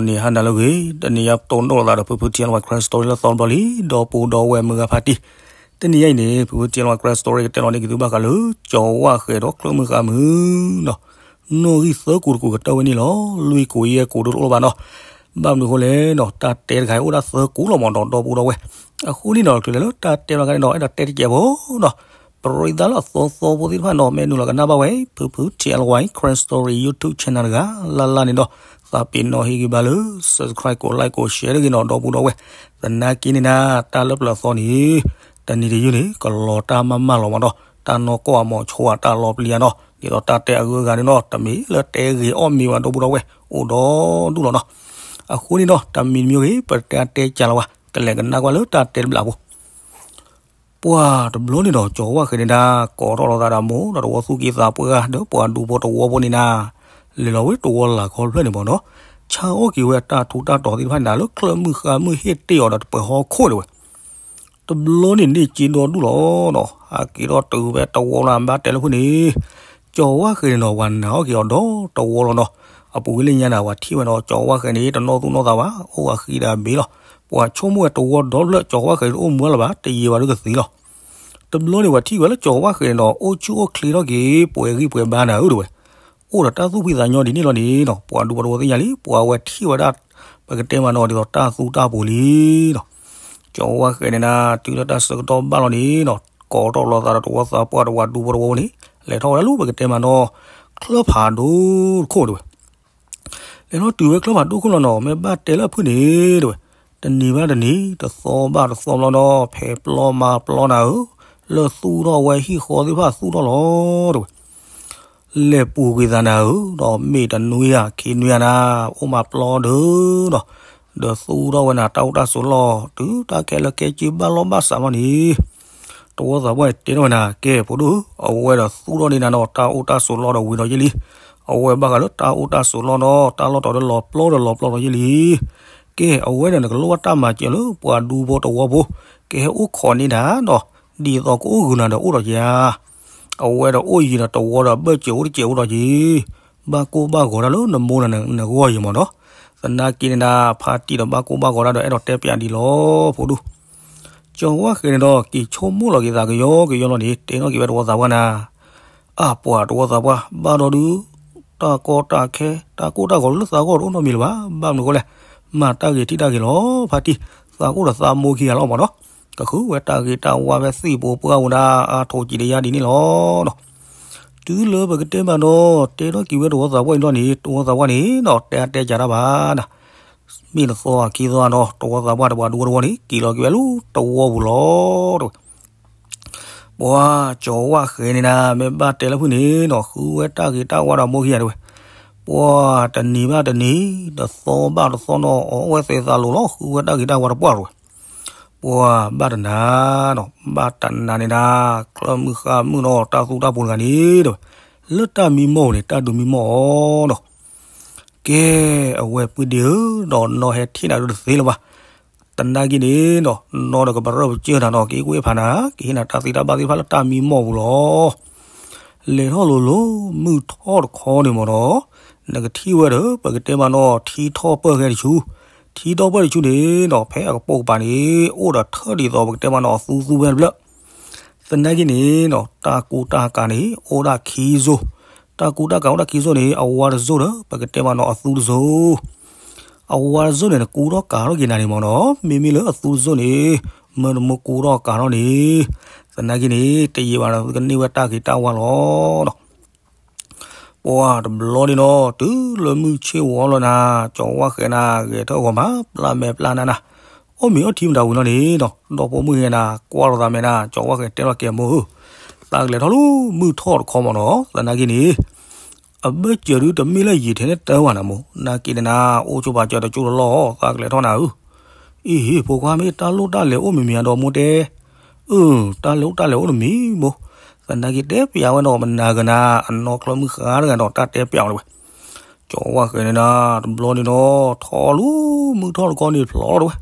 န့ၣ်ဟါနၤလၢအဂ့ၤ, တနံၤညါပတိၢ်နီၣ်လိာ်သးဒီးဖုဖု ထံအလဝါ Karen Story လၢသီတဘျီလံ, ဒီပုၢ်ဒီဝဲၢ်မုၢ်ဂၤဖါတံၢ်, တနံၤညါအံၤန့ၣ် ဖုဖု ထံအလဝါ Karen Story ကတဲလီၤန့ၢ်က့ၤသုဘၣ်ဃးလၢ ကၠီၤဝၣ်ဃဲၤဒီးကျၢၢ်မုၢ်ဃါမုၢ်နီၤ, နီၣ်ဂံၢ်သၢကူာ်တကူာ်ကတၢၢ်ဝဲန့ၣ်လီၤ. လွံၢ်ကူာ်ယဲၢ်ကူာ်ဒိၣ်တအိၣ်လၢၤဘၣ်နီၤ. ဘၣ်မနုၤအဃိလဲၣ်နီၤ, တၢ်တဲတခါအံၤအိၣ်ဒၣ်သၢကူာ်လီၤမးဒီး ဒီပုၢ်ဒီဝဲၢ်, အဃိန့ၣ်နီၤ ချုးလဲၤလၢတၢ်တဲတခါန့ၣ်ဒီး အဲၣ်ဒိးတဲတစဲးဖိနီၤ ပရ့သးလၢအသီသီဖိသ့ၣ်တဖၣ်နီၤ မ့ၢ်နုာ်လီၤကနၣ်ဘၣ်ဝဲ ဖုဖု ထံအလဝါ Karen Story YouTube channel တဂၤလၢ်လၢ်န့ၣ်ဒီး သးပ့ၤနီၣ်ဟ့ၣ်ဂံၢ်ဘါလၢ subscribe ကိး like ကိး share တဂ့ၤနီၤ ဒီပုၢ်ဒီဝဲၢ်, သနာ်က့န့ၣ်နၤ တၢ်လၢပျၢၤသီန့ၣ် တနံၤတယုၢ်န့ၣ် ကလီၤတၢ်မၤမၤလီၤမးဒီး တၢ်နီၢ်ကီၢ်အမီၤဆိအတၢ်လီၤပျံၤဧါနီၤ, ဒ်သိးတၢ်တဲအဂုၤအဂၤန့ၣ်နီၤ တမ့ၢ်လၢတဲဂ့ၤအီၣ်မ့ၤဝဲဒီပုၢ်ဒီဝဲၢ် အိၣ်ဒီဒူၣ်လီၤနီၤ. အဃိန့ၣ်နီၤ တမံၤတမံၤဂ့ၤ ပတဲတဲကၢ်လီၤဝဲ ကလဲၤကနၣ်ကွၢ်လၢတၢ်တဲတဘျီဖိ ပှၤတဘျီန့ၣ်ဒီး ကၠီၤဝၣ်ဃဲၤန့ၣ်ဒၣ် ကိးထီၣ်လီၤသးဒီးမိၢ်ဒီးတဝီသူၣ်က့သးပှၢ်ဂၤ ဒီးပှၤဒူဖိတဝီဖိန့ၣ်နၤ, လဲၤလီၤဝဲတဝီလၢ်ခီဖျၢၣ်န့ၣ်မးနီၤ, ဆါအီၣ်က့ၤဝဲတၢ်ထူးတၢ်တီၤသ့ၣ်တဖၣ်န့ၣ်နၤ လၢကျၢၢ်မုၢ်ဃါမုၢ်ဟ့ၣ်တ့ၢ်အီၤဒီးတပှဲၤဟီၣ်ခိၣ်ဒၣ်ဝဲ တဘျီန့ၣ်န့ၢ်စ့ဒီဒူၣ်လီၤနီၤ, ဟးက့ၤထီၣ်တုၤဖဲတဝီလၢအဘၣ်တဲလၢဖုန့ၣ်, ကၠီၤဝၣ်ဃဲၤန့ၣ်နီၤ ပှၤနာ်အီၣ်က့ၤအီၤဒီတဝီလီၤနီၤ. အပူၤကွံာ်လၢညါနၤ ပှၤထံၣ်ဝဲဒီး ကၠီၤဝၣ်ဃဲၤန့ၣ် တနီၢ်သူၣ်နီၢ်သးဘၣ် အိၣ်အဃံဒီးအဘ့ၣ်လီၤ. ပှၤဆိကမိၣ်ဝဲတဝီဒီဖျၢၣ် ကၠီၤဝၣ်ဃဲၤန့ၣ် တအိၣ်မူလၢၤဘၣ် တယံာ်ဘၣ်ဒုကသံလီၤ. တဘျီန့ၣ် ပှၤထံၣ်ဝဲလၢကၠီၤဝၣ်ဃဲၤန့ၣ်ဒီး အိၣ်ဆူၣ်အိၣ်ချ့ထီၣ်က့ၤ ပှဲၤဂံၢ်ပှဲၤဘါနၤဧၢတဝဲ အိၣ်ဒီးတၢ်သူၣ်ဖှံသးညီဒ်န့ၣ်လီၤန့ၣ်နီၤ ပှၤဒူဖိတဝီသ့ၣ်ညါလံ ပှၤဝဲထံၣ်ဝဲဒၣ် ပကတဲမးနီၤ ဒ်သိးတၢ်သူတၢ်ပူၤလံနီၤ. ကၠီၤဝၣ်ဃဲၤန့ၣ်နၤ တုၤလၢတၢ်ဆၢကတီၢ်ဘၣ်လီၤန့ၣ်နီၤ ကိးထီၣ်လီၤသးဒီးတဝီသးပှၢ်ဒီးပှၤဒူဖိတဝီဖိန့ၣ် လဲၤထီၣ်ဝဲဒၣ်လၢပကတဲမးနီၤ ချၢၣ်ဖးဒိၣ်တခိၣ်တဝဲ လဲၤထီၣ်တုၤဝဲချၢၣ်ဖးဒိၣ်ခိၣ်လီၤနီၤ မ့ၢ်ဘၣ်တဲလၢအဖုန့ၣ်တဝဲ တနံၤဘၣ်တနံၤ တသီဘၣ်တသီဘျီနီၤ ဖဲပျီမၤပျီနၤဧၢ, လၢသူၣ်ထီၣ်ဝဲဟံၣ်ဃီသ့ၣ်တဖၣ်သူၣ်ထီၣ်လီၤတဝဲ လဲၤပူၤကွံာ်သးနၤဧၢ, ဒီးမ့ၢ်တနွံဧါခံနွံဧါနၤ, အိၣ်မးပျီဒၢနီၤ, ဒီးသူၣ်ထီၣ်ဝဲနၤ တၢ်အိၣ်တၢ်ဆိးလီၢ် တုၤတၢ်ခဲလၢာ်ခဲဆ့ဘၣ်လီၢ်ဘၣ်စးလီၤန့ၣ်, တဝီသးပှၢ်န့ၣ်တဲထီၣ်ဝဲနၤ ကဲဖိဒိၣ်ဧၢ, အဝဲဒီးသူၣ်ထီၣ်န့ၢ်နၤနီၤ တၢ်အိၣ်တၢ်ဆိးလီၢ်ဒီးဝံၤဒီးယ့ၢ်လံ, အဝဲဘၣ်ဃးလၢတၢ်အိၣ်တၢ်ဆိးလီၢ်နီၤ တၢ်လီၢ်တီၤဒီးလီၤပျီဒီးလီၤပျီဒီးယ့ၢ်လံ, ကဲ အဝဲဒီးနကလိၣ်ဘၣ်တၢ်မၤစၢၤလၢပှၤဒူဖိတဝီဖိ, ကဟဲအိၣ်ခိးန့ၢ်နၤနီၤ, ဒ်သိးကအိၣ်ဂုာ်နၤဒီးအိၣ်ဒီးယၤ အဝဲဒီးအိၣ်ယံၤဒီးတဝီဒီးဘၢၣ်စၢၤအိၣ်တစဲးအိၣ်ဒီးယံၤ, ဘၣ်ကိၢ်ဘၣ်ဂီၤတၢ်လၢနမိၢ်နဂီၢ်ယံၤမးနီၤ, သနာ်က့န့ၣ်ဒၣ် ဖါတံၢ်ဒီးဘၣ်ကိၢ်ဘၣ်ဂီၤတၢ်ဒီးအဲၣ်ဒိးတဲပျးဒံးလီၤ ဖိဒိၣ်, ကၠီၤဝၣ်ဃဲၤန့ၣ်ဒီး က့ၤဆိကမိၣ်လီၤက့ၤသးကယီကယီလီၤန့ၣ် တဲထီၣ်က့ၤဝဲတဝီသးပှၢ်နၤ, အါ ပှၤတဝီသးပှၢ် ဘၣ်ဒီးဒုး တၢ်ကီတၢ်ခဲ တၢ်ကိၢ်တၢ်ဂီၤလၢသးဂီၢ်တအိၣ်နီတမံၤလၢၤဘၣ်, ဘၣ်မနုၤအဃိလဲၣ်, မၤတၢ်ဂ့ၤထံၣ်တၢ်ဂ့ၤလီၤ ဖါတံၢ်, သးအိၣ်ဒီးသးမိၢ်ခံဂၤလီၤမးနီၤ, ကဃုဝဲတၢ်ဂ့ၤတၢ်ဝါဖဲသ့ၣ်ဖိပှၢ်ဝဲဒၣ်အါထိးကံၤတယါဒ်န့ၣ်လီၤနီၤ, တုၤလၢပကတဲမးနီၤ တဲထီၣ်က့ၤဝဲတဝီသးပှၢ်အံၤလီၤန့ၣ် တဝီသးပှၢ်န့ၣ်နီၤ တဲအါတဲကးတၢ်ဘၣ်နၤ မ့ၢ်တသီခံသီနီၤ တဝီသးပှၢ်တပှၤဒူဖိတဝီန့ၣ် က့ၤလီၤက့ၤဝဲလၢတဝီပူၤလီၤတဝဲ ပှၤကၠီၤဝၣ်ဃဲၤန့ၣ်နၤ မ့ၢ်ဘၣ်တဲလၢဖုန့ၣ်နီၤ ဃုဝဲတၢ်ဂ့ၤတၢ်ဝါဒီးမိၢ်ခံဂၤတဝဲ ပှၤတနံၤဘၣ်တနံၤ တသီဘၣ်တသီနီၤ အီၣ်ဝဲသဲးသးလိၤလီၤ ဃုဝဲတၢ်ဂ့ၤတၢ်ဝါတပှၢ်တဝဲ ပှၤဘၣ်တနၤနီၤ ဘၣ်တနၤန့ၣ်နၤ ချၢၣ်မုၢ်ဃါမုၢ်နီၤ တၢ်သူတၢ်ပူၤတဂၤန့ၣ်တဝဲ လၢတၢ်မံမီၢ်ပူၤန့ၣ် တၢ်ဒုးမံမီၢ်အီၤနီၤ ကဲ အဝဲပုၢ်ဒ့ဧၢ ဒီးနီၢ်ဟဲထံၣ်နၤဒုးတသ့လၢၤဘၣ်. သနာ်က့န့ၣ်နီၤ နီၢ်ဒီးကပရၢၢ်ပစၢၢ်နၤနီၤ က့ၤကွၢ်ဖးနၤ ကဟ့ၣ်နၤတၢ်သ့တၢ်ဘၣ်သ့ၣ်တဖၣ်လၢတၢ်မံမီၢ်ပူၤလီၤ. လဲၤထီၣ်လိၤလိၤ မုၢ်ထီၣ်တခီန့ၣ်မ့ၢ်နီၤ နကထံၣ်ဝဲဒီး ပကတဲမးနီၤ ထံထီၣ်ပၢၢ်ခဲတဆူ ထံထီၣ်ပၢၢ်တဆူန့ၣ်နီၤ ဖဲအကပိာ်ကပၤန့ၣ် အိၣ်ဒီးထၢၣ်ဒ်သိးပကတဲမးနီၤ အသူသူဝဲတဖျၢၣ် သနာ်က့န့ၣ်နီၤ တၢ်ကူတၢ်ကၤန့ၣ် အိၣ်ဒၣ်ခံစိၤ, တၢ်ကူတၢ်ကၤအိၣ်ဒၣ်ခံစိၤန့ၣ် အဝါတစိၤဒီး ပကတဲမးနီၤ အသူတစိၤ, အဝါတစိၤန့ၣ် နကူထီၣ်ကၤထီၣ်က့ၤနၤန့ၣ်မ့ၢ်နီၤ မ့မ့ၢ်လၢအသူတစိၤန့ၣ် မၢနမ့ၢ်ကူထီၣ်ကၤထီၣ်န့ၣ် သနာ်က့န့ၣ် တယံာ်ဘၣ်ဒီး သုကန့ၢ်ဝဲတၢ်ဂ့ၤတၢ်ဝါလီၤနီၤ ပှၤတဘျီန့ၣ်နီၤ တုၤလၢမုၢ်ဆ့ၣ်ဝီလီၤနၤ ကၠီၤဝၣ်ဃဲၤနၤ ဂဲၤထၢၣ်ဂီၤမး ပျၢ်မဲာ်ပျၢ်နါနၤ, အီၣ်မ့ၤအီထံမတၤဝံၤလီၤန့ၣ်နီၤ ဒီဖိမုၣ်ဂ့ၤနၤ ကွၢ်လိာ်သးမဲာ်နၤ ကၠီၤဝၣ်ဃဲၤတဲလီၤကဲမိၢ်ဧၢ, သးကလဲၤထီၣ်လၢမုၢ်ထီၣ်တခီမ့ၢ်နီၤ သနာ်က့န့ၣ် အဘၢၣ်စၢၤဒုတမ့ၢ်လၢယံာ်ထဲန့ၣ်တၢ်ဝဲနၤမိၢ် နာ်က့န့ၣ်နၤ အိၣ်ဆိပာ်စၢၤတကၠိတလီၢ် သးကလဲၤထီၣ်နၤဧၢ, အံၤ ဖိခွါမ့ၢ်တၢ်လိၣ်တၢ်လဲၤအိၣ်မံၤမံၤအဒီးမိၢ်တဲ အၢ တၢ်လိၣ်တၢ်လဲၤအိၣ်တမံၤမိၢ်, သနာ်က့တဲပျးဝဲနီၤ မနၤကနၤ အနီၢ်ချၢမုၢ်ဃါတဂၤဒီးတၢ်တဲပျးအီၤတဝဲ, ကၠီၤဝၣ်ဃဲၤန့ၣ်နၤ တဘျီန့ၣ်နီၤ ထီၣ်လၢမုၢ်ထီၣ်တခီန့ၣ်ဖျီလီၤတဝဲ,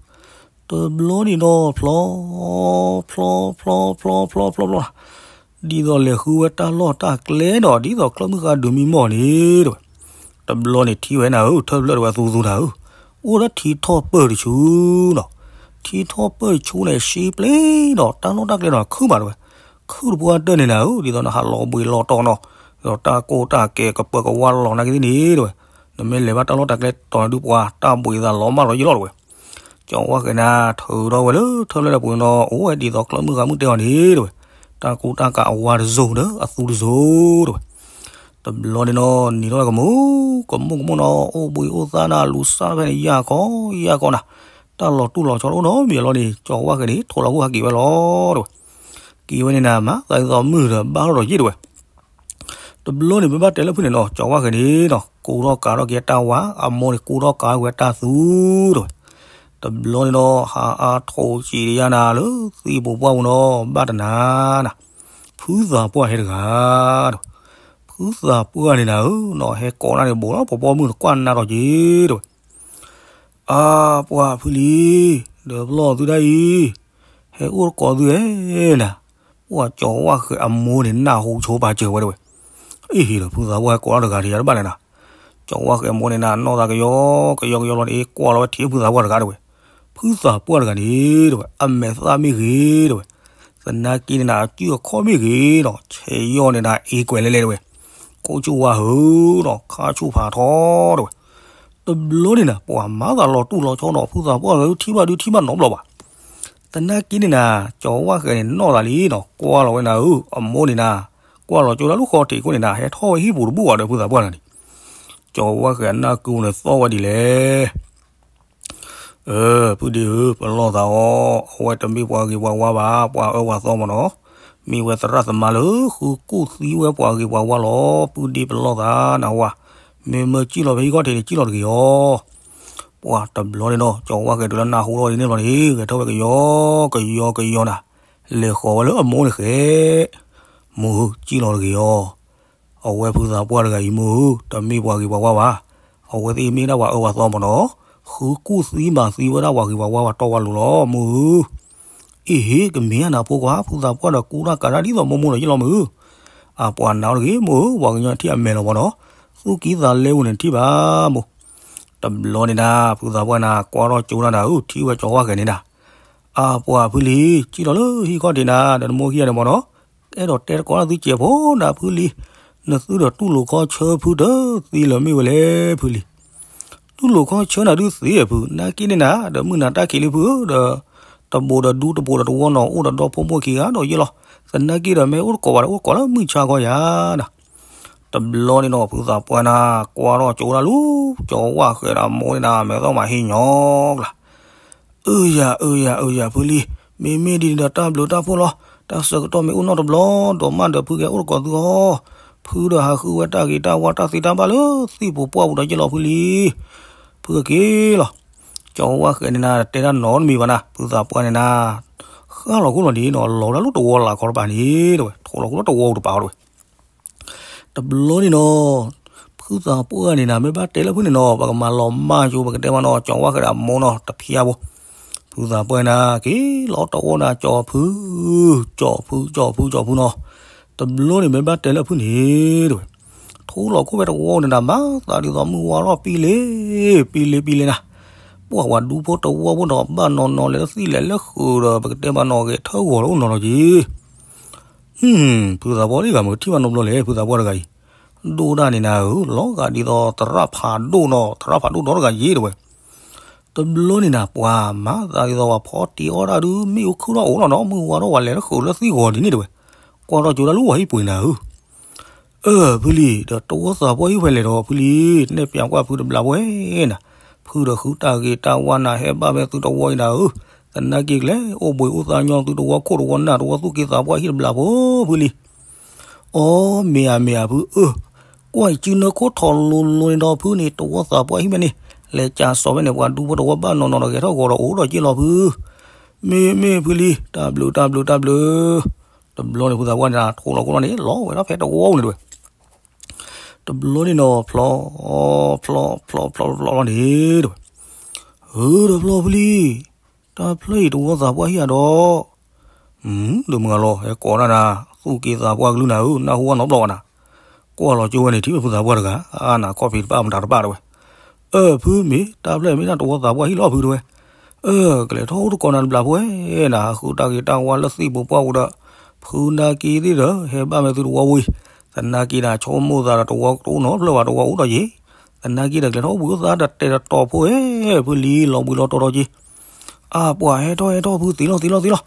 တဘျီန့ၣ်နီၤ ဖျီ ဖျီ ဖျီ ဖျီ ဖျီ ဖျီ ဖျီ ဖျီ ဒ်သိးလဲၤဃုဝဲတၢ်လီၢ်တၢ်ကျဲဒီး ဒ်သိးချၢမုၢ်ဃါဒုးမံမီၢ်န့ၣ်တဝဲ, တဘျီန့ၣ်ထံၣ်ဝဲနၤဧၢ ထၢၣ်ဖျၢၣ်တဝဲသူသူနၤဧၢ, အိၣ်ဒီးထံထီၣ်ပၢၢ်တဆူနီၤ, ထံထီၣ်ပၢၢ်တဆူန့ၣ် ရှဲပျ့ဒီး တၢ်လီၢ်တၢ်ကျဲဒီးခုၣ်မးတဲဝဲ, ခုၣ်တပှၢ်တၢၢ်န့ၣ်နၤဧၢ, ဒ်သိးနဟးလီၤဘှံးလီၤတီၤနီၤ, ဒီးတၢ်ကိၢ်တၢ်ကဲကပၢၤကဝါလီၤနာ်က့သ့ၣ်န့ၣ်တဲဝဲ, နမ့ၢ်လဲၤဘၣ်တၢ်လီၢ်တၢ်ကျဲတီၤန့ၣ်ဒုးပှၤ တၢ်ဘှံးသးလီၤမၢ်လီၤယ့ၢ်လီၤတဲဝဲ. ကၠီၤဝါဃဲၤန့ၣ် ထုးထီၣ်ဝဲလၢထၢၣ်ဖျၢၣ်လၢပူၤန့ၣ်ဒီး အိၣ်ဝဲဒ်သိးကျၢၢ်မုၣ်ဃါမုၣ်တဲအီၤန့ၣ်တဲဝဲ, တၢ်ကိၢ်တၢ်ကးအဝါတစိၤဒီးအသူတစိၤတဲဝဲ. တဘျီန့ၣ်ဒီး နံၤထီၣ်ဝဲကမူၤ, ကမူၤကမူၤနီၤ အိၣ်ဘှံးအိၣ်သါနၤ လူၤစၢ်ဖဲန့ၣ် ယၢ်ကီယၢ်ကီနၤ, တၢ်လီၤတူၢ်လီၤဆီတအိၣ်နီတမံၤလီၤန့ၣ် ကၠီၤဝါဃဲၤန့ၣ် ထိးလီၤခိၣ်ဟးက့ၤဝဲလီၤတဲဝဲ. က့ၤဝဲန့ၣ်နၤ မၤသးဒ်သိးမုၢ်ဒီးဘၣ်ထီၣ်ဒီးယ့ၢ်တဲဝဲ. တဘျီန့ၣ် မ့ၢ်ဘၣ်တဲလၢဖုန့ၣ်နီၤ ကၠီၤဝါဃဲၤန့ၣ်နီၤ ကူထီၣ်ကးထီၣ်က့ၤတၢ်ဝါ, အမိၢ်န့ၣ်ကူထီၣ်ကးဝဲတၢ်သူတဲဝဲ. တဘျီန့ၣ်ဒီး ဟးအါထီၣ်စံးတယၢ်နၤလၢသံၣ်ပူၤပှၢ်ပူၤနီၤ ဘၣ်တနၤနၤ, ဖုသးပှၢ်ဟဲတဂၤတဲဝဲ. ဖုသးပှၢ်န့ၣ်နၤဧၢနီၤ ဟဲကိးနၤန့ၣ် ဘူးလီၤပှီၢ်ပှီၢ်မုၢ်တကွၢ်နၤထီၣ်က့ၤတဲဝဲ. အါပှၤဖုလံၤ, ဒီးပလီၢ်သုဒၣ်အံၤ, ဟဲအိၣ်တကိးသုဧဲနၤ, ပှၤကၠီၤဝါဃဲၤအမိၢ်န့ၣ် နၢ်ဟူဆိပာ်စၢၤဝဲတဲဝဲ. အ့ဟ့ၣ်ဒီး ဖုသးပှၢ်ဟဲကိးလီၤတဂၤတယၤတဘၣ်လဲၣ်နၤ, ကၠီၤဝါဃဲၤအမိၢ်န့ၣ်နၤ နီၢ်သးကယီကယီကယီလီၤန့ၣ် ကွၢ်လီၤဝဲထံၣ်ဖုသးပှၢ်တဂၤတဲဝဲ. ဖုသးပှၢ်တဂၤန့ၣ်တဲဝဲ အမဲာ်သၣ်မ့ၢ်ဂ့ၤတဲဝဲ, သနာ်က့န့ၣ်နၤ အစုအခီၣ်မ့ၢ်ဂ့ၤနီၤ ဆဲးယီၢ်န့ၣ်နၤ အ့ကွဲးလဲၤလဲၤတဲဝဲ, ခိၣ်ဆူၣ်ဝါဟုနီၤ ခါဆူၣ်ဖးထီတဲဝဲ. တဘျီန့ၣ်နၤ ပှၤမၤသးလီၤတူၢ်လီၤဆီနီၤ ဖုသးပှၢ်တဂၤ ထံၣ်ဘၣ်ဒုးထံၣ်ဘၣ်နီတဘျီဘၣ်. သနာ်က့န့ၣ်နၤ ကၠီၤဝါဃဲၤန့ၣ် နီၢ်သးလံနီၤ ကွၢ်လီၤဝဲနၤဧၢ အမိၢ်န့ၣ်နၤ, ကွၢ်လီၤကၠိဒၣ်လၢဃီထံးခိၣ်န့ၣ်နၤ ဟဲထီၣ်ဝဲဟံၣ်ပူၤတဘူၣ်ဘၣ်ဒီး ဖုသးပှၢ်တဂၤန့ၣ်, ကၠီၤဝါဃဲၤအနၢ်ကုန့ၣ်သီၣ်ဝဲဒ်လဲၣ်. အၢ ဖုဒ့ဧၢ ပလီၢ်သးအီၤ အဝဲတမ့ၢ်ပှၤဂ့ၤပှၤဝါဘၣ် ပှၤအၢပှၤသီမးနီၤ, မ့ၢ်ဝဲသရၣ်သမါလၢဃုကူၣ်သံဝဲပှၤဂ့ၤပှၤဝါလီၤ ဖုဒ့ပလီၢ်သးနၢ်ဟူဧါ, မ့မ့ၢ်စံၣ်လီၤဖဲဟံၣ်ခီၣ်ထံးန့ၣ် စံၣ်လီၤတဂ့ၤအီၤ. ပှၤတဘျီန့ၣ်ဒီး ကၠီၤဝါဃဲၤတုၤလၢနၢ်ဟူထီၣ်ဒ်န့ၣ်ဘျီန့ၣ် ဂဲၤထီၣ်ဝဲကယီကယီကယီနၤ, လဲၤဃီၤဝဲလၢအမိၢ်န့ၣ်ဃဲ မိၢ်ဧၢ စံၣ်လီၤတဂ့ၤအီၤ. အဝဲဖုသးပှၢ်တဂၤအံၤမိၢ်ဧၢ တမ့ၢ်ပှၤဂ့ၤပှၤဝါဘၣ်, အဝဲသ့ၣ်မ့ၢ်ဒၣ်ပှၤအၢပှၤသီမးနီၤ, ဃုကူၣ်သံမၤသံဝဲဒၣ်ပှၤဂ့ၤပှၤဝါပှၤတီပှၤလိၤလီၤ မိၢ်ဧၢ. အ့ဟ့ၣ် ကမ့ၢ်အနၤဖိခွါ ဖုသးပှၢ်ဒီးကူတၢ်ကးတၢ်ဒ်သိးမိၢ်မိၢ်ဒီးယ့ၢ်လီၤမိၢ်ဧၢ. အပှၤနၤအိၣ်တဂ့ၤမိၢ်ဧၢ ပှၤကညီထံၣ်အမဲာ်လီၤမးနီၤ, သူၣ်ကံၢ်သးလဲပူၤန့ၣ်ထံၣ်ဘၣ်မိၢ်. တဘျီန့ၣ်နၤ ဖုသးပှၢ်နၤ ကွၢ်ထီၣ်ကၠိနၤနၤဧၢ ထံၣ်ဝဲကၠီၤဝါဃဲၤန့ၣ်နၤ, အပှၤဖုလံၤ စံၣ်လီၤလၢဟံၣ်ခီၣ်ထံးနၤ ဒီးနမိၢ်ခံဂၤန့ၣ်မးနီၤ, အဲၣ်ဒိးတဲတကိးတၢ်သုစဲးဖိနၤဖုလံၤ, နသုဒီးတူၢ်လိာ်ခီဆၢဖုတသ့လၢၤမ့ၢ်ဝဲလဲၣ်ဖုလံၤ. တူၢ်လိာ်ခီဆၢနၤဒုးသ့ဖု နာ်က့န့ၣ်နၤ ဒီးမုၢ်နၤတၢ်ခံးလံဖုဧၢ ဒီး တဘိးဒီးဒူတဘိးဒီးတဝီနီၤ အိၣ်ဒီးဒီဖိမိၢ်ခံဂၤဒီးယ့ၢ်လီၤ. သနာ်က့ဒီးမ့ၢ်အိၣ်တကိးဘၣ်ဒီးအိၣ်တကိးလၢမုၢ်ဆါခီယၤနၤ. တဘျီန့ၣ်နီၤ ဖုသးပှၢ်နၤ ကွၢ်ထီၣ်ကၠိဒၣ်လူၤ ကၠီၤဝါဃဲၤဒီးမိၢ်န့ၣ်နၤ မဲာ်သီၣ်မးဟ့ၣ်ညီကျါ အၢယၤ အၢယၤ အၢယၤ ဖုလံၤ, မ့မ့ၢ်ဒ်န့ၣ်ဒီးတၢ်ဘျုးတၢ်ဖှိၣ်လီၤ. တၢ်ဆၢကတီၢ်မ့ၢ်အိၣ်နီတဘျီ ဒိးမးဒီးဖုကဟဲအိၣ်တကိးသုအီၤ, ဖုဒီးဟးဃုဝဲတၢ်ဂ့ၤတၢ်ဝါတၢ်သ့တၢ်ဘၣ်လၢသ့ၣ်ပူၤပှၢ်ပူၤဒီးယ့ၢ်လီၤဖုလံၤ. ဖုကက့ၤလီၤ. ကၠီၤဝါဃဲၤန့ၣ်နၤ တဲတၢ်နီတမံၤဘၣ်နၤ ဖုသးပှၢ်န့ၣ်နၤ ဃၣ်လီၤခိၣ်လီၤဒ်နီၤ လီၤဝဲဒၣ်လၢတဝီလၢ်ခီတပၤန့ၣ် တဲဝဲ ထိးလီၤခိၣ်လၢတဝီတပၤတဲဝဲ တဘျီန့ၣ်နီၤ ဖုသးပှၢ်န့ၣ်နၤ မ့ၢ်ဘၣ်တဲလၢဖုန့ၣ်နီၤ ပကမၤလီၤမၢ်ကၠိ ပကတဲမးနီၤ ကၠီၤဝါဃဲၤဒီးအမိၢ်နီၤ တဖျါဘိ ဖုသးပှၢ်နၤ က့ၤလီၤတဝီနၤ ကၠီၤဖု ကၠီၤဖု ကၠီၤဖု ကၠီၤဖုနီၤ တဘျီန့ၣ်မ့ၢ်ဘၣ်တဲလၢဖုန့ၣ် တဲဝဲ ထိးလီၤခိၣ်ဖဲတဝီန့ၣ်နၤ မၤသးဒ်သိးမုၢ်ဝါထီၣ်ပံလ့ ပံလ့ ပံလ့နၤ ပှၤဝဲဒူဖိတဝီဖိဒီး ဘၣ်နီၤနီၤ လဲၤလၢသံၣ်လဲၤလၢဃုာ်ဒီး ပကတဲမးနီၤ ဂဲၤထၢၣ်ဂီၤလီၤအိၣ်နီၤနီၤက့ၤ ဖုသးပှၢ်လံဂၤမ့ၢ်ထံၣ်ဘၣ်နီတဘျီလဲၣ် ဖုသးပှၢ်တဂၤအံၤ ဒိၣ်ဒၣ်န့ၣ်နၤဧၢ လီၤဂာ်ဒ်သိးသရၣ်ဖးဒိၣ်နီၤ သရၣ်ဖးဒိၣ်ဒီတဂၤယ့ၢ်တဲဝဲ တဘျီန့ၣ်နၤ ပှၤမၤသးဒ်သိးပှၤဖီတံၢ်အီၣ်တၢ်ဒုး မ့ၣ်အူခုၣ်ထီၣ်အိၣ်လီၤနီၤ မုၢ်ဝါထီၣ်ဝဲလဲၤလၢဃုာ်လၢသံၣ်ဂီၤဒ်န့ၣ်တဲဝဲ ကွၢ်ထီၣ်ကၠိဒၣ်လူၤဝဲဟံၣ်ပှ့ၤနၤဧၢ အၢ ဖုလံၤ ဒီးတဝီသးပှၢ်ဟံၣ်ဖဲလဲၣ်ဒီးဖုလံၤ နဲၣ်ပျးကွၢ်ဖုတဘျီဝဲနၤ ဖုဒီးဃုတၢ်ဂ့ၤတၢ်ဝါနၤ ဟဲဘၣ်ဖဲသုတဝီအံၤနၤဧၢ သနာ်က့ကလဲၤ အိၣ်ဘှံးအိၣ်သါညီသုတဝီခိၣ်တဝီနၢ်တဝီသူၣ်က့သးပှၢ်ဟံၣ်တဘျီဖိ ဖုလံၤ အီ မ့ၢ်ဧါ မ့ၢ်ဧါ ဖုအၢ ကွၢ်အံၤစုနၢခိၣ်ထီၣ်လိၤလိၤန့ၣ်ဒီးဖုန့ၣ် တဝီသးပှၢ်ဟံၣ်ဖဲန့ၣ် လဲၤကးစီၤဖဲန့ၣ် ပှၤဒူဖိတဝီဘၣ်နီၤနီၤဒီး ဂဲၤထီၣ်ဂီၤဒီးအိၣ်ဒီးက့ၢ်လီၤဖု မ့ၢ်မ့ၢ်ဖုလံၤ တၢ်ဘျုးတၢ်ဘျုးတၢ်ဘျုး တဘျီန့ၣ် ဖုသးပှၢ်န့ၣ် ထိးလီၤခိၣ်လီၤန့ၣ် လီၤဝဲဒၣ်ဖဲတဝီန့ၣ်တဲဝဲ တဘျီန့ၣ်နီၤ ဖျီ ဖျီ ဖျီ ဖျီ ဖျီ ဖျီန့ၣ်တဲဝဲ ဧၢ ဒီးဖျီဖုလံၤ တၢ်ဖျၢၣ်အံၤတဝီသးပှၢ်ဟံၣ်ဧါဒီး ဒီးမုၢ်ဂၤလီၤ ဟဲကိးဒၣ်နၤ သူၣ်က့သးပှၢ်ကလုၢ်နၤဧၢ နၢ်ဟူဝဲနီတဘျီဘၣ်နၤ ကွၢ်လီၤကၠိဝဲန့ၣ် ထံၣ်ဝဲဖုသးပှၢ်တဂၤ အါနၤခီၣ်ဖံးတပၣ်မတၤတပၣ်တဲဝဲ အၢ ဖုမ့ၢ် တၢ်ဖျၢၣ်မ့ၢ်တၢ်တဝီသးပှၢ်ဟံၣ်လီၤဖုတဲဝဲ, အၢ ကလဲၤထီၣ်အိၣ်တကိးနၤတဘျီဖိဝဲ, နဃုတၢ်ဂ့ၤတၢ်ဝါလၢသံၣ်ပူၤပှၢ်ပူၤဒီး ဖုနာ်က့သ့ၣ်ဒီး ဟဲဘၣ်မဲာ်သုတဝီဝံၤ, သနာ်က့နၤဆိကမိၣ်သးဒီးတဝီတအိၣ်နီတဖျၢၣ်ဘၣ်တဝီအိၣ်ဒီးယ့ၤ, သနာ်က့ဒီးကလဲၤထီၣ်အိၣ်ဘှံးအိၣ်သါတၢ်တဲာ်တတီၤဖိဝဲ, ဖုလံၤလီၤဘှံးလီၤတီၤဒီးက့ၤ, အပှၤဟဲထီၣ်ဟဲထီၣ်ဖုသ့လီၤသ့လီၤသ့လီၤ,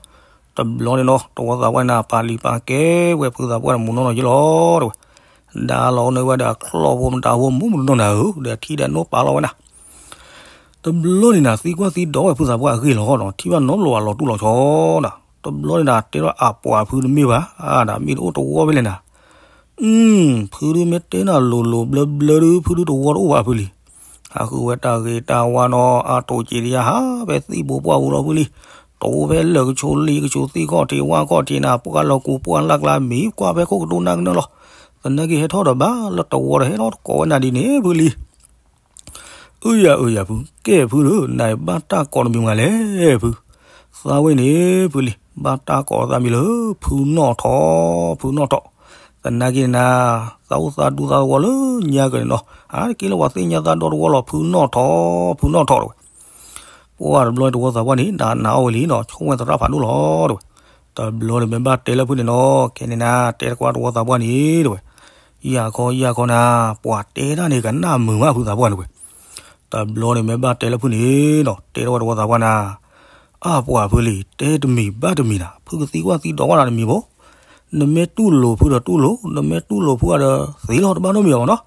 တဘျီန့ၣ်နီၤ တဝီသးပှၢ်န့ၣ် ပာ်လံၤပာ်ကဲဝဲဖုသးပှၢ်န့ၣ်မူနီၢ်နီၢ်ယ့ၤလီၤတဲဝဲ ဒါလီၤအိၣ်န့ၢ်ဝဲဒီးအချီၣ်ဖိမတၤဖိမူမူနီၢ်နီၢ်နၤဧၢ, ဒီးထံၣ်ဒီးနိပာ်လီၤဝဲနၤ, တဘျီန့ၣ်နၤ သံကွၢ်သံဒိးဝဲဖုသးပှၢ်အဂ့ၢ်လီၤနီၤ, ထံၣ်ဘၣ်နီတဘျီအလီၤတူၢ်လီၤဆီနၤ, တဘျီန့ၣ်နၤ တဲထီၣ်အပှၤဖုတမ့ၢ်ဘၣ်, အါဒၣ်မ့ၢ်တအိၣ်တဝီဖဲလဲၣ်နၤ အု ဖုဒုးမ့ၢ်တဲနၤလိၤလိၤဘျၢဘျၢဒုး ဖုဒုးတဝီတအိၣ်ဘၣ်ဖုလံၤ, ဟးဃုဝဲတၢ်ဂ့ၤတၢ်ဝါနီၤ အါတိၢ်က့ၤတယါဟးဖဲသံၣ်ဘိပှၢ်ပူၤလီၤဖုလံၤ, တအိၣ်ဖဲလၢၢ်ကဆိးလံာ်ကဆိးသ့ၣ်ခီၣ်ထံးဝၣ်ခီၣ်ထံးနၤ ပှၢ်လီၤကူးပှၢ်လၢ်ကျါမံၤ ကွၢ်ဖဲခိၣ်ကဒိနၢ်ကနၢလီၤ, သနာ်က့ဟဲထီၣ်ဒီးဘၣ်လၢတဝီဒီးဟဲထီၣ်တကိးဝဲနၤဒ်န့ၣ်ဖုလံၤ အၢယၤအၢယၤဖု ကဲဖုဧၢ နဘၣ်တၢ်ကိးတမံၤမးလဲၣ်ဖု, သးဝဲန့ၣ်ဖုလံၤ ဘၣ်တၢ်ကိးသးမံၤလၢ ဖုနီၣ်ထီၣ် ဖုနီၣ်ထီၣ်, သနာ်က့န့ၣ်နၤ သးအိၣ်သးဒူသးသဝီလၢညါကန့ၣ်နီၤ အါတက့ၢ်လၢပှၤသ့ၣ်ညါသးဒီတဝီလီၤ ဖုနီၣ်ထီၣ် ဖုနီၣ်ထီၣ်တဲဝဲ, ပှၢ်တဘျီတဝီသးပှၢ်န့ၣ် နနာ်အီၤဝဲလံနီၤ ဆိကမိၣ်ဝဲသရၣ်ဖးဒိၣ်လီၤတဲဝဲ တဘျီန့ၣ်မ့ၢ်ဘၣ်တဲလၢဖုန့ၣ်နီၤ ခဲန့ၣ်နၤ တဲတကွၢ်တဝီသးပှၢ်န့ၣ်တဲဝဲ ယၤခီယၤခီနၤ ပှၤတဲတၢ်န့ၣ်ကနၣ်မုာ်မးဖုသးပှၢ်န့ၣ်ဝဲ, တဘျီန့ၣ်မ့ၢ်ဘၣ်တဲလၢဖုန့ၣ်နီၤ တဲထီၣ်ဝဲတဝီသးပှၢ်နၤ, အါပှၤဖုလံၤ တဲတမံၤဘၣ်တမံၤနၤ ဖုကသံကွၢ်သံဒိးဝဲနၤတမံၤဖိ, နမ့ၢ်တူၢ်လိာ်ဖုဒီးတူၢ်လိာ်, နမ့ၢ်တူၢ်လိာ်ဖုအါဒီးသ့လီၤတဘၣ်နီတမံၤအီၤမးနီၤ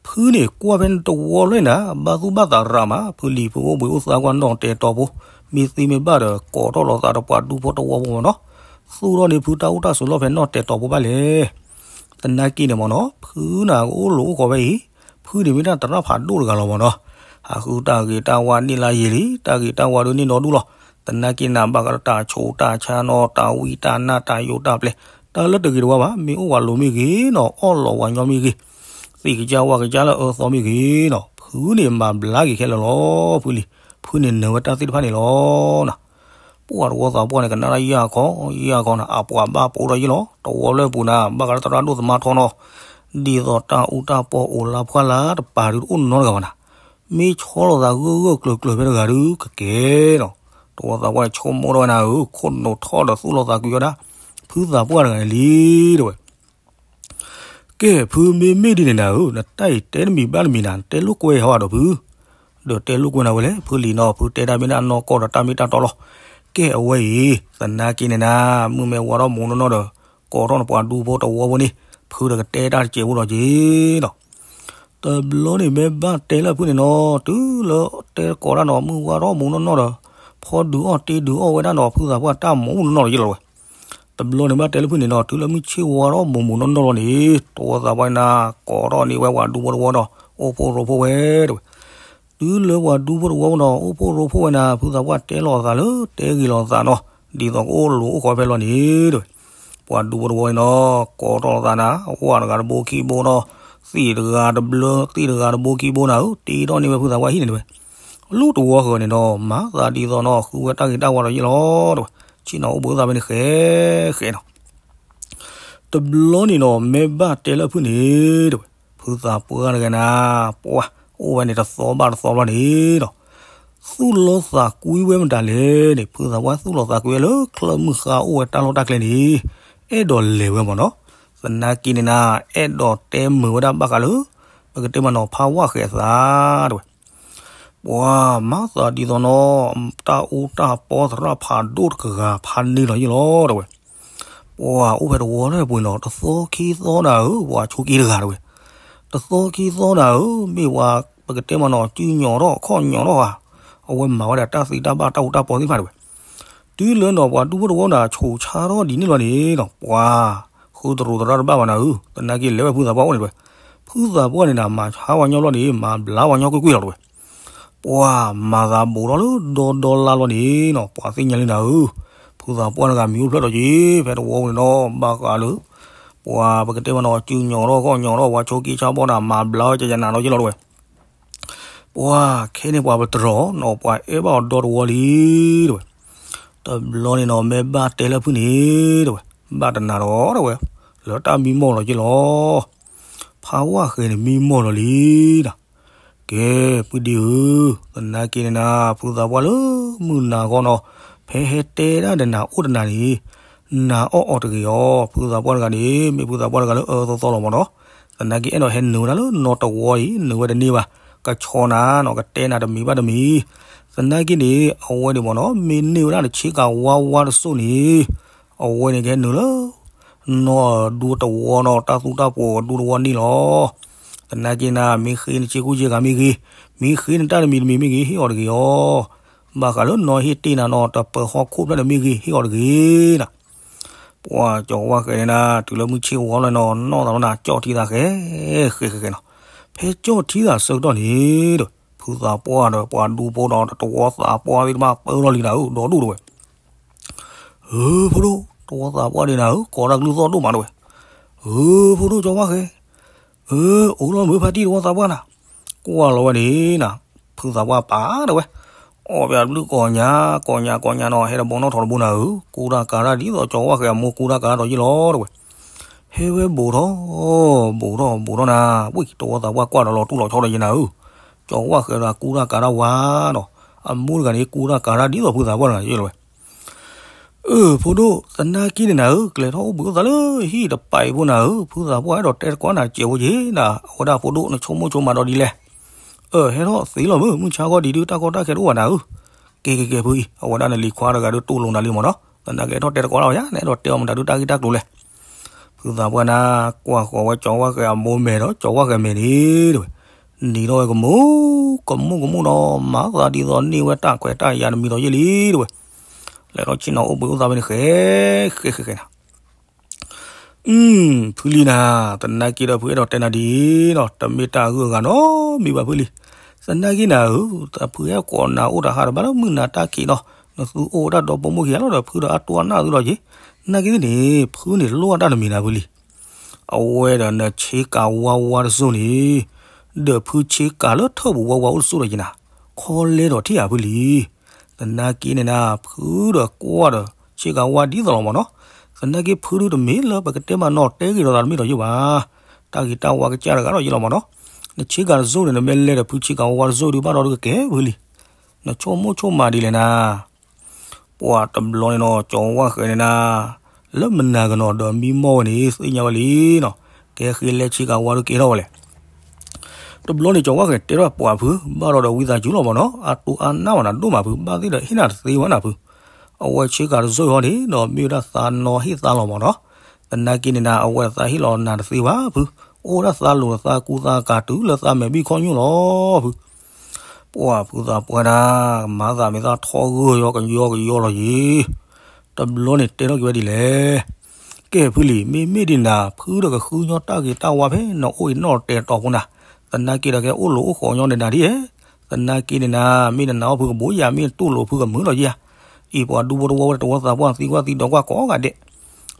ဖုန့ၣ်ကွၢ်ဖဲနတဝီဖျၢၣ်နၤ ဘၣ်သူၣ်ဘၣ်သးရၤမး ဖုလံၤဖုအိၣ်ဘှံးအိၣ်သါကွၢ်နီၣ်တဲာ်တီၤဖိ, မ့ၢ်သ့မ့ၢ်ဘၣ်ဒီး ကိးထီၣ်လီၤသးဒီးပှၤဒူဖိတဝီဖိမးနီၤ, သူၣ်ထီၣ်န့ၢ်ဖုတၢ်အိၣ်တၢ်ဆိးလီၢ်ဖဲနီၣ်တဲာ်တီၤဖိဘၣ်လဲၣ်. သနာ်က့န့ၣ်မးနီၤ ဖုနၤကအိၣ်လိာ်အိၣ်ကီးဝဲအံၤ, ဖုန့ၣ်မ့ၢ်တၢ်သရၣ်ဖးဒိၣ်တဂၤလီၤမးနီၤ, ဟးဃုတၢ်ဂ့ၤတၢ်ဝါန့ၢ်လၢယံာ်လံ, တၢ်ဂ့ၤတၢ်ဝါဒုးန့ၢ်နီၢ်ဒူၣ်လီၤ. သနာ်က့နၤဘၣ်ဃးဒီးတၢ်ဆိးတၢ်ဆါနီၤ တၢ်ဝံတၢ်နါတၢ်ယိးတၢ်ပျဲၤ, တၢ်လၢတဂ့ၤတဝါဘၣ် မ့ၢ်အိၣ်ဝဲလိၤမ့ၢ်ဂ့ၤနီၤ အီၣ်လီၤဝဲညီမ့ၢ်ဂ့ၤ, သ့ၣ်ကစၢ်ဝၣ်ကစၢ်လၢအၢသီမ့ၢ်ဂ့ၤနီၤ ဖုန့ၣ်မၤဘျါက့ၤခဲလၢာ်လီၤ ဖုလံၤ, ဖုန့ၣ်နၢၤဝဲတၢ်သ့ၣ်တဖၣ်န့ၣ်လီၤနၤ. ပှၢ်တဝီသးပှၢ်န့ၣ် ကနၣ်ဒၣ်ယၢ်ခီ ယၢ်ခီနၤ အပှၤဘၣ်ပိာ်ဒီးယ့ၢ်လီၤ တဝီလၢပူၤနၤ ဘၣ်ဃးလၢသရၣ်ဒိၣ်သမါထီနီၤ, ဒ်သိးတၢ်အူတၢ်ပီအိၣ်လၢဖှၣ်လၢတပၤဒုးတအိၣ်နီတဂၤဘၣ်နၤ, မ့ၢ်ဆီလိာ်သးဂၢၢ်ဂၢၢ်ကျၢၤကျၢၤဖဲတဂၤဒုးကကဲနီၤ, တဝီသးပှၢ်န့ၣ်ဆိကမိၣ်ထီၣ်ဝဲနၤဧၢ ခိၣ်နူာ်ထီၣ်ဒီးသူၣ်လီၤသးကွံဝဲဒၣ် ဖုသးပှၢ်တဂၤန့ၣ်လံတဲဝဲ ကဲ ဖုမ့မ့ၢ်ဒ်န့ၣ်နၤဧၢ, နတၢ်အံၤတဲတမံၤဘၣ်တမံၤနၤ, နတဲလိာ်ကွဲဟီဒီးဖု, ဒီးတဲလိာ်ကွဲနၤဝဲလဲၣ်, ဖုလံၤနီၤ, ဖုတဲတၢ်မ့ၢ်ဒၣ်နီၢ်ကီၢ်ဒီးတၢ်မ့ၢ်တၢ်တီလီၤ. ကဲ အဝဲအံၤ သနာ်က့န့ၣ်နၤ, မုၢ်မ့ၢ်ဝါထီၣ်မူးနီၢ်နီၢ်ဒီး ကိးထီၣ်နပှၤဒူဖိတဝီဖိန့ၣ်, ဖုဒီးကတဲတၢ်တစဲးဖိဒီးက့ၤနီၤ. တဘျီန့ၣ်မ့ၢ်ဘၣ်တဲလၢဖုန့ၣ်နီၤ, တုၤလၢတဲကိးတၢ်နီၤ, မုၢ်ဝါထီၣ်မူးနီၢ်နီၢ်ဒီး ဖီဒုးအီၣ်တ့ဒုးအီၣ်ဝဲဒၣ်နီၤ, ဖုသးပှၢ်တၢ်မူးနီၢ်နီၢ်ဒီးယ့ၢ်လီၤဝဲ. တဘျီန့ၣ်ဘၣ်တဲလၢဖုန့ၣ်နီၤ, တုၤလၢမုၢ်ဆ့ၣ်ဝါထီၣ်မူးမူးနီၢ်နီၢ်လီၤန့ၣ်, တဝီသးပှၢ်န့ၣ်နၤ, ကိးထီၣ်န့ၢ်ဝဲပှၤဒူဖိတဝီနီၤ, အိၣ်ဖှိၣ်ရိဖှိၣ်ဝဲတဲဝဲ. တုၤလၢပှၤဒူဖိတဝီနီၤ, အိၣ်ဖှိၣ်ရိဖှိၣ်ဝဲနၤ, ဖုသးပှၢ်တဲလီၤအသးလၢ တဲဂ့ၤလီၤအသးနီၤ, ဒ်သိးကအိၣ်လိၤအိၣ်ဃီဖဲလီၤန့ၣ်တဲဝဲ. ပှၤဒူဖိတဝီန့ၣ်နီၤ, ကိးထီၣ်အသးနၤ, ဝၣ်တဂၤတဘိခံဘိနီၤ, သ့ၣ်တဂၤတဘျၢ, သ့ၣ်တဂၤတဘိခံဘိနၤဧၢ, တ့ထီၣ်န့ၢ်ဝဲဖုသးပှၢ်ဟံၣ်န့ၣ်တဲဝဲ. လၢတဝီဃၢၤန့ၣ်နီၤ, မၤသးဒ်သိးနီၤ, ဃုဝဲတၢ်ဂ့ၤတၢ်ဝါဒီးယ့ၢ်လီၤတဲဝဲ. ဆ့ၣ်နီၤအိၣ်ဘှံးအိၣ်သါဖဲန့ၣ်ဃဲဃဲနီၤ. တဘျီန့ၣ်နီၤ, မ့ၢ်ဘၣ်တဲလၢဖုန့ၣ်တဲဝဲ, ဖုသးပှၢ်တဂၤနၤ, ပှၤအိၣ်ဝဲန့ၣ်တသီဘၣ်တသီဘျီန့ၣ်နီၤ, သူၣ်လီသးကွံဝဲမတၤလဲၣ်န့ၣ်, ဖုသးပှၢ်သူၣ်လီသးကွံဝဲလၢချၢမုၢ်ဃါအိၣ်ဝဲတၢ်လီၢ်တၢ်ကျဲန့ၣ်, အဲၣ်ဒိးလဲၤဝဲမးနီၤ. သနာ်က့န့ၣ်နၤ, အဲၣ်ဒိးတဲမုာ်ဝဲဒၣ်ဘၣ်ဃးလၢ ပကတဲမးနီၤ, ဖးဝၣ်ဃဲၤအသးတဲဝဲ. ပှၤမၤသးဒ်သိးနီၤ, တၢ်အူတၢ်ပီသရၣ်ဖးဒိၣ်တကဂၤဖးန့ၢ်လီၤယ့ၢ်လီၤတဲဝဲ. ပှၤအိၣ်ဖဲတဝီလၢပူၤနီၤ, တသီခံသီနၤဧၢ, ပှၤဆိက့တဂၤတဲဝဲ. တသီခံသီနၤဧၢ, မ့ၢ်ပှၤပကတဲမးနီၤ, စုညိးထီၣ်ခီၣ်ညိးထီၣ်ဧါ, အဝဲမၤဝဲဒၣ်တၢ်သံတၢ်ဘၣ်တၢ်အူတၢ်ပီသ့ၣ်တဖၣ်တဲဝဲ. တုၤလၢနီၤ, ပှၤဒူဖိတဝီနၤ, ဆိးဆါထီၣ်ဒ်န့ၣ်လီၤန့ၣ်နီၤ, ပှၤဃုတရူးသရၣ်တဘၣ်ဘၣ်နၤဧၢ, သနာ်က့လဲၤဝဲဖုသးပှၢ်အိၣ်န့ၣ်တဲဝဲ. ဖုသးပှၢ်န့ၣ်နၤ, မၤဆါဝဲညီဘျီန့ၣ်, မၤဘျါဝဲညီကွ့ၢ်ကွ့ၢ်လီၤတဲဝဲ. ပှၤမၤသးဘူးထီၣ်လၢဒီဒီလါလီၤန့ၣ်နီၤ, ပှၤသ့ၣ်ညါလံနၤဧၢ, ဖုသးပှၢ်တဂၤမံၤအိၣ်ဖျၢၣ်ဒီးက့ၤ ဖဲတဝီပူၤန့ၣ်နီၤ, ဘၣ်ဃးလၢ ပှၤပကတဲမးနီၤ, စုညိးထီၣ်ခီၣ်ညိးထီၣ်, ပှၤဆိက့ဆါဘီနၤ, မၤဘျါဝဲကယနၤနီၤယ့ၢ်လီၤတဲဝဲ. ပှၤခဲန့ၣ်ပှၤပတြီၤနီၤ, ပှၤအဲၣ်ဘၣ်အီၤဒီတဝီလံတဲဝဲ. တဘျီန့ၣ်နီၤ, မ့ၢ်ဘၣ်တဲလၢဖုန့ၣ်တဲဝဲ, ဘၣ်တနၤဒီးတဲဝဲ, လၢတၢ်မံမီၢ်လီၤယ့ၢ်လီၤ. ဖးဝၣ်ဃဲၤန့ၣ်မံမီၢ်လီၤလံနၤ. က ကဲ, ပုၢ်ဒ့ဧၢ, သနာ်က့န့ၣ်နၤ ဖုသးပှၢ်လၢမုၢ်နၤဂီၢ်နီၤ, ဖဲဟဲတဲဒၣ်ဒီးနၤအိၣ်တနၤန့ၣ်, နၤအီၣ်အီၤတဂ့ၤအီၤ, ဖုသးပှၢ်တဂၤန့ၣ် မ့ၢ်ဖုသးပှၢ်တဂၤလၢအအၢသီသီလီၤမၢ်နီၤ, သနာ်က့အဲၣ်ဒိးဟဲနုာ်ဝဲဒၣ်လၢနီတဝီအံၤ နုာ်ဝဲတန့ၢ်ဘၣ်, ကဆီနၤနီၤ ကတဲနၤတမံၤဘၣ်တမံၤ, သနာ်က့န့ၣ် အဝဲန့ၣ်မၢ်နီၤ မ့ၢ်န့ၢ်ဝဲဒၣ်နဆ့ကၤဝါဝါတစိၢ်န့ၣ်, အဝဲန့ၣ်ကဟဲနုာ်လၢ နီၢ်ဒူတဝီနီၤ တၢ်သူတၢ်ပိာ်အဒူတဝီန့ၣ်လီၤ. သနာ်က့နၤ မ့ၢ်ဃ့နဆ့ကူဆ့ကၤမ့ၢ်ဂ့ၤ, မ့ၢ်ဃ့နတၢ်တမံၤတမံၤမ့ၢ်ဂ့ၤ ဟ့ၣ်အီၤတဂ့ၤအီၤ, ဘၣ်ဃးလၢနီၢ်ဟ့ၣ်တ့ၢ်နၤနီၤ တပၢၤဟီၣ်ခိၣ်ဖျၢၣ်န့ၣ်မ့ၢ်ဂ့ၤ ဟ့ၣ်အီၤတဂ့ၤနၤ. ပှၤကၠီၤဝၣ်ဃဲၤန့ၣ်နၤ တုၤလၢမုၢ်ဆ့ၣ်ဝါလီၤနီၤ နီၢ်သးလီၤနၤ ကၠီၣ်ထံသးဃဲၤဃဲၤဃဲၤနီၤ, ဖဲကၠီၣ်ထံသးဆၢကတီၢ်န့ၣ်ဒီး ဖုသးပှၢ်ဒီးပှၤဒူဖိဒီးတဝီသးပှၢ်သ့ၣ်တဖၣ်ပၢလီၤလံနၤဧၢ ဒီဒူၣ်တဝဲ ဧၢ ဖိဒိၣ် တဝီသးပှၢ်ဒံးနၤဧၢ ကိးတၢ်ကလုၢ်သီၣ်ဒိၣ်မးတဝဲ, ဧၢ ဖိဒိၣ်ကၠီၤဝၣ်ဃဲၤ, ဧၢ အိၣ်လီၤမုၢ်ဖါတံၢ်တဝီသးပှၢ်နၤ, ကွၢ်လီၤဝဲန့ၣ်နၤ, ဖုသးပှၢ်ပာ်တဝဲ, အီၣ်ပယီၤဘျုးကိးညါ ကိးညါကိးညါနီၤ ဟဲတဘီနီၣ်ထီၣ်တဘိနၤဧၢ ကူတၢ်ကၤတၢ်ဒ်သိးကၠီၤဝၣ်ဃဲၤအမိၢ်ကူတၢ်ကၤတၢ်ဒီးယ့ၢ်လီၤတဝဲ, ဟဲဝဲဘူးထီၣ် ဘူးထီၣ်ဘူးထီၣ်နၤ, ဝံၣ်တဝီသးပှၢ်ကွၢ်ဒီးလီၤတူၢ်လီၤဆီဒီးယ့ၢ်နၤဧၢ, ကၠီၤဝၣ်ဃဲၤဒီးကူတၢ်ကၤတၢ်ဝါနီၤ, အမိၢ်တဂၤန့ၣ် ကူတၢ်ကၤတၢ်ဒ်သိးဖုသးပှၢ်တဂၤယ့ၢ်လီၤဝဲ အၢ ဖိဒိၣ် သနာ်က့န့ၣ်နၤဧၢ ကျဲၤထီၣ်အိၣ်ဘှံးအိၣ်သါလၢဟံၣ်တပၤအံၤဖိနၤဧၢ ဖုသးပှၢ်အဲၣ်ဒိးတဲတကိးနၤစဲးဖိက့ၤနၤ အဝဲဒၣ်ဖိဒိၣ်နဆိကမိၣ်ဆိကမးဒီးဒ်လဲၣ်, အၢ ဟဲထီၣ်သ့လီၤမုၢ် မုၢ်ဆါဂီၢ်ဒံးဒုးတၢ်ကီတၢ်ခဲတအိၣ်ဘၣ်နၤဧၢ, ကဲကဲကဲဖုအံၤ အဝဲဒၣ်နလံၤခွါတဂၤဒုးတူၢ်လိာ်နၤလံမၢ်နီၤ သနာ်က့ထီၣ်တဲတကိးလၢ်ယါ နအဲၣ်ဒိးတဲအီၤမတၤဒုးတၢ်ဂ့ၢ်တၢ်ကျိၤလဲၣ်, ဖုသးပှၢ်နၤ ကွၢ်ဃီၤဝဲကၠီၤဝၣ်ဃဲၤအမိၢ်မဲာ်ဒီးကၠီၤဝၣ်ဃဲၤမဲာ်န့ၣ်တဝဲ နံၤထီၣ်ဝဲကမူၣ် ကမူၣ်ကမူၣ်နီၤ မၤသးဒ်သိးန့ၢ်ဝဲတၢ်ခွဲးတၢ်ယာ်တမံၤဒီးယ့ၢ်လံတဝဲ, လဲၤထီၣ်ဆ့ၣ်နီၤအိၣ်ဘှံးအိၣ်သါဖဲန့ၣ်ဃဲ ဃဲဃဲဃဲနၤ, ဖုလံနၤ, သနာ်က့ဒီးဖုအဲၣ်ဒိးတဲနၤဒ်အံၤနီၤ တမ့ၢ်တၢ်အဂုၤအဂၤနီတမံၤဘၣ်ဖုလံ, သနာ်က့နၤဧၢ တၢ်ဖုဟဲကိးနၤအိၣ်တဟးတဘၣ်လၢမုၢ်နၤတၢ်ခံးနီၤ နသုအိၣ်ဝဲဒၣ်ဒီဖိမိၢ်ခံဂၤလီၤဒီး ဖုဒီးအတိၢ်အနၢ်သုလီၤက့ၤ, သနာ်က့န့ၣ် ဖုန့ၣ်လိၣ်အတၢ်တမံၤနၤဖုလံ အဝဲဒီးနဆ့ကၤဝါဝါတစိၢ်န့ၣ်, ဒီးဖုဆ့ကၤလၢထၢၣ်ပူၤဝါဝါအိၣ်တစိၢ်ဒီးက့ၤနၤ, ခီလဲဒီးထံၣ်ဧါဖုလံ. သနာ်က့န့ၣ်နၤ ဖုဒီးကွၢ်ဒီး ဆ့ကၤဝါဒ်သိးလီၤမၢ်နီၤ. သနာ်က့ဖုဒုးတမ့ၢ်လၢပကတဲမးနီၤ တဲဂ့ၤဒီးသးတမ့ၢ်ဒီးယ့ၢ်ဘၣ်. တၢ်ဂ့ၤတၢ်ဝါကစၢ်တဂၤဒီးယ့ၢ်လီၤမၢ်နီၤ. နဆ့ကၤတစိၢ်န့ၣ် နမ့ၢ်လဲၤဒီးဖုဆ့ကၤဝါဝါတစိၢ်ဒုးဘၣ်ဒီးဒုးကကဲဖုလံ. နဆိကမိၣ်ဆိကမးဒ်လဲၣ်နၤ ပှၤတဘျီန့ၣ်နီၤ ကၠီဝၣ်ဃဲၤန့ၣ်နၤ, လၢမနၤကနီၤဒီးမံမီၢ်ဝဲန့ၣ် သ့ၣ်ညါဝဲလံနီၤ, ကဲဃ့လဲဆ့ကၤဝါဒုးကဲထီၣ်ဝဲလဲၣ်. တဘျီန့ၣ် ကၠီဝၣ်ဃဲၤတဲထီၣ်ပှၤဖု ဘၣ်ဒီးဒီးဝံသးစူၤလီၤမၢ်နီၤ, အတိၢ်အနၢ်ဝဲနၤဒိၣ်မးဖု, ဘၣ်သ့ၣ်ဒီးဟ့ၣ်နၤတသ့ဝဲနၤဖု, အဝဲဆ့ကၤတစိၢ်ဟီန့ၣ်ဒီး မ့ၢ်ဝဲဒၣ်သးနီၢ်ဟ့ၣ်သါလီၤမၢ်နီၤ. သနာ်က့န့ၣ်နၤ အဝဲသးဟ့ၣ်လီၤနၤတသ့ဘၣ်ဖု, အိၣ်ဝဲဒၣ်သးလိၤဒီးသးကူသးကၤတုၤလၢသးမဲာ်ဘံၣ်ခီၣ်ညိၣ်လီၤဖု. ပှၤဖုသးပှၢ်ဒၣ် မၤသးမ့ၢ်သးထီဂၢၢ်ယီကယီကယီလီၤယံၤ, တဘျီန့ၣ်တဲထီၣ်က့ၤဝဲဒ်လဲၣ်. ကဲဖုလံ, မ့မ့ၢ်ဒ်နၤ ဖုဒီးကဃုညီတၢ်ဂ့ၤတၢ်ဝါဖဲနအိၣ်အံၤနီၣ်တဲာ်တီၤဖိနၤ, သနာ်က့ဒီးကဲအိၣ်လိာ်အိၣ်ဃီၤညီဒဲးနၤဒ်ဧါ. သနာ်က့န့ၣ်နၤ မ့ၢ်နနာ်အီၣ်ဖုကဘိယၤ မ့ၢ်နတူၢ်လိာ်ဖုကမုာ်လီၤယံၤဧါ. အံၤပှၤဒူဖိတဝီဝဲတဝီသးပှၢ်သံကွၢ်သံဒီးကွၢ်ကိးဂၤဒဲး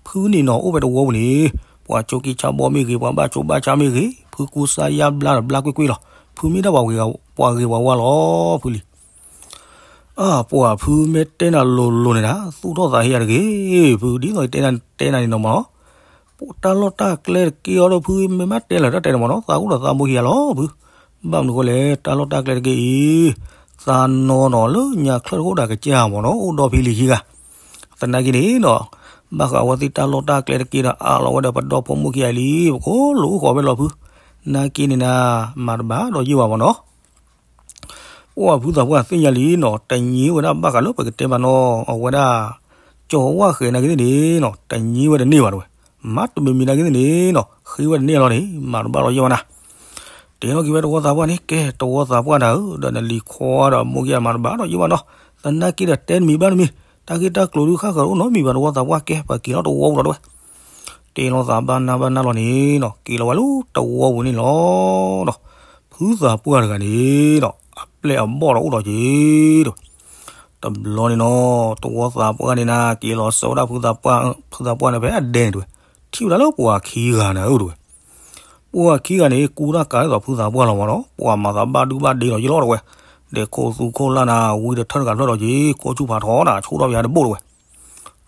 ဖုန့ၣ်နီၤအိၣ်ဖဲတဝီပူၤန့ၣ်, ပှၤဆိးက့ဆါဘီမ့ၢ်ဂ့ၤ ပှၤဘၣ်ဆိးဘၣ်ဆါမ့ၢ်ဂ့ၤ ဖုကူစါယါဘျါဒီးဘျါကွ့ၢ်ကွ့ၢ်လီၤ. ဖုမ့ၢ်ဒၣ်ပှၤဂ့ၤပှၤဝါလီၤဖုလံ. အၢ ပှၤဖုမ့ၢ်တဲနၤလိၤလိၤန့ၣ်နၤ သူၣ်ထီၣ်သးဟ့ယၤတဂ့ၤ, ဖုဒ်သိးတဲနၤန့ၣ်နီၤမၢ်နီၤ, တၢ်လီၢ်တၢ်ကျဲတက့ၢ်အီၤဒီးဖုမ့ၢ်မ့ၢ်တဲလၢတၢ်တဲန့ၣ်မၢ်နီၤ သးအိၣ်ဒီးသးမိၢ်ခံဂၤလီၤဖု. ဘၣ်မနုၤဃိလဲၣ် တၢ်လီၢ်တၢ်ကျဲတက့ၢ်အံၤ သးနီၢ်နီၢ်လၢညါချၢၣ်တအိၣ်ဒၣ်ကစၢ်မၢ်နီၤ အိၣ်ဒီးဖံလံၤခံဂၤ. သနာ်က့န့ၣ်နီၤ ဘၣ်ဃးအဝဲသ့ၣ်တၢ်လီၢ်တၢ်ကျဲတက့ၢ်ဒီးအးလီၤဝဲဒီးပဒီဖိမိၢ်ခံဂၤလံ ပကိးလိာ်အိၣ်ဃီၤဝဲလီၤဖု. သနာ်က့န့ၣ်နၤ မၤတဘၣ်ဒီးယ့ၢ်ဘၣ်မၢ်နီၤ. ပှၤဖုသးပှၢ်သ့ၣ်ညါလံနီၤ တညံဝဲဒၣ်ဘၣ်ဃးလၢပကတဲမးနီၤ အဝဲဒၣ် ကၠီဝၣ်ဃဲၤနာ်က့သ့ၣ်န့ၣ်နီၤ တညံဝဲတန့ၢ်ဘၣ်တဝဲ, မၤတမံၤမံၤနာ်က့သ့ၣ်န့ၣ်နီၤ ဃ့ဝဲတန့ၢ်လီၤန့ၣ် မၤတဘၣ်ဒီးယ့ၢ်ဘၣ်နၤ. တဲထီၣ်က့ၤဝဲတဝီသးပှၢ်န့ၣ် ကဲတဝီသးပှၢ်နၤဧၢ ဒီးနလံၤခွါဒီးမိၢ်က့ၤမၤတဘၣ်ဒီးယ့ၢ်ဘၣ်နီၤ. သနာ်က့ဒီးတဲတမံၤဘၣ်တမံၤ တၢ်ဂ့ၢ်တၢ်ကျိၤဒုးဃၣ်ဃၢၤတအိၣ်နီတမံၤဘၣ်တဝီသးပှၢ် ကဲပှၤက့ၤလီၤတဝီပူၤလီၤတဝဲ တဲလီၤသးဘၣ်နၢ်ဘၣ်နၢ်လီၤန့ၣ်နီၤ က့ၤလီၤဝဲလၢတဝီပူၤန့ၣ်လီၤ. ဖုသးပှၢ်တဂၤန့ၣ်နီၤ အပျဲၢ်အဘီၣ်ဒီးအိၣ်ဒီးက့ၤတဝဲ တဘျီန့ၣ်နီၤ တဝီသးပှၢ်န့ၣ်နၤ က့ၤလီၤဆၢဝဲဒၣ်ဖုသးပှၢ် ဖုသးပှၢ်န့ၣ်ဖဲအဒဲန့ၣ်တဝဲ ထံၣ်ဝဲဒၣ်လၢပှၤခံဂၤနၤဧၢတဝဲ ပှၤခံဂၤန့ၣ် ကူတၢ်ကၤဒ်သိးဖုသးပှၢ်လီၤမၢ်နီၤ ပှၤမၤသးဘၣ်ဒုဘၣ်ဒ့လီၤယ့ၢ်လီၤတဝဲ ဒဲးခိၣ်သူခိၣ်လၢ်နၤ ဝံတထၢၣ်တဂၤဖျၢၣ်ဒီးက့ၤ ခိၣ်ဆူၣ်ဖးထီနၤ ဆိၣ်ထီၣ်ပယါတဘိၣ်တဝဲ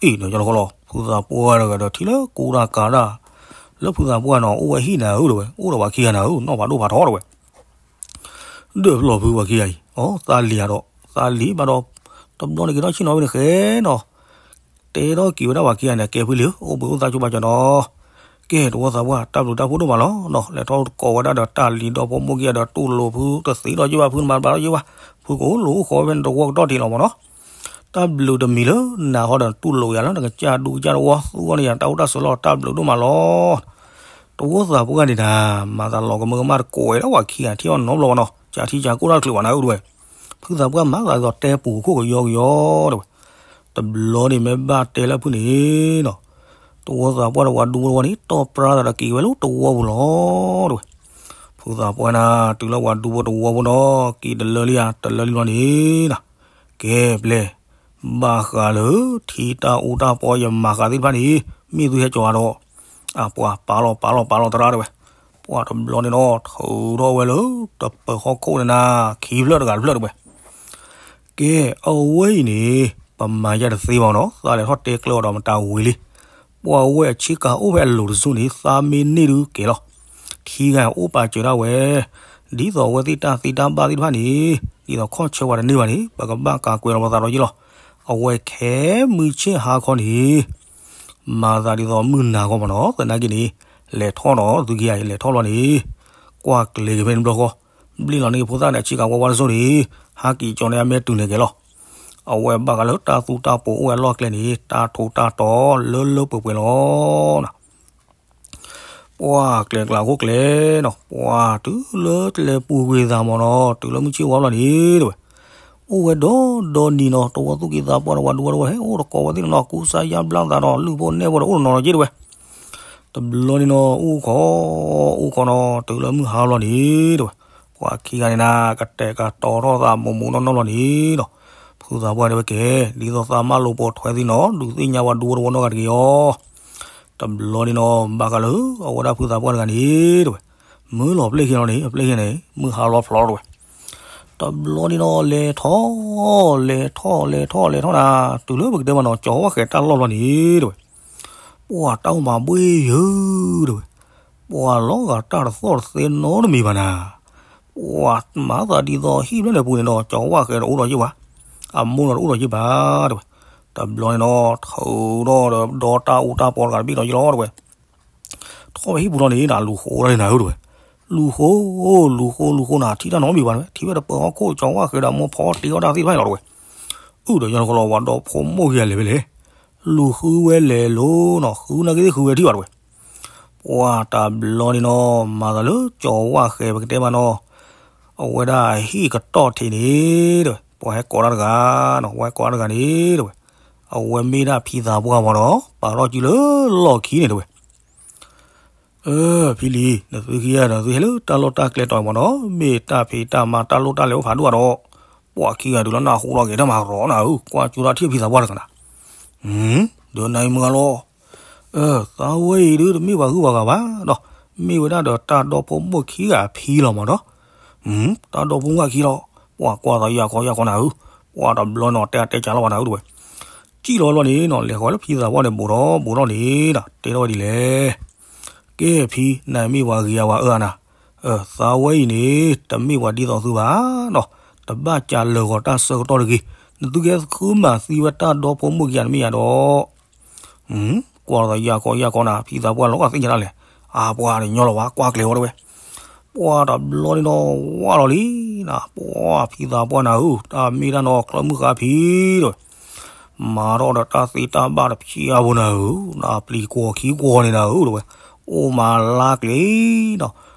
အံၤ ဒီးကၠီလီၤဃီလီၤ ဖုသးပှၢ်တဂၤဒီးထံၣ်လၢကူတၢ်ကၤတၢ် လၢဖုသးပှၢ်နီၤ အိၣ်ဝဲဟံၣ်နၤဧၢတဝဲ အိၣ်ဒီးပှၤခံဂၤနၤဧၢ နီၢ်ဖးဒိၣ်ဖးထီတဝဲ ဒၢးဖျီၣ်ဖုပှၤခံဂၤအံၤ အိ သးလံၤဧါဒီး သးလံၤဘၣ်ဒီး တဘျီန့ၣ်က့ၤထီၣ်ဆ့ၣ်နီၤဝဲန့ၣ်ဃဲနီၤ တဲထီၣ်က့ၤဝဲဒၣ်ပှၤခံဂၤန့ၣ် ကဲဖုလံၤဧၢ အိၣ်ဘှံးအိၣ်သါကၠိဘၣ်ကၠီနီၤ ကဲတဝီသးပှၢ် တၢ်ဘျုးတၢ်ဖှိၣ်ဒိၣ်မးလီၤနီၤ လဲၤထီၣ်ကိးဝဲဒၣ်ဒီးတၢ်လံၤဒီဖိမိၢ်ခံဂၤဒီးတူၢ်လိာ်ဖုတသ့ဒီးက့ၤဘၣ် ဖုမၤဘၣ်ဒီးက့ၤဘၣ် ဖုကအိၣ်လိာ်အိၣ်ဃီဝဲဖဲန့ၣ်တဝီကတီၢ်ထံးလီၤမးနီၤ တၢ်ဘျုးတမံၤလၢနၤဃီဒီးတူၢ်လိာ်ယၤလၢနကစၢ်ဒူကစၢ်တဝီသူအီၤန့ၣ်ယၤ တၢ်အိၣ်တၢ်ဆိးလီၤတၢ်ဘျုးဒိၣ်မးလီၤ တဝီသးပှၢ်န့ၣ်နၤ မၤသးလီၤကမၢကမၣ်တကိးဝဲဒၣ်ပှၤခံဂၤထံၣ်အီၤနီတဘျီဘၣ်နီၤ ကၠးထံကၠးကိၣ်တၢ်တချုးဘၣ်နၤဧၢတဝဲ ဖုသးပှၢ်မၤသးဒ်သိးတဲပူၤခိၣ်ကယီကယီတဝဲ တဘျီန့ၣ်မ့ၢ်ဘၣ်တဲလၢဖုန့ၣ်နီၤ တဝီသးပှၢ်ဒီးပှၤဒူဖိတဝီန့ၣ် တီၢ်ပြါသးဒီးက့ၤဝဲလၢတဝီပူၤလီၤတဝဲ ဖုသးပှၢ်နၤ တုၤလၢပှၤဒူဖိတဝီဖိနီၤ က့ၤတလၢလံဧါ တလၢလံလီၤန့ၣ်နၤ ကဲပျဲ ဘၣ်ဃးလၢ ထံတၢ်အူတၢ်ပီယမၤဃးသ့ၣ်တဖၣ်န့ၣ် မ့ၢ်သုဟဲကၠီၤဧါဒီး အပှၤပာ်လီၤပာ်လီၤပာ်လီၤသရၣ်တဝဲ ပှၤတဘျီန့ၣ်နီၤ ထုးထီၣ်ဝဲလၢတပၢၤဟီၣ်ခိၣ်န့ၣ်နၤ ခံဖျၢၣ်တဂၤတဖျၢၣ်တဝဲ ကဲ အဝဲအံၤန့ၣ် ပမၤယဲတသ့ဘၣ်နီၤ သးလဲၤထီၣ်တဲကျၢၤအီၤဒီးမတၤဝံၤလံ ပှၤဝဲအဆ့ကၤအိၣ်ဖဲအလိၤတစိၢ်န့ၣ် သးမ့ၢ်န့ၢ်ဒုးကဲလီၤ ထံဂၤအိၣ်ပာ်စၢၤဒၣ်ဝဲ ဒ်သိးအဝဲသ့ၣ်တၢ်သ့တၢ်ဘၣ်သ့ၣ်တဖၣ်န့ၣ် ဒ်သိးခီၣ်ဆၢပှၤတန့ၢ်ဘၣ်န့ၣ် ပကဘၣ်ကးကွဲးလီၤပသးဒီးယ့ၢ်လီၤ အဝဲခဲမုၢ်ဆ့ၣ်ဟါခီန့ၣ် မၤသးဒ်သိးမုၢ်နၤဂီၢ်မးနီၤ သနာ်က့န့ၣ် လဲၤထီၣ်နီၤ သုခံဂၤအံၤ လဲၤထီၣ်လီၤန့ၣ် ကွၢ်ကျဲၤက့ၤဖဲန့ၣ်တဘျီဃီ ဘျ့ၣ်လီၤန့ၣ် ဖိသၣ်န့ၣ် အဆ့ကၤဝါဝါတစိၢ်န့ၣ် ဟးက့ၤကၠီန့ၣ် အမဲာ်တုၤန့ၢ်ကဲလီၤ အဝဲဘၣ်ဃးလၢတၢ်သူတၢ်ပိာ်အိၣ်ဝဲအလီၢ်ကျဲန့ၣ် တၢ်ထူးတၢ်တီၤလၢလၢပှဲၤပှဲၤလီၤ ပှၤကျဲၤကျါခိၣ်ကျဲၤနီၤ ပှၤတုၤလၢကျဲပူၤကွံာ်သးမးနီၤ တုၤလၢမုၢ်ဆ့ၣ်ဝါလီၤန့ၣ်တဝဲ အိၣ်ဝဲဒီးဒီနံၤနီၤ တဝီသူၣ်က့သးပှၢ်ဒီးပှၤဒူဖိတဝီ ဟဲအိၣ်တကိးဝဲသ့ၣ်နီၤ ကူစါယါဘျါသးဒီး လုၢ်ဖိနဲၣ်ဖိဒီးအိၣ်တနီၤနီၤက့တဝဲ တဘျီန့ၣ်နီၤ အိၣ်ခိး အိၣ်ခိးနီၤ တုၤလၢမုၢ်ဟါလီၤန့ၣ်တဝဲ ပှၤခံဂၤန့ၣ်နၤ ကတဲာ်ကတီၤထီၣ်သးမိၢ်မိၢ်နီၢ်နီၢ်လီၤန့ၣ်နီၤ ဖုသးပှၢ်တဲဝဲကဲ ဒ်သိးသးမၢလိာ်ပိာ်ထွဲသ့ၣ်နီၤ ဒုးသ့ၣ်ညါပှၤဒူဖိတဝီနီတဂၤတဂ့ၤအီၤ တဘျီန့ၣ်နီၤ ဘၣ်ဃးလၢ အဝဲဒၣ်ဖုသးပှၢ်တဂၤန့ၣ်တဝဲ မၢလီၤပျဲၢ်ခံလီၤန့ၣ် အပျဲၢ်ခံန့ၣ် မုၢ်ဟါလီၤဖျိးတဝဲ တဘျီန့ၣ်နီၤ လဲၤထီၣ် လဲၤထီၣ် လဲၤထီၣ် လဲၤထီၣ်နၤ တုၤလၢပကတဲမးနီၤ ကၠီၤဝၣ်ဃဲၤတၢ်လီၢ်လီၤန့ၣ်တဝဲ ပှၤတၢ်အိၣ်မၤဘှ့ၣ်ယၢၤတဝဲ ပှၤလီၤဂာ်တၢ်တသီၣ်တသဲနီတမံၤဘၣ်နၤ ပှၤမၤသးဒ်သိးဟံၣ်ဖျၢၣ်န့ၣ်ပူၤန့ၣ်ဒီး ကၠီၤဝၣ်ဃဲၤတအိၣ်ဒီးယ့ၢ်ဘၣ် အမိၢ်ဒီးတအိၣ်ဒီးယ့ၢ်ဘၣ်တဝဲ တဘျီန့ၣ်နီၤ ထုးထီၣ်ဒီးဒီတၢ်အူတၢ်ပီတဂၤတဘ့ၣ်ဒီးယ့ၢ်လီၤတဝဲ ထီၣ်ဝဲဟံၣ်ပူၤလီၤန့ၣ်နၤ လူၤဃိတၢ်န့ၣ်နၤဧၢတဝဲ လူၤဃိ လူၤဃိ လူၤဃိနၤ ထံၣ်တၢ်နီတမံၤဘၣ်တဝဲ ထံၣ်ဝဲတပၢၤဟီၣ်ခိၣ် ကၠီၤဝၣ်ဃဲၤဒီးမိၢ်ဖီတ့အီၣ်တၢ်သ့ၣ်တဖၣ်န့ၣ်လီၤတဝဲ အုၣ်ဒီးယီၤတကလီၤ ပှၤဒီဖိမိၢ်ခံဂၤလဲၤဝဲလဲၣ် လူၤဃုဝဲလဲၤလိၤနီၤ ဃုနာ်က့သ့ၣ်ဃုဝဲထံၣ်ဘၣ်တဝဲ ပှၤတဘျီန့ၣ်နီၤ မၤသးလၢကၠီၤဝၣ်ဃဲၤပကတဲမးနီၤ အဝဲဒၣ်ဟံၣ်ကတီၢ်ထံးန့ၣ်တဝဲ ပှၤဟဲကိးတၢ်တဂၤနီၤ ပှၤဟဲကိးတၢ်တဂၤန့ၣ်တဝဲ အဝဲမ့ၢ်ဒၣ်ဖံသးပှၢ်မးနီၤ ပာ်ထီၣ်စုလၢလီၢ်ခံန့ၣ်တဝဲ အၢ ဖံလံၤ နသုခံဂၤဒီးသုဟဲလၢတၢ်လီၢ်တၢ်ကျဲတီၤမးနီၤ မ့ၢ်တၢ်ဖံးတၢ်မၤတၢ်လိၣ်တၢ်လဲၤအိၣ်ဖးဒိၣ်ဒီး ပှၤခံဂၤဒုးလၢနၢ်ဟူလီၤက့ၤတၢ်မၤရီၤနၤဧၢ ကွၢ်ကၠူတၢ်ထံၣ်ဖံသးပှၢ်တဂၤနၤ ဒီးနၤအံၤမုၢ်ဂၤလီၤ အၢ သးဝဲအံၤဒုးတမ့ၢ်ပှၤဂုၤပှၤဂၤဘၣ်ဒီး မ့ၢ်ဝဲဒၣ်ဒီးတၢ်ဒီဖိမိၢ်ခံဂၤအဖံလီၤမးနီၤ တၢ်ဒီဖိမိၢ်ခံလီၤ ပှၤကွၢ်သးယၢ်ခီယၢ်ခီနၤဧၢ ပှၤတဘျီနီၤ တဲအတဲကၢ်လီၤဘၣ်နၤဧၢတဝဲ စံၣ်လီၤလီၤန့ၣ်နီၤ လဲၤဃီၤလၢဖံသးပှၢ်န့ၣ် ဘူးထီၣ်ဘူးထီၣ်န့ၣ်ဒီး တဲထီၣ်ဝဲဒ်လဲၣ် ကဲဖံ နမ့ၢ်ပှၤဂ့ၤယၤဝဲအၢအနၤ သးဝဲအံၤန့ၣ် တမ့ၢ်ပှၤဒ်သိးသုဘၣ်နီၤ တဘၣ်ကးလၢာ်ဂီၤတၢ်ဆၢကတီၢ်တဂ့ၤ နသုကဲဃုမၤသံဝဲတၢ်ဒီဖိမိၢ်ခံဂၤတမ့ၢ်ယၤဒီး ကွၢ်လီၤသးယၢ်ခီယၢ်ခီနၤ ဖံသးပှၢ်လီၤဂာ်သ့ၣ်ညါတၢ်လဲၣ် အပှၤန့ၣ်ညီလီၤဝဲ ကွၢ်ကျဲၤဝဲတဝဲ ပှၤတဘျီန့ၣ်နီၤ ဝၢ်လီၤလံနၤ ပှၤဖံသးပှၢ်နၤဧၢ တၢ်မ့ၢ်တၢ်နီၤ ချၢမုၢ်ဃါဖံတဝဲ မၤထီၣ်ဒီးတၢ်သ့တၢ်ဘၣ်တဖျၢၣ်ဖိနၤဧၢ နပျံၤကွီၤခံကွီၤန့ၣ်နၤဧၢတဝဲ အိၣ်မၤလါကျ့ၤနီၤ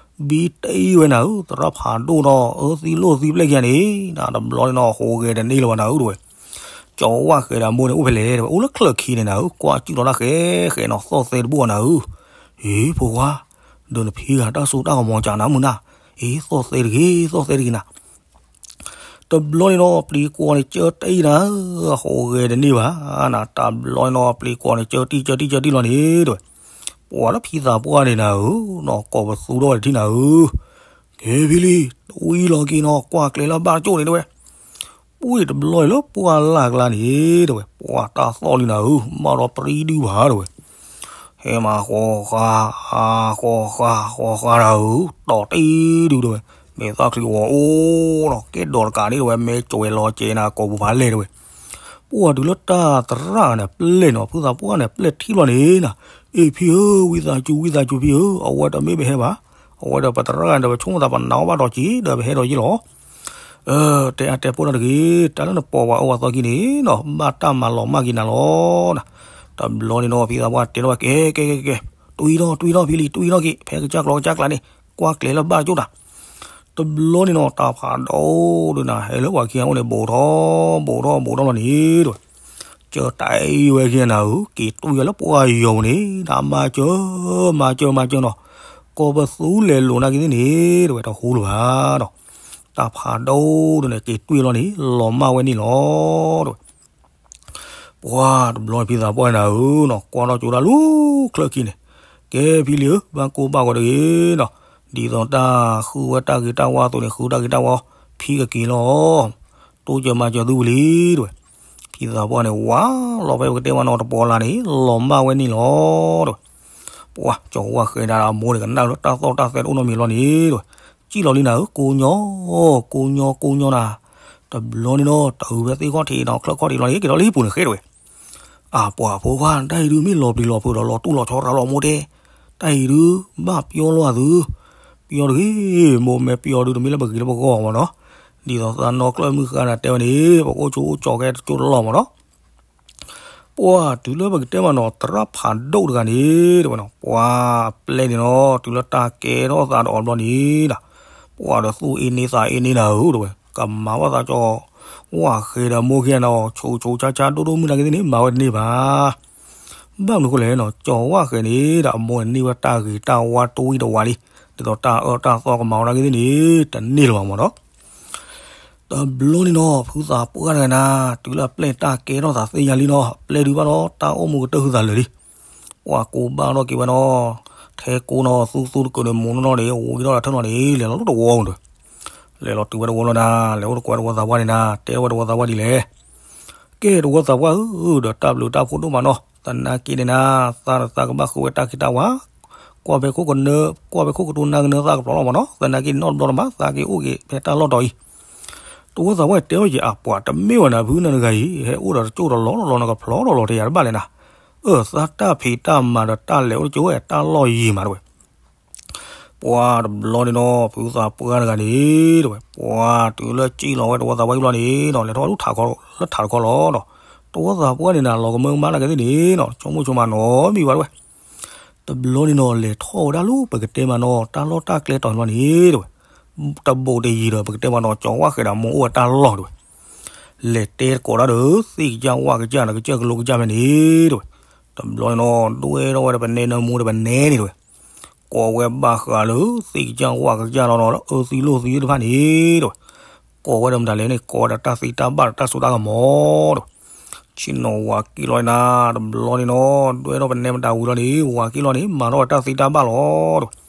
ဘံတ့ဝဲနၤဧၢ သရၣ်ဖးဒိၣ်နီၤ အၢသံလိၣ်သံပျဲၢ်ခံဂၤန့ၣ် နတဘျီန့ၣ်နီၤ ဟူးဂဲၤတန့ၢ်လၢၤဘၣ်နၤဧၢတဝဲ ကၠီၤဝၣ်ဃဲၤဒီးမိၢ်န့ၣ်အိၣ်ဖဲလဲၣ်တဝဲ အိၣ်လၢချၢၣ်ခံန့ၣ်နၤဧၢ ကွၢ်စုၣ်လီၤတၢ်ဃဲဃဲနီၤ သီၣ်သဲတဘိၣ်နၤဧၢ အ့ ဖိခွါ ဒီးနဖံဂၤတၢ်စိတၢ်ကမီၤကၢ်နၤမုၢ်နၤ အ့ သီၣ်သဲတဂ့ၤ သီၣ်သဲတဂ့ၤနၤ တဘျီန့ၣ်နီၤ ပျံၤကွီၤန့ၣ် ကၢတံၢ်နၤဧၢ ဟူးဂဲၤတန့ၢ်ဘၣ်နၤ တဘျီန့ၣ်နီၤ ပျံၤကွီၤန့ၣ် ကၢတံၢ် ကၢတံၢ် ကၢတံၢ်လီၤန့ၣ်တဝဲ ပှၤလၢဖံသးပှၢ်န့ၣ်နၤဧၢ နီၤ ကိးပသူထီၣ်ဝဲတထံၣ်နၤဧၢ ကဲဖံလံၤ တဝံလီၤက့ၤနီၤ ကွၢ်ကျဲၤလၢဘၣ်ကၠိၣ်န့ၣ်တဝဲ ပှ့ၢ်တဘျီအံၤလၢပှၢ်လၢ်ကျါန့ၣ်တဝဲ ပှၤတၢ်သီၣ်လံနၤဧၢ မၤဒီးပြံဒုဘၣ်တဝဲ ဟဲမၤဃီဃါ ဃီဃါ ဃီဃါနၤဧၢ တီၢ်တံၢ်ဒုတဝဲ မဲာ်သၣ်ချံဝီၤအိၣ်နီၤ ကဲဒိးတကးဒ်ဝဲ မဲာ်ကၠီဝဲလီၤကဲနၤ ကိာ်ပူၤဖးလဲၢ်တဝဲ. ပှၢ်တုၤလၢတၢ်သရၣ်န့ၣ်ပျဲၢ်နီၤ ဖုသးပှၢ်န့ၣ် ပျဲၢ်ထံၣ်ဘျီန့ၣ်နၤ, အ့ၣ်ဖံဧၢ, ဝံသးစူၤ ဝံသးစူၤဖံဧၢ, အဝဲတမ့ၢ်ပဟဲဘၣ်, အဝဲဒီးပသရၣ်န့ၣ်ဒီး ပဆိကမိၣ်သးပနၢ်အီၣ်ဘၣ်ဒီးက့ၤ ဒီးပဟဲဒီးယ့ၢ်လီၤ. တဲအါတဲပိၢ်နီတဂ့ၤ, တၢ်လၢနပိာ်ပှၤအၢပှၤသီခံန့ၣ်နီၤ ဘၣ်တၢ်မၤလီၤမၢ်က့ၤနၤလီၤ. တဘျီန့ၣ်နီၤ ဖံသးပှၢ်တဲထီၣ်ဝဲ ကဲ ကဲ ကဲ ကဲ, တွံၢ်ထီၣ် တွံၢ်ထီၣ်ဖံလံ တွံၢ်ထီၣ်က့ၤ ဖဲကစၢ်ကျီကစၢ်ကျါန့ၣ် ကွၢ်ကျဲၤလၢဘၣ်ကၠိၣ်တၢ်. တဘျီန့ၣ်နီၤ တၢ်ဖးဒိၣ်ဒုးနၤ ဟဲလၢပှၤခံဂၤအိၣ်န့ၣ် ဘူးထီၣ် ဘူးထီၣ် ဘူးထီၣ်လီၤန့ၣ်တဝဲ. ကၢတၢ်အံၤဝဲခံဂၤနၤဧၢ, က့ၤတွံၢ်ဝဲလၢပှၢ်ယီၤပူၤန့ၣ် နမၤစၢၤ မၤစၢၤ မၤစၢၤနီၤ, ကီၢ်ပသူလဲၤလိာ်နာ်က့ၤသ့ၣ်န့ၣ်တဝဲ တဟူလၢၤဘၣ်ဒီး တၢ်ဖးဒိၣ်ဒုးန့ၣ် က့ၤတွံၢ်လီၤန့ၣ် လီၤမၢ်ဝဲန့ၣ်လီၤတဝဲ. ပှၢ်တဘျီဖံသးပှၢ်နၤဧၢနီၤ ကွၢ်ထီၣ်ကၠိတၢ်လူၤချၢခံန့ၣ်, ကဲဖံလံဧၢ ဘၣ်ကိၢ်ဘၣ်ဂီၤတဂ့ၤနီၤ, ဒ်သိးတၢ်ဃုဝဲတၢ်ဂ့ၤတၢ်ဝါအသိးန့ၣ် ဃုတၢ်ဂ့ၤတၢ်ဝါ ဖံကက့ၤလီၤ, တိစၢၤမၤစၢၤသုဝံၤလံတဝဲ. ဖံသးပှၢ်န့ၣ် ဝါလီၤဖဲပကတဲမးနီၤ တပီၤလၢ်န့ၣ် လီၤမၢ်ဝဲန့ၣ်လီၤတဝဲ. ပှၢ်ကၠီၤဝၣ်ဃဲၤဒၣ်အမိၢ်န့ၣ် ကနၣ်လၢတၢ်သီၣ်တၢ်သဲတအိၣ်နီတမံၤလီၤန့ၣ်တဝဲ, စံၣ်လီၤလံနၤဧၢ ကိးညီ ကိးညီ ကိးညီနၤ. တဘျီန့ၣ်နီၤ တၢ်အုးဖဲသ့ၣ်ခီၣ်ထံးနီၤ ချၢၣ်ခီၣ်ထံးလီၤန့ၣ် က့ၤဒီးလၢဟံၣ်ပူၤန့ၣ်ဃဲတဝဲ. အပှၤဖိခွါ တၢ်အံၤဒုးမ့ၢ်လီၤပျံၤလီၤဖုးဒီးလီၤတူၢ်လီၤဆီတဂၤလီၤမိၢ်တဲ, တၢ်အံၤဒုး ဘၣ်ပျီလိာ်အသု, ပျီတဂ့ၤ, မိၢ်မ့ၢ်ပျီဒုးတမ့ၢ်လၢပဂ့ၤလၢပဂီၢ်မးနီၤ, ဒ်သိးသးနီၢ်ကျၢၢ်မုၢ်ဃါနၤတဲဝဲန့ၣ် ပကအိၣ်ဆိးအိၣ်ကၠီၤကဲတကၠိတလီၢ်မးနီၤ. ပှၢ်တုၤလၢပကတဲမးနီၤ သရၣ်ဖးဒိၣ်တဂၤန့ၣ်တဝဲနီၤ ပှၢ်ပျဲၢ်န့ၣ်နီၤ တုၤလၢတၢ်ကဲထီၣ်သးဒီးအီၤဘျီန့ၣ်ဒီး ပှၢ်ဒီးသူၣ်အ့န့သးအ့န့နၤဧၢတဝဲ ကမၤဘၣ်သးကၠီၤဝၣ်ဃဲၤဒီးမိၢ်ခံဂၤနီၤ ဆိးဆိးဆါဆါဒိၣ်ဒိၣ်မုၢ်နာ်က့ၤသ့ၣ်န့ၣ် မၤဝဲတန့ၢ်ဘၣ်. ဘၣ်မနုၤဃိလဲၣ်နီၤ ကၠီၤဝၣ်ဃဲၤန့ၣ်ဒီးအမိၢ်န့ၣ်န့ၢ်ဝဲတၢ်ဂ့ၤတၢ်ဝါတဝံၣ်တဝါလံ, ဒ်သိးတၢ်အၢတၢ်သီကမၤဝဲနာ်က့ၤသ့ၣ်န့ၣ် တန့ၢ်လၢၤဘၣ်မးနီၤ. တဘျီန့ၣ်နီၤ ဖုသးပှၢ်တဂၤနၤ တုၤလၢအပျဲၢ်တၢ်ကဲထီၣ်သးသ့ၣ်ညါလံနီၤ ပျဲၢ်ဒုးဘၣ်ဒီးတၢ်အိၣ်မူကတၢၢ်ဟုသးလၢာ်လံ. ပှၢ်ကိးဘၣ်ထီၣ်က့ၤဝဲနီၤ ထဲကိးနီၤ သူသူတကၢၢ်န့ၣ် မူနီၢ်နီၢ်န့ၣ် ဝံၤထီၣ်ဒီးထၢၣ်နီၤန့ၣ် လဲၤလီၤလၢတဝီပူၤဒီး လဲၤလီၤတုၤဝဲတဝီလီၤနၤ လဲၤအိၣ်တကွၢ်တဝီသးပှၢ်န့ၣ်နၤ တဲဝဲတဝီသးပှၢ်ဒ်လဲၣ်. ကဲတဝီသးပှၢ်ဧၢ ဒီးတၢ်ဘျုးတၢ်ဖှိၣ်ဒိၣ်မးနီၤ သနာ်က့န့ၣ်နၤ သးဒီးသးကဘၣ်ဃုဝဲတၢ်ခ့တၢ်ဝါ ကွၢ်ဖဲခိၣ်ကနၢ ကွၢ်ဖဲခိၣ်ကတိၤနါကနၢသးကပျီၤလီၤမးနီၤ သနာ်က့န့ၣ်နီတဘျီတမး သးက့ၤအိၣ်က့ၤဖဲတၢ်လီၢ်တီၤအံၤ တဝီသးပှၢ်တဲအီၤက့ၤ အပှၤတမ့ၢ်ဝဲနၤ ဖုနၤတဂၤအံၤ ဟဲအိၣ်ဒီးတကၠိၢ်ဒီးလီၤလီၤနကဖျီဒီးလီၤတယၤတဘၣ်လဲၣ်နၤ. အၢသးတၢ်ဖံးတၢ်မၤဒီးတၢ်လဲၤအိၣ်တကၠိၢ်ဝဲတၢ်လီၢ်ယံၤမးတဝဲ ပှၢ်တဘျီန့ၣ်နီၤ ဖုသးပှၢ်တဂၤန့ၣ်တဝဲ ပှၢ်တုၤလၢစံၣ်လီၤဝဲတဝီသးပှၢ်အံၤဘျီန့ၣ်နီၤ လဲၤထီၣ်ဝဲလၢထးတခီလီၤဒီး တဝီသးပှၢ်န့ၣ်နၤ လီၤကမၢကမၣ်နာ်က့ၤသ့ၣ်န့ၣ်နီၤ ဆိကမိၣ်ဆိကမးနီတမံၤဘၣ်တဝဲ တဘျီန့ၣ်နီၤ လဲၤထီၣ်ဝဲဒၣ်လၢပကတဲမးနီၤ တၢ်လီၢ်တၢ်ကျဲတီၤန့ၣ်ဘျီန့ၣ်တဝဲ တဘူးတယံၤဒီး ပကတဲမးနီၤ ကၠီၤဝၣ်ဃဲၤဒီးမိၢ်အိၣ်ဝဲတၢ်လီၢ်တဝဲ လဲၤတဲတကိးတၢ်ဒီး သ့ၣ်ကစၢ်ဝၣ်ကစၢ်ဒီး ကစၢၢ်ကလိကစၢ်ဖဲန့ၣ်တဝဲ တဘျီန့ၣ်နီၤ ဒွဲၣ်ထီၣ်ဝဲဒီးပနဲနၢမူဒီးပနဲန့ၣ်တဝဲ ကိးဝဲဘၣ်ဃးလၢ သ့ၣ်ကစၢ်ဝၣ်ကစၢ်နီၤနီၤ လၢအၢသံလိာ်သံသ့ၣ်တဖၣ်န့ၣ်တဝဲ ကိးဝဲဒီးမတၤလဲၣ်န့ၣ် ကိးဝဲဒီးတၢ်သ့တၢ်ဘၣ်ဒီးတၢ်စိတၢ်ကမီၤတဝဲ ဆ့ၣ်နီၤဝၤက့ၤလီၤနၤ တဘျီန့ၣ်နီၤ ဒွဲၣ်ထီၣ်ပနဲမတၤဝံၤလီၤန့ၣ် ဝၤက့ၤလီၤန့ၣ် မၤထီၣ်ဝဲတၢ်သ့တၢ်ဘၣ်လီၤတဝဲ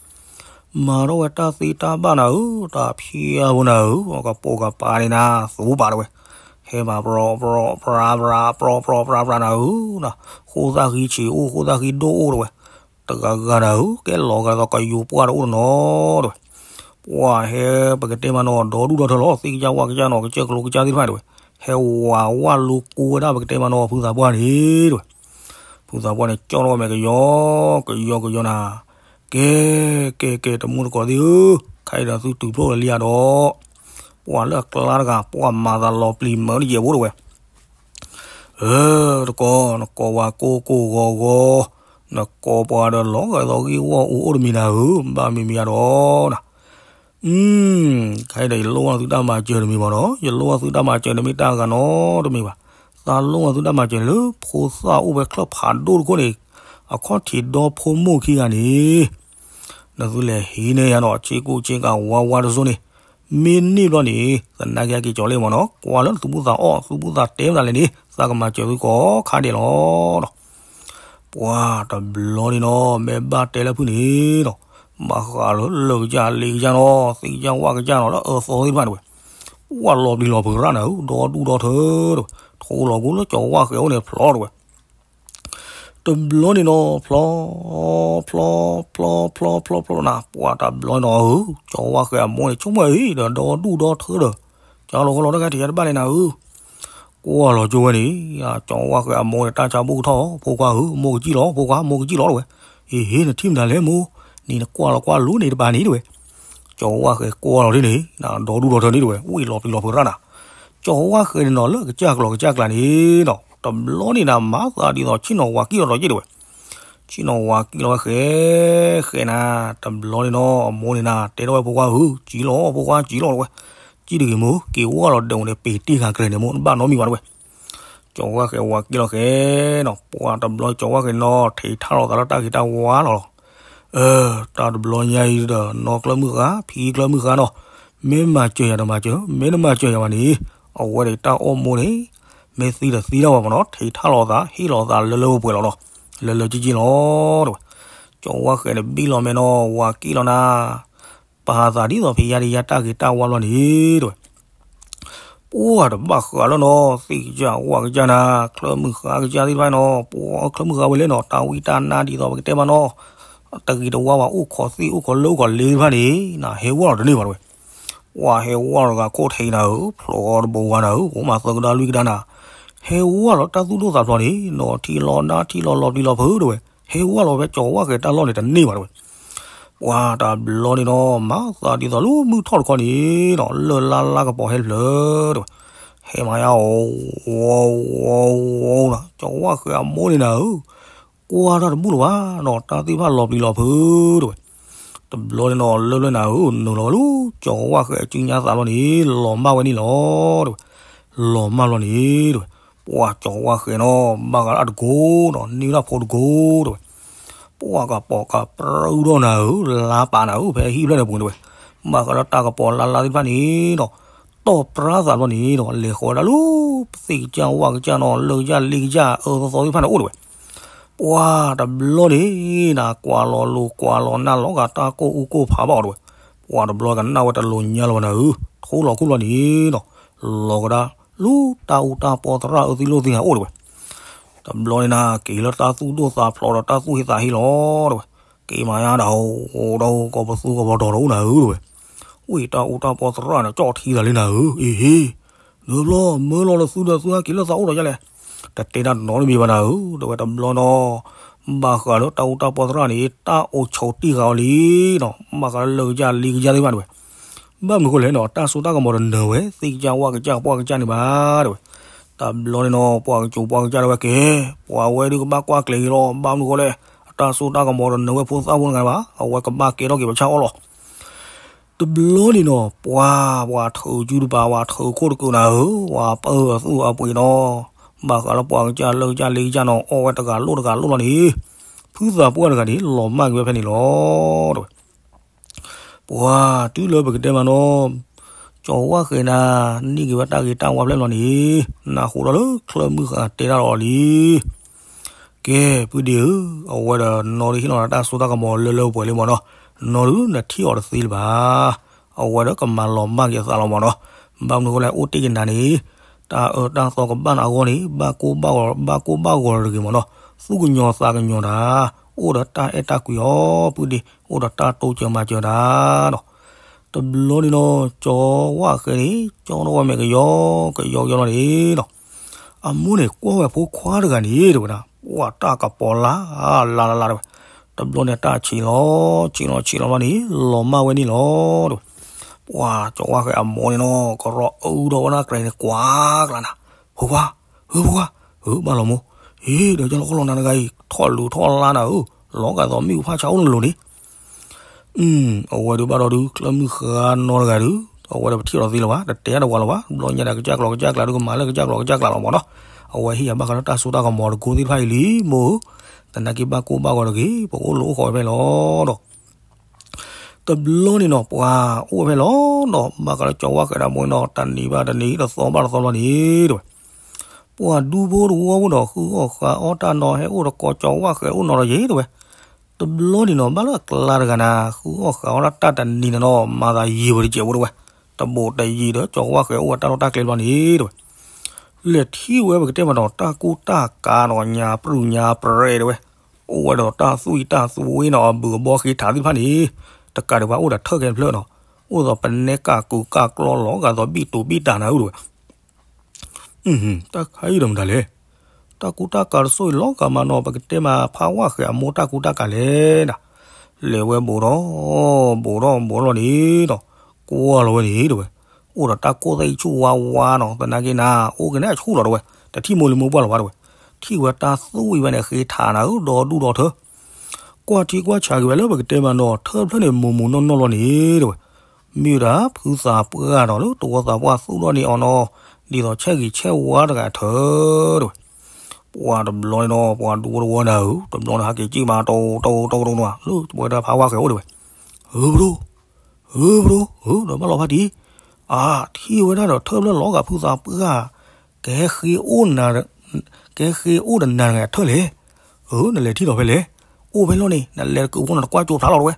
မၤထီၣ်ဝဲတၢ်သ့တၢ်ဘၣ်နၤဧၢ တၢ်ဖံးအါဖိနၤဧၢ ကပိာ်ကပၤန့ၣ်နၤ သူပာ်တဝဲ ဟဲမၤပြီပြီပြီပြီပြီပြီနၤဧၢ ဃိသၣ်ဃံဆံးအိၣ် ဃိသၣ်ဃံဒိၣ်အိၣ်တဝဲ တဂၤဂၤနၤဧၢ ကဲလီၤဂာ်သိးကယိၤပှၢ်တအိၣ်တနီၤတဝဲ ပှၢ်ဟဲပကတဲမးနီၤ ဒီဒူၣ်ဒီထၢလီၤ သ့ၣ်ကစၢ်ဝၣ်ကစၢ်နီၤ ကစၢၢ်ကလိကစၢ်သ့ၣ်တဖၣ်တဝဲ ဟဲဝၤဝၣ်လိကိဝဲဒၣ်ပကတဲမးနီၤ ဖုသးပှၢ်န့ၣ်တဝဲ ဖုသးပှၢ်န့ၣ် ကၠီထီၣ်မဲာ်ကယီ ကယီကယီနၤ ကဲ ကဲ ကဲ တမူတကိးသ့ၣ်ဧၢ, ခဲအံၤဒီးသုတုၤဖျိလံဧါဒီး, ပှၤလၢအကျါတဂၤ ပှၤမၤသးလီၤပျံၤမၢတယဲၢ်ဘိတဝဲ, အၢ တကိး နကိးဝဲကိၢ်ကိၢ်ဂီၤဂီၤ, နကိးပှၤဒီးလီၤဂာ်သိးဂ့ၢ်ဂီၢ်အူအိၣ်တမံၤနၤဧၢ, ဘၣ်မံၤမံၤဧါဒီးနၤ အံၤ ခဲအံၤဒီး ယလိၣ်ဘၣ်သုတၢ်မၤစၢၤတမံၤဘၣ်နီၤ, ယလိၣ်ဘၣ်သုတၢ်မၤစၢၤတမံၤတၢ်ဂၤနီတမံၤဘၣ်. သးလိၣ်ဘၣ်သုတၢ်မၤစၢၤန့ၣ်လၢ ဖိသၣ်အိၣ်ဖဲချၢၣ်ဖးဒိၣ်တခိၣ်န့ၣ် အခီၣ်ထံးဒီဖိမိၢ်ခံဂၤန့ၣ် နသုလဲၤဟံးန့ၢ်ယၤဒီး ဆ့ကူဆ့ကၤဝါဝါတစိၢ်န့ၣ် မ့ၢ်န့ၢ်ဘျီန့ၣ် သနာ်က့က့ၤကၠီၤလ့ၣ်မၢ်နီၤ, ကွၢ်လၢသုဘူၣ်သးအီၣ် သုဘူၣ်သးတဲမတၤလဲၣ်န့ၣ် သးကမၤစၢၤသုကိးခါဒဲးလီၤ. ပှၤတဘျီန့ၣ်နီၤ မ့ၢ်ဘၣ်တဲလၢဖုန့ၣ်နီၤ, ဘၣ်ဃးလၢလၢၢ်ကစၢ်လ့ကစၢ်နီၤ သ့ကစၢ်ဝၣ်ကစၢ်နီၤ လၢအၢသီသ့ၣ်တဖၣ်န့ၣ်ဝဲ, ဝၣ်လီၤပျံၤလီၤဖုးရၣ်နၤဧၢ ဒီဒူၣ်ဒီထၢတဝဲ, ထိးလီၤကူလၢကၠီၤဝၣ်ဃဲၤအိၣ်န့ၣ်ဖျီတဝဲ. တဘျီန့ၣ်နီၤ ဖျီ ဖျီ ဖျီ ဖျီ ဖျီ ဖျီနၤ ပှၤတဘျီန့ၣ်နီၤ ကၠီၤဝါဃဲၤအမိၢ်န့ၣ် ဆိကမိၣ်အံၤဒီး ဒီဒူၣ်ဒီထၢဒီး ကၠီၤလီၤဃီလီၤတၢ်ဂၤထံးယါတဘၣ်လံနၤဧၢ ကွၢ်လီၤကၠိဝဲန့ၣ် ကၠီၤဝါဃဲၤအမိၢ်န့ၣ် တၢ်ဆါဘိၣ်ကထီၣ် ဖိခွါဧၢ မိၢ်ကစံၣ်လီၤ ဖိခွါ မိၢ်ကစံၣ်လီၤတဝဲ အ့ဟ့ နထံၣ်မနုၤလဲၣ်မိၢ် နံၤနကွၢ်လီၤကွၢ်လိၤန့ၣ်တဘၣ်န့ၣ်တဝဲ ကၠီၤဝါဃဲၤကွၢ်လီၤဒ်န့ၣ် ဒီဒူၣ်ဒီထၢန့ၣ်တဝဲ ဝံၣ်လီၤပျံၤလီၤဖုးရၣ်နၤ ကၠီၤဝါဃဲၤန့ၣ်နီၤ လၢကစၢ်ကျီၤကစၢ်ကျါန့ၣ်နီၤ တဘျီန့ၣ်နၤ မၤသးဒ်သိးဆ့ၣ်နီၤဝၤကံၣ်လီၤဒီးက့ၣ်တဝဲ ဆ့ၣ်နီၤဝၤကံၣ်လီၤဝဲဃဲၤ ဃဲၤနၤ တဘျီန့ၣ်နီၤ အမိၢ်န့ၣ်နၤ တဲထီၣ်ဝဲဖိခွါဧၢ ကံၣ်လီၤ ဖိခွါကံၣ်လီၤတဝဲ ကံၣ်တဂ့ၤမိၢ် က့ၤဝါလီၤဒဲးအိၣ်န့ၣ် ပ့ၤတ့ၢ်ဃာ်ကြၢးန့ၣ်မိၢ် နဘၣ်နီတမံၤဘၣ်တဝဲ ကၠီၤဝါဃဲၤဝၤကံၣ်လီၤဃဲၤနီၤ ပှၤတဘျီကၠီၤဝါဃဲၤနီၤ ထံးထါလီၤသးလၢတၢ်ဂ့ၤတၢ်ဝါလီၤလီၤ တၢ်တဘျီညါအံၤဒီး နီၢ်ကျၢၢ်မုၣ်ဃါ ဖံကျၢၢ်မုၣ်ဃါနီၤ မ့ၢ်မၤစၢၤယၤတမၤစၢၤ မ့ၢ်တမၤစၢၤယၤဘၣ်န့ၣ် အဝဲဒၣ်တၢ်အိၣ်မူန့ၣ် မ့ၢ်သံဒီးသံတၢ်ဝဲမ့ၢ်နီၤ ထံးထါလီၤသး ဟ့ၣ်လီၤသးလၢလၢပှဲၤပှဲၤလီၤနီၤ လၢလၢကံၣ်ကံၣ်လီၤ တဝဲ ကၠီၤဝါဃဲၤန့ၣ်ဘံၣ်လီၤမဲာ်နီၤ ဝၤကံၣ်လီၤနၤ ပာ်သးဒ်သိးဖံးယါဒံးယါတၢ်ဂ့ၤတၢ်ဝါဘျီန့ၣ် တဝဲ ပှၢ်တဘၣ်ဃးလၢနီၤ သ့ၣ်ကစၢ်ဝၣ်ကစၢ်နၤ ကျၢၢ်မုၣ်ဃါကစၢ်သ့ၣ်တဖၣ်နီၤ ပှၢ်ကျၢၢ်မုၣ်ဃါဝဲလဲၣ်နီၤ တၢ်ဝံတၢ်နါဒ်သိးပကတဲမးနီၤ တဂ့ၤတဝါဘၣ် အိၣ်ခိးသ့ၣ်အိၣ်ခိးလၢအိၣ်ခိးလ့သ့ၣ်တဖၣ်န့ၣ် နၤဟဲဝၣ်လီၤတန့ၢ်ဘၣ်တဝဲ ပှၢ်ဟဲဝၣ်လီၤတဂၤခိၣ်ထံးနၤဧၢ ဖျိးတဘိဝါနၤဧၢ အိၣ်မးသၢကဒါလွံၢ်ကဒါနၤ ဟဲဝၣ်လီၤတၢ်သူၣ်ဒိၣ်သးဖျိးန့ၣ်နီၤ ထံလီၤနါထံလီၤလီၤပျံၤလီၤဖုးတဝဲ ဟဲဝၣ်လီၤဖဲကၠီၤဝါဃဲၤတၢ်လီၢ်န့ၣ်တန့ၢ်ဘၣ်တဝဲ ပှၢ်တဘျီန့ၣ်နီၤ မၤသးဒ်သိးလၢမုၢ်ထီၣ်တခီန့ၣ်နီၤ လၢၢ်လါလါကပီၤဟဲတဖျၢၣ်တဝဲ ဟဲမၤယါအီၤ ဝီၤဝီၤဝီၤနၤ ကၠီၤဝါဃဲၤအမိၢ်န့ၣ်နၤဧၢ ကွၢ်တၢ်တဘူၣ်လၢၤဘၣ်နီၤ တၢ်သ့ၣ်တဖၣ်လီၤပျံၤလီၤဖုးတဝဲ တဘျီန့ၣ်နီၤ လၢၢ်ဖျၢၣ်နၤဧၢ နုာ်လီၤဝဲလၢ ကၠီၤဝါဃဲၤအစုညါသးလီၤန့ၣ် လီၤမၢ်ဝဲန့ၣ်လီၤတဝဲ လီၤမၢ်လီၤန့ၣ်တဝဲ ပှၢ်ကၠီၤဝါဃဲၤနီၤ ဘၣ်ဃးလၢအတကိးနီၤ န့ၢ်ဝဲဒၣ်ဖိတကိးတဝဲ ပှၢ်ကပီၤကပြၢထီၣ်နၤဧၢ လါပာ်နၤဧၢ ဖဲဟံၣ်ဖျၢၣ်န့ၣ်ပူၤတဝဲ ဘၣ်ဃးလၢတၢ်ကပီၤလါလါသ့ၣ်တဖၣ်န့ၣ်နီၤ တီၢ်ပြါသးဘျီန့ၣ်နီၤ လဲၤဃီၤဝဲဒၣ်လၢ သ့ၣ်ကစၢ်ဝၣ်ကစၢ်နီၤ လၢၢ်ကစၢ်လ့ကစၢ်အၢသီသီသ့ၣ်တဖၣ်န့ၣ်အိၣ်တဝဲ ပှၢ်တဘျီန့ၣ်နၤ ကွၢ်လီၤလိၤကွၢ်လီၤနၢ်လီၤဂာ်တၢ်ကိၢ်အူကိၢ်ဖးဘၣ်အီၤတဝဲ ပှၢ်တဘျီကနၣ်ဝဲတလိၤညါလၢၤဘၣ်နၤဧၢ ထိလီၤခိၣ်ဘျီန့ၣ်နီၤ လီၤကဒါ လၢတၢ်အူတၢ်ပီသရၣ်အၢသံလိာ်သံဂၤအိၣ်တဝဲ တဘျီန့ၣ်နၤ က့ၤလၢတၢ်သူၣ်ဒိၣ်သးဖျိးဒီးတၢ်သူၣ်ဟ့သးဟ့လီၤတဝဲ က့ၤမၤယါဒၣ်အိၣ်ဒီးကီၢ်ပသူကီၢ်ပီၤဒီးအိၣ်နၤဧၢတဝဲ ဝံၣ်တၢ်အူတၢ်ပီသရၣ်န့ၣ် ကၠီၣ်ထံသးလံနၤဧၢ အ့ဟ့ နဘျီ မၢလီၤလၢသုဒီးသုဟဲက့ၤလၢသးအိၣ်ဒီးယါလဲၣ် တတဲတၢ်တနီတမံၤဘၣ်နၤဧၢ တဝဲတဘျီနီၤ ဘၣ်ဃးလၢတၢ်အူတၢ်ပီသရၣ်န့ၣ် တၢ်အိၣ်ဆိးတံၢ်ဃာ်အီၤလံနီၤ ဘၣ်ဃးလၢလၢၢ်ကစၢ်လ့ကစၢ်သ့ၣ်တဖၣ်တဝဲ ဘၣ်မနုၤဃိလဲၣ်နီၤ တၢ်စိတၢ်ကမီၤတနၢၤဝဲ သ့ၣ်ကစၢ်ဝၣ်ကစၢ်ပှၢ်ကစၢ်န့ၣ်ဘၣ်တဝဲ တဘျီန့ၣ်နီၤ ပှၤကစူးပှၤကစၢ်တဝဲကဲ ပှၤဝဲဒုးကဘၣ်ကွၢ်ကျဲၤက့ၤလီၤ ဘၣ်မနုၤဃိလဲၣ် အတၢ်စိတၢ်ကမီၤတနၢၤဝဲဖိသၣ်ဖိတဂၤဘၣ် အဝဲကဘၣ်ကဲထီၣ်က့ၤပဆၣ်အီၣ်လီၤ တဘျီန့ၣ်နီၤ ပှၤ ပှၤထုးစုတပၤ ပှၤထုးခိၣ်တကုးနၤဧၢ ပှၤပၢအသူၣ်အပှ့ၤနီၤ ဘၣ်ဃးလၢပှၢ်ကစၢ်လၢကစၢ်လ့ကစၢ်နီၤ အီၣ်ဝဲတဂၤလိၣ်တဂၤလိၣ်လီၤန့ၣ် ဖုသးပှၢ်တဂၤန့ၣ် လီၤမၢ်က့ၤဝဲဖဲန့ၣ်လီၤတဝဲ ပှၤ တုၤလၢပကတဲမးနီၤ ကၠီၤဝၣ်ဃဲၤနၤ န့ၢ်က့ၤဝဲတၢ်ဂ့ၤတၢ်ဝါဖျဲၣ်လီၤန့ၣ် နၢ်ဟူထီၣ်လၢချၢၣ်မုၢ်ဃါတဲတၢ်လီၤလံ ကဲ ပုၢ်ဒ့ဧၢ, အဝဲဒီးနီၢ်ဒုးဟ့ၣ်လီၤနၤတၢ်စိတၢ်ကမီၤလၢလၢပှဲၤပှဲၤလံမ့ၢ်နီၤ, နီၢ်ဒုးနထံၣ်အီၤတသ့လၢၤဘၣ်. အဝဲဒီးကမၤလီၤမၢ်က့ၤအသးလီၤမ့ၢ်နီၤ, ဘၣ်မနုၤဃိလဲၣ် အိၣ်တ့ၢ်ကနၤန့ၣ်, တၢ်အၢတၢ်သီကဘၣ်နၤအဂီၢ်န့ၣ် ဘၣ်ကိၢ်ဘၣ်ဂီၤ, ဘၣ်ကိၢ်ဘၣ်ဂီၤတဂ့ၤမ့ၢ်နီၤ, သူၣ်ကညီၤသးကညီၤတၢ်, အိၣ်ဒီးတၢ်အဲၣ်တၢ်ကွံအီၤ ပုၢ်ဒ့, အိၣ်ဒီးတၢ်တိစၢၤမၤစၢၤတၢ်နီၤ. တဘျီန့ၣ်နီၤ ကၠီဝၣ်ဃဲန့ၣ် ကၠီထီၣ်ဝဲမဲာ်ကယီကယီကယီလီၤန့ၣ်နီၤ, အမိၢ်န့ၣ်ကွၢ်ဝဲဖိခွါတဂၤန့ၣ် တဲဝဲဒၣ် ပှၤတၢ်ကပီၤလါလါလါလါတဲဝဲ, တဘျီန့ၣ်တၢ်ဆံးလီၤဆံးလီၤဆံးလီၤလီၤန့ၣ် လီၤမၢ်ဝဲန့ၣ်လီၤတဲဝဲ, ပှၤကၠီဝၣ်ဃဲအမိၢ်န့ၣ်နီၤ ကရီအၢဒီးဝဲဒၣ်ကြဲးန့ၣ် ကွၢ်ကျါနၤ, ဖိခွါ, ဧၢဖိခွါ, ဧၢဘၣ်လီၤမိၢ်, အ့ ဒီးယလီၤခီလီၤနၤတဂၤအံၤ ထီၣ်လူၤထီၣ်လါနၤဧၢ, လီၤဂာ်သိးမ့ၣ်အူဖၣ်ဆါအိၣ်နလိၤန့ၣ် အဝဲဒုးဘၣ်ဒီးဒုး ချၢၣ်မုၢ်ဃါနီတဂၤဒုး အဝဲဒီးပထံၣ်အီၤတသ့လၢၤဘၣ်, တတဲတၢ်တဝၤလၢၤဘၣ်, တဘျီညါဒီးကစၢ်ကျိာ်ကစၢ်ကျါဒုးကမၤလၢကစၢ်ကျိာ်ကစၢ်ကျါလီၤမ့ၢ်နီၤ, အဝဲဟ့ၣ်ယၤဘၣ်ဃးလၢတၢ်စိတၢ်ကမီၤတကိးသ့ၣ်တဖၣ်အံၤလံမိၢ်ဧၢ, သနာ်က့ဘၣ်ကိၢ်ဘၣ်ဂီၤတဂ့ၤ, ပကအိၣ်လူၤအိၣ်ဃီၤဝဲဖဲလီၤဒီး တဘျီန့ၣ်နီၤ ပှၤအိၣ်ဝဲဖဲလီၤဒီး ဘၣ်ဃးလၢကၠီဝၣ်ဃဲဒီးမိၢ်နီၤ တနံၤဘၣ်တနံၤ တသီဘၣ်တသီလီၤန့ၣ်တဲဝဲ ပှၤဒူဖိတဝီဖိဒီး ဃုအီၣ်ဃုအီတၢ်နီၤ ဟဲအိၣ်တကိးကၠီဝၣ်ဃဲအိၣ်နီၤဒီးယဲတဲဝဲ, တဘျီန့ၣ်နီၤ ဘၣ်လၢအကျါတဂၤနၤ ဃုအီၣ်ဃုအီတၢ်တနံၤန့ၣ်နီၤ မၤသးယံာ်ဝဲတစဲးဖိတဲဝဲ, တဘိးတယံာ်ဒီး ကၠီဝၣ်ဃဲအိၣ်ဝဲတၢ်လီၢ်တၢ်ကျဲဘျီန့ၣ်တဲဝဲ, လဲၤထံၣ်ဝဲပကတဲမးနီၤ တၢ်ကူတၢ်ကၤနီၤ ညါပြူၢ်ညါပြဲတဲဝဲ, အိၣ်ဝဲဒီးတၢ်သွံၣ်တၢ်သွ့နီၤ အဘုၣ်အဘီဃ့ထးသ့ၣ်တဖၣ်န့ၣ်, တကးဒံးဘၣ်အိၣ်ဒီးထၢၣ်ခဲတဖျၢၣ်နီၤ, အိၣ်ဒီးပနဲကၢ်ကူကၢ်ကျီလီၤဂာ်ဒီးဘံၣ်တူာ်ဘံၣ်တၢ်နၤဧၢတဲဝဲ. တၢ်ခါအံၤဒီးမတၤလဲၣ်, တၢ်ကူတၢ်ကၤတစိၢ်အံၤလီၤဂာ်မးနီၤ ပကတဲမးဖးဝၣ်ဃဲၤအမိၢ်တၢ်ကူတၢ်ကၤလဲၣ်နၤ. လဲၤဝဲဘူးဒီး, ဘူးဒီးဘူးလီၤန့ၣ်ဒီး, ကွၢ်လီၤဝဲန့ၣ်တဲဝဲ, အိၣ်ဒီးတၢ်ကိၢ်သဲအံၤဆူၣ်ဝါဝါနီၤ သနာ်က့နၤ အိၣ်ကနဲအဆူၣ်လီၤတဲဝဲ, တထံၣ်မိၢ်လံၤမိၢ်ပှၢ်လီၤဘၣ်တဲဝဲ, ထံၣ်ဝဲတၢ်သွံၣ်ဝဲန့ၣ် ဃ့ထးနၤဧၢ ဒီဒူၣ်ဒီထၢ ကွၢ်ထံကွၢ်ဆးက့ၤဝဲလၢပကတဲမးနီၤ ထၢၣ်တဖျၢၣ်န့ၣ် မိၢ်မိၢ်နီၢ်နီၢ်လီၤန့ၣ်တဲဝဲ, မ့ၢ်ဝဲဒၣ်ဖုသးပှၢ်နီၤ လၢတဝီသးပှၢ်သူၣ်ထီၣ်န့ၢ်အီၤနီၤ, ဒ်သိးဆဲဂံၤဆဲဝါတဂၤထၢတဲဝဲ. ပှၤတဘျီန့ၣ်နီၤ ပှၤဒူဖိတဝီနၤဧၢ, တဘျီန့ၣ်ဟးက့ၤစံၣ်ဘၣ် တိၢ်တိၢ်တိၢ်တိၢ်နီၤ လၢဝဲဒၣ်ဖးဝၣ်ဃဲၤအိၣ်တဲဝဲ, ဧၢပဒိၣ်, ဧၢပဒိၣ် ဧၢ ဒီးဘၣ်လီၤဖးတံၢ်, အါ ထံၣ်ဝဲဒၣ်ဒီးထၢၣ်ဖျၢၣ်လီၤဂာ်ဖုသးပှၢ်, ကဲဃ့အိၣ်နၤ ကဲဃ့အိၣ်ဒီးနၤတဂၤထၢၣ်လဲၣ်. အၢ နလဲၤထံၣ်ဒီးဖဲလဲၣ်. အိၣ်ဖဲလီၢ်န့ၣ် နလဲၤတကုးဖိနတကွၢ်ကၠိဖျါလီၤတဲဝဲ.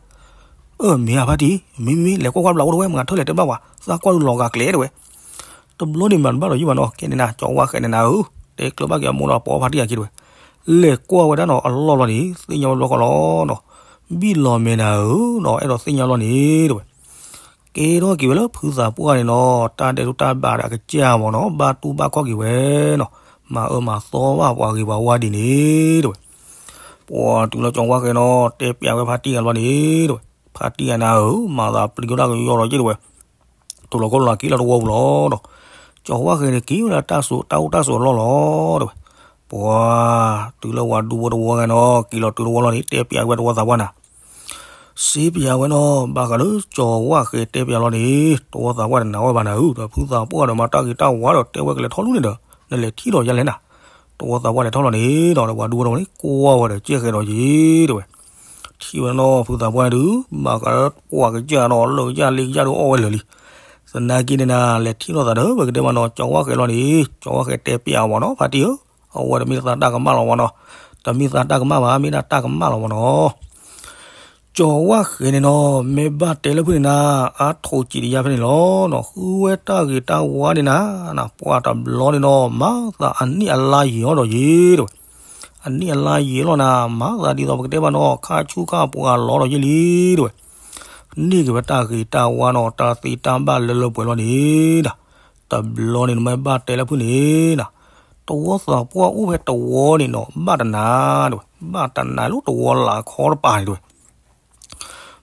အၢ မ့ၢ်ဧါဖါတံၢ်, မ့မ့ၢ်လဲၤကွၢ်ကွၢ်တဘျီအိၣ်တဲဝဲ မတၤထၢၣ်လဲၣ်တဲဘၣ်ဝဲ သးကွၢ်ဒုးလီၤဂာ်ကျဲတဲဝဲ. တဘျီန့ၣ်မၤတဘၣ်ဒီးယံာ်ဘၣ်နီၤ ကဲန့ၣ်နၤ ကၠီဝၣ်ဃဲၤန့ၣ်နၤဧၢ, တဲကျၢၤဘၣ်က့ၤအမိၢ်ဒီးပိာ်ဖါတံၢ်အခံတဲဝဲ. လဲၤကွၢ်ဝဲဒၣ်နီၤအလီၢ်လီၤန့ၣ် သ့ၣ်ညါဝဲတဘျီဃီလီၤနီၤ. ဘံၣ်လီၤမဲာ်နၤဧၢနီၤ အဲၣ်ဒိးသ့ၣ်ညါလီၤန့ၣ်တဲဝဲ. ကဲထီၣ်က့ၤဝဲလၢဖုသးပှၢ်န့ၣ်နီၤ တၢ်ဒဲးဒိၣ်တၢ်ဘၣ်ဒီးအကစၢ်မ့ၢ်နီၤ ဘၣ်တူၢ်ဘၣ်ခီၣ်က့ၤဝဲနီၤ, မၤအၢမၤသီဘၣ်ပှၤဂ့ၤပှၤဝါဒ်န့ၣ်တဲဝဲ. ပှၤတုၤလၢကၠီဝၣ်ဃဲၤနီၤ တဲပျးဝဲဖါတံၢ်ဂၤဘျီန့ၣ်တဲဝဲ, ဖါတံၢ်ဂၤနၤဧၢ မၤသးပျံၤကၠိတၢ်ကယီဒီးက့တဲဝဲ. တူၢ်လီၤခီၣ်လီၤက့ၤလီၤတဝီပူၤလီၤဒီး, ကၠီဝၣ်ဃဲၤန့ၣ်က့ၤဝဲဒၣ်တၢ်စိၤတၢ်အိၣ်တၢ်စိၤအလီၢ်လီၤတဲဝဲ. ပှၤတုၤလၢဝၤဒူဖိတဝီဂၤနီၤ က့ၤလီၤတုၤတဝီလီၤန့ၣ် တဲပျးဝဲတဝီသးပှၢ်နၤ စ့ပျးဝဲနီၤ ဘၣ်ဃးလၢကၠီဝၣ်ဃဲၤတဲပျးလီၤန့ၣ် တဝီသးပှၢ်တနာ်ဝဲဘၣ်နၤဧၢ, ဒီးဖုသးပှၢ်ဒီးမၤတၢ်ဂ့ၤတၢ်ဝါဒီးတဲဝဲကလဲၤထီၣ်လူန့ၣ်ဒီး နလဲၤထံၣ်ဒီးယၤလဲၣ်နၤ. တဝီသးပှၢ်လဲၤထီၣ်လီၤန့ၣ်ဒီး ပှၤဒူဖိတဝီန့ၣ် ကွၢ်ဝဲဒီးကဲဃဲၤဒီးယ့ၤတဲဝဲ. ထံၣ်ဝဲနီၤ ဖုသးပှၢ်ဒုး ဘၣ်ဃးလၢပှၤကစၢ်ဒီး လၢာ်ကစၢ်လ့ကစၢ်ဒုးအီၣ်ဝဲလၢာ်လံ. သနာ်က့န့ၣ်နၤ လဲၤထံၣ်လိာ်သးဒီး ပကတဲမးနီၤ ကၠီဝၣ်ဃဲၤလီၤန့ၣ် ကၠီဝၣ်ဃဲၤတဲပျးအီၤမ့ၢ်နီၤ ဖါတံၢ်ဧၢ, အဝဲတမ့ၢ်တၢ်တၢ်ကမၣ်လီၤမ့ၢ်နီၤ, တမ့ၢ်တၢ်တၢ်ကမၣ်ဘၣ် မ့ၢ်ဒၣ်တၢ်ကမၣ်လီၤမ့ၢ်နီၤ. ကၠီဝၣ်ဃဲၤန့ၣ်နီၤ မ့ၢ်ဘၣ်တဲလၢဖုန့ၣ်နၤ အါထိးစံးတယါဖဲန့ၣ်လီၤနီၤ, ဃုဝဲတၢ်ဂ့ၤတၢ်ဝါန့ၣ်နၤ, ပှၤတဘျီန့ၣ်နီၤ မၤသးအနံၣ်အလါယံာ်အီၤဒီးယ့ၤတဲဝဲ. အနံၣ်အလါယံာ်လီၤနၤ မၤသးဒ်သိးပကတဲဘၣ်နီၤ ခါဆူၣ်ခါပှၤလီၤဒီးယ့ၤလံတဲဝဲ. န့ၢ်က့ၤဝဲတၢ်ဂ့ၤတၢ်ဝါနီၤ တၢ်သ့တၢ်ဘၣ်လၢလၢပှဲၤပှဲၤလီၤန့ၣ်ဒီး, တဘျီန့ၣ်နမ့ၢ်ဘၣ်တဲလၢဖုန့ၣ်နၤ, တဝီသးပှၢ်အိၣ်ဖဲတဝီန့ၣ်နီၤ ဘၣ်တနၤတဲဝဲ, ဘၣ်တနၤလၢတဝီလၤခီတပၤန့ၣ်တဲဝဲ.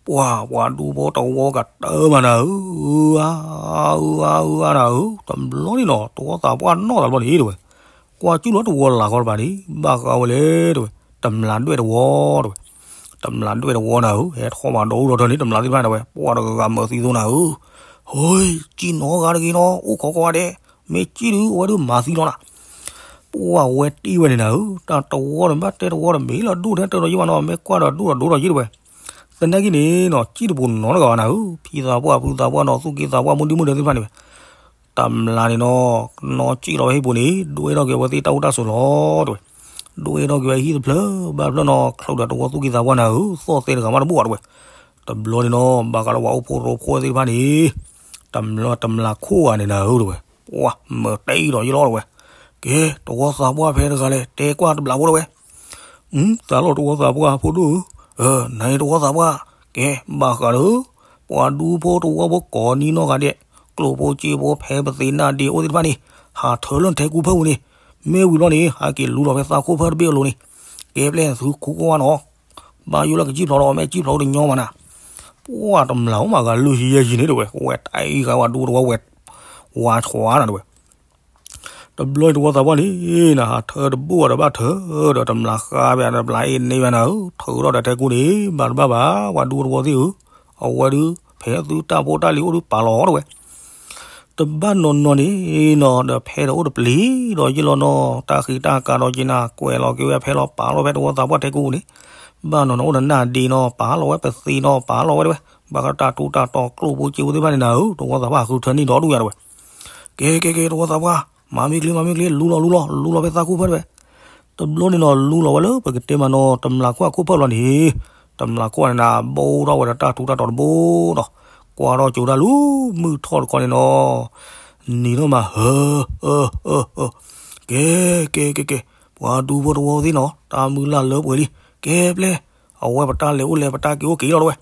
ပှၤ ပှၤဒူဖိတဝီကတၢၢ်မးနၤဧၢ, အၢ အၢ အၢ အၢ နၤဧၢ, တဘျီန့ၣ်နီၤ တဝီသးပှၢ်နီၣ်သးဘျီန့ၣ်တဲဝဲ, ကွၢ်ကၠူၣ်လီၤတဝီလၤခီတပၤန့ၣ် ဘၣ်ဃးဝဲလဲၣ်တဲဝဲ, တမျးဒွဲၣ်တဝီတဲဝဲ, တမျးဒွဲၣ်တဝီနၤဧၢ, ဟဲထီၣ်မးဒီးအိၣ်ဒီးထၢန့ၣ် တမျးသ့ၣ်တဖၣ်န့ၣ်ဝဲ ပှၤတဂၤဂၤမၢသံသိနၤဧၢ, ဟိ ကံၣ်နီၤဂၤတဂ့ၤနီၤ အိၣ်ခိးခိးဂၤဒဲး, မ့ၢ်ကံၣ်ဒုးအဝဲဒုးမၤသံလီၤနၤ ပှၤဝဲတ့ၢ်ဝဲန့ၣ်နၤဧၢ, တၢ်တဝီန့ၣ် ဘၣ်တဲတဝီဒီးမ့ၢ်လီၤဒိၣ်ထဲတၢ်ဒီးယံၤဘၣ်နီၤ မ့ၢ်ကွၢ်ဒီးဒိၣ်ဒီးဒိၣ်ဒီးယံၤတဲဝဲ, သနာ်က့န့ၣ်နီၤ ကံၣ်တပူၤနီတဂၤဘၣ်နၤဧၢ, ဖံသးပှၢ်ဖုသးပှၢ်နီၤ သူၣ်က့သးပှၢ်မုၢ်ဒံမုၢ်ဒဲသ့ၣ်တဖၣ်န့ၣ်ဝဲ, တမျးန့ၣ်နီၤ နီၢ်ကံၣ်လီၤဝဲဟံၣ်ပူၤန့ၣ် ဒွဲထီၣ်က့ၤဝဲသ့ၣ်တၢ်အိၣ်တၢ်ဆိးလီၤတဲဝဲ, ဒွဲထီၣ်က့ၤဝဲဟံၣ်တဖျၢၣ်ဘၣ်တဖျၢၣ်နီၤ ချုးဒီးတဝီသူၣ်က့သးပှၢ်နၤဧၢ, သီၣ်သဲတဂၤမးတဘူၣ်အီၤတဲဝဲ, တဘျီန့ၣ်နီၤ ဘၣ်ဃးလၢပှၤအိၣ်ဖိရိဖှိၣ်သ့ၣ်တဖၣ်န့ၣ် တမျး တမျးခိၣ်ဂၤန့ၣ်နၤဧၢတဲဝဲ, ပှၤမၢတဲအံၤဒီးယလီၤတဲဝဲ, ကဲ တဝီသးပှၢ်ဖဲတဂၤလဲၣ် တဲကွၢ်တဘျးဖိတဲဝဲ, တၢ်လီၤတဝီသးပှၢ်ဖိဒိၣ်ဧၢ, နၤအံၤတဝီသးပှၢ်, ကဲ ဘၣ်ဃးဒီး ပှၤဒူဖိတဝီဖိကိးနံနီၢ်ဂၤဒဲး, ကျိၣ်ဖိစ့ဖိဖဲပသ့ၣ်နၢ်ဒ့အိၣ်သ့ၣ်တဖၣ်န့ၣ်, ဟးထၢလၢနထဲကူဖၢပူၤန့ၣ်, မ့ၢ်ဝံၤလီၤန့ၣ် ဟးက့ၤလူလီၤဖဲသးခိၣ်ဖၢတဘ့ၣ်အလိၤန့ၣ်, ကဲပျဲသုခိးကွၢ်နီၤ ဘၣ်ယိၣ်လၢကစံၣ်ဖျိးဒီး မ့ၢ်စံၣ်ဖျိးတညီမးနၤ, ပှၤတမျးအိၣ်မးဂၤလၢဟံးယဲၢ်ယံၤန့ၣ်တဲဝဲ, ဝဲတၢ်အံၤဃာ်ဝဲဒူတဝီဝဲ, ဝါဆွါနၤတဲဝဲ တဘျီတဝီသးပှၢ်န့ၣ်နၤ ဟးထၢတဘူၣ်ဝဲဒီးဘၣ်ထၢဒီး တမျးဃါဘၣ် တမျးအ့ၣ်န့ၢ်ဘၣ်နၤဧၢ, ထၢထီၣ်ဒီးထဲကူန့ၣ် ဘၣ်တဘၣ်ဘၣ် ပှၤဒူတဝီသ့ၣ်ဧၢ, အဝဲဒုး ဖဲသုတၢ်ဖိတၢ်လံၤအိၣ်ဒုးပာ်လီၤအီၤတဲဝဲ, တဘၣ်နီၢ်နီၢ်န့ၣ်နီၤ ဒီးဖဲဒီးအိၣ်တပျံၤဒီးယ့ၢ်လီၤနီၤ တၢ်ဃံးတၢ်ကၤဒီးက့ၤနၤ ကွဲးလီၤက့ၤဝဲဖဲလီၤပာ်လီၤဖဲတဝီသးပှၢ်ထဲကူန့ၣ်, ဘၣ်နီၢ်နီၢ်အိၣ်ဒီးနၢ်ဒ့နီၤ ပာ်လီၤဝဲပသ့ၣ်နီၤ ပာ်လီၤဝဲတဲဝဲ, ဘၣ်ဃးတၢ်ထူးတၢ်တီၤကျိၣ်ဖိစ့ဖိသ့ၣ်တဖၣ်န့ၣ်နၤဧၢ, တဝီသးပှၢ်ဃုထၢန့ၢ်ဒီးဒူၣ်ယၤတဲဝဲ ကဲ ကဲ ကဲ တဝီသးပှၢ်, မၤမ့ၢ်ကျ့ မၤမ့ၢ်ကျ့ လူလီၤ လူလီၤ လူလီၤဖဲသးခိၣ်ဖၢတဲဝဲ, တဘျီန့ၣ်နီၤ လူလီၤဝဲလၢပကတဲမးနီၤ တမျးခိၣ်အခိၣ်ဖၢလီၤန့ၣ်, တမျးခိၣ်န့ၣ်နၤ ဘိထီၣ်ဝဲဒီးတၢ်ထူးတၢ်တီၤတဘိနီၤ, ကွၢ်ထီၣ်ကၠိတၢ်လူၤ မုၢ်ထီၣ်တခီန့ၣ်နီၤ နံၤထီၣ်မး ဟၢ ဟၢ ဟၢ ဟၢ ကဲ ကဲ ကဲ ကဲ ပှၤဒူဖိတဝီသ့ၣ်နီၤ တၢ်မုၢ်လၢ်လၢပှဲၤလံ ကဲပျဲၢ် အဝဲပတၢ်လဲၤအိၣ်လဲၤ ပတၢ်က့ၤအိၣ်က့ၤလီၤတဝဲ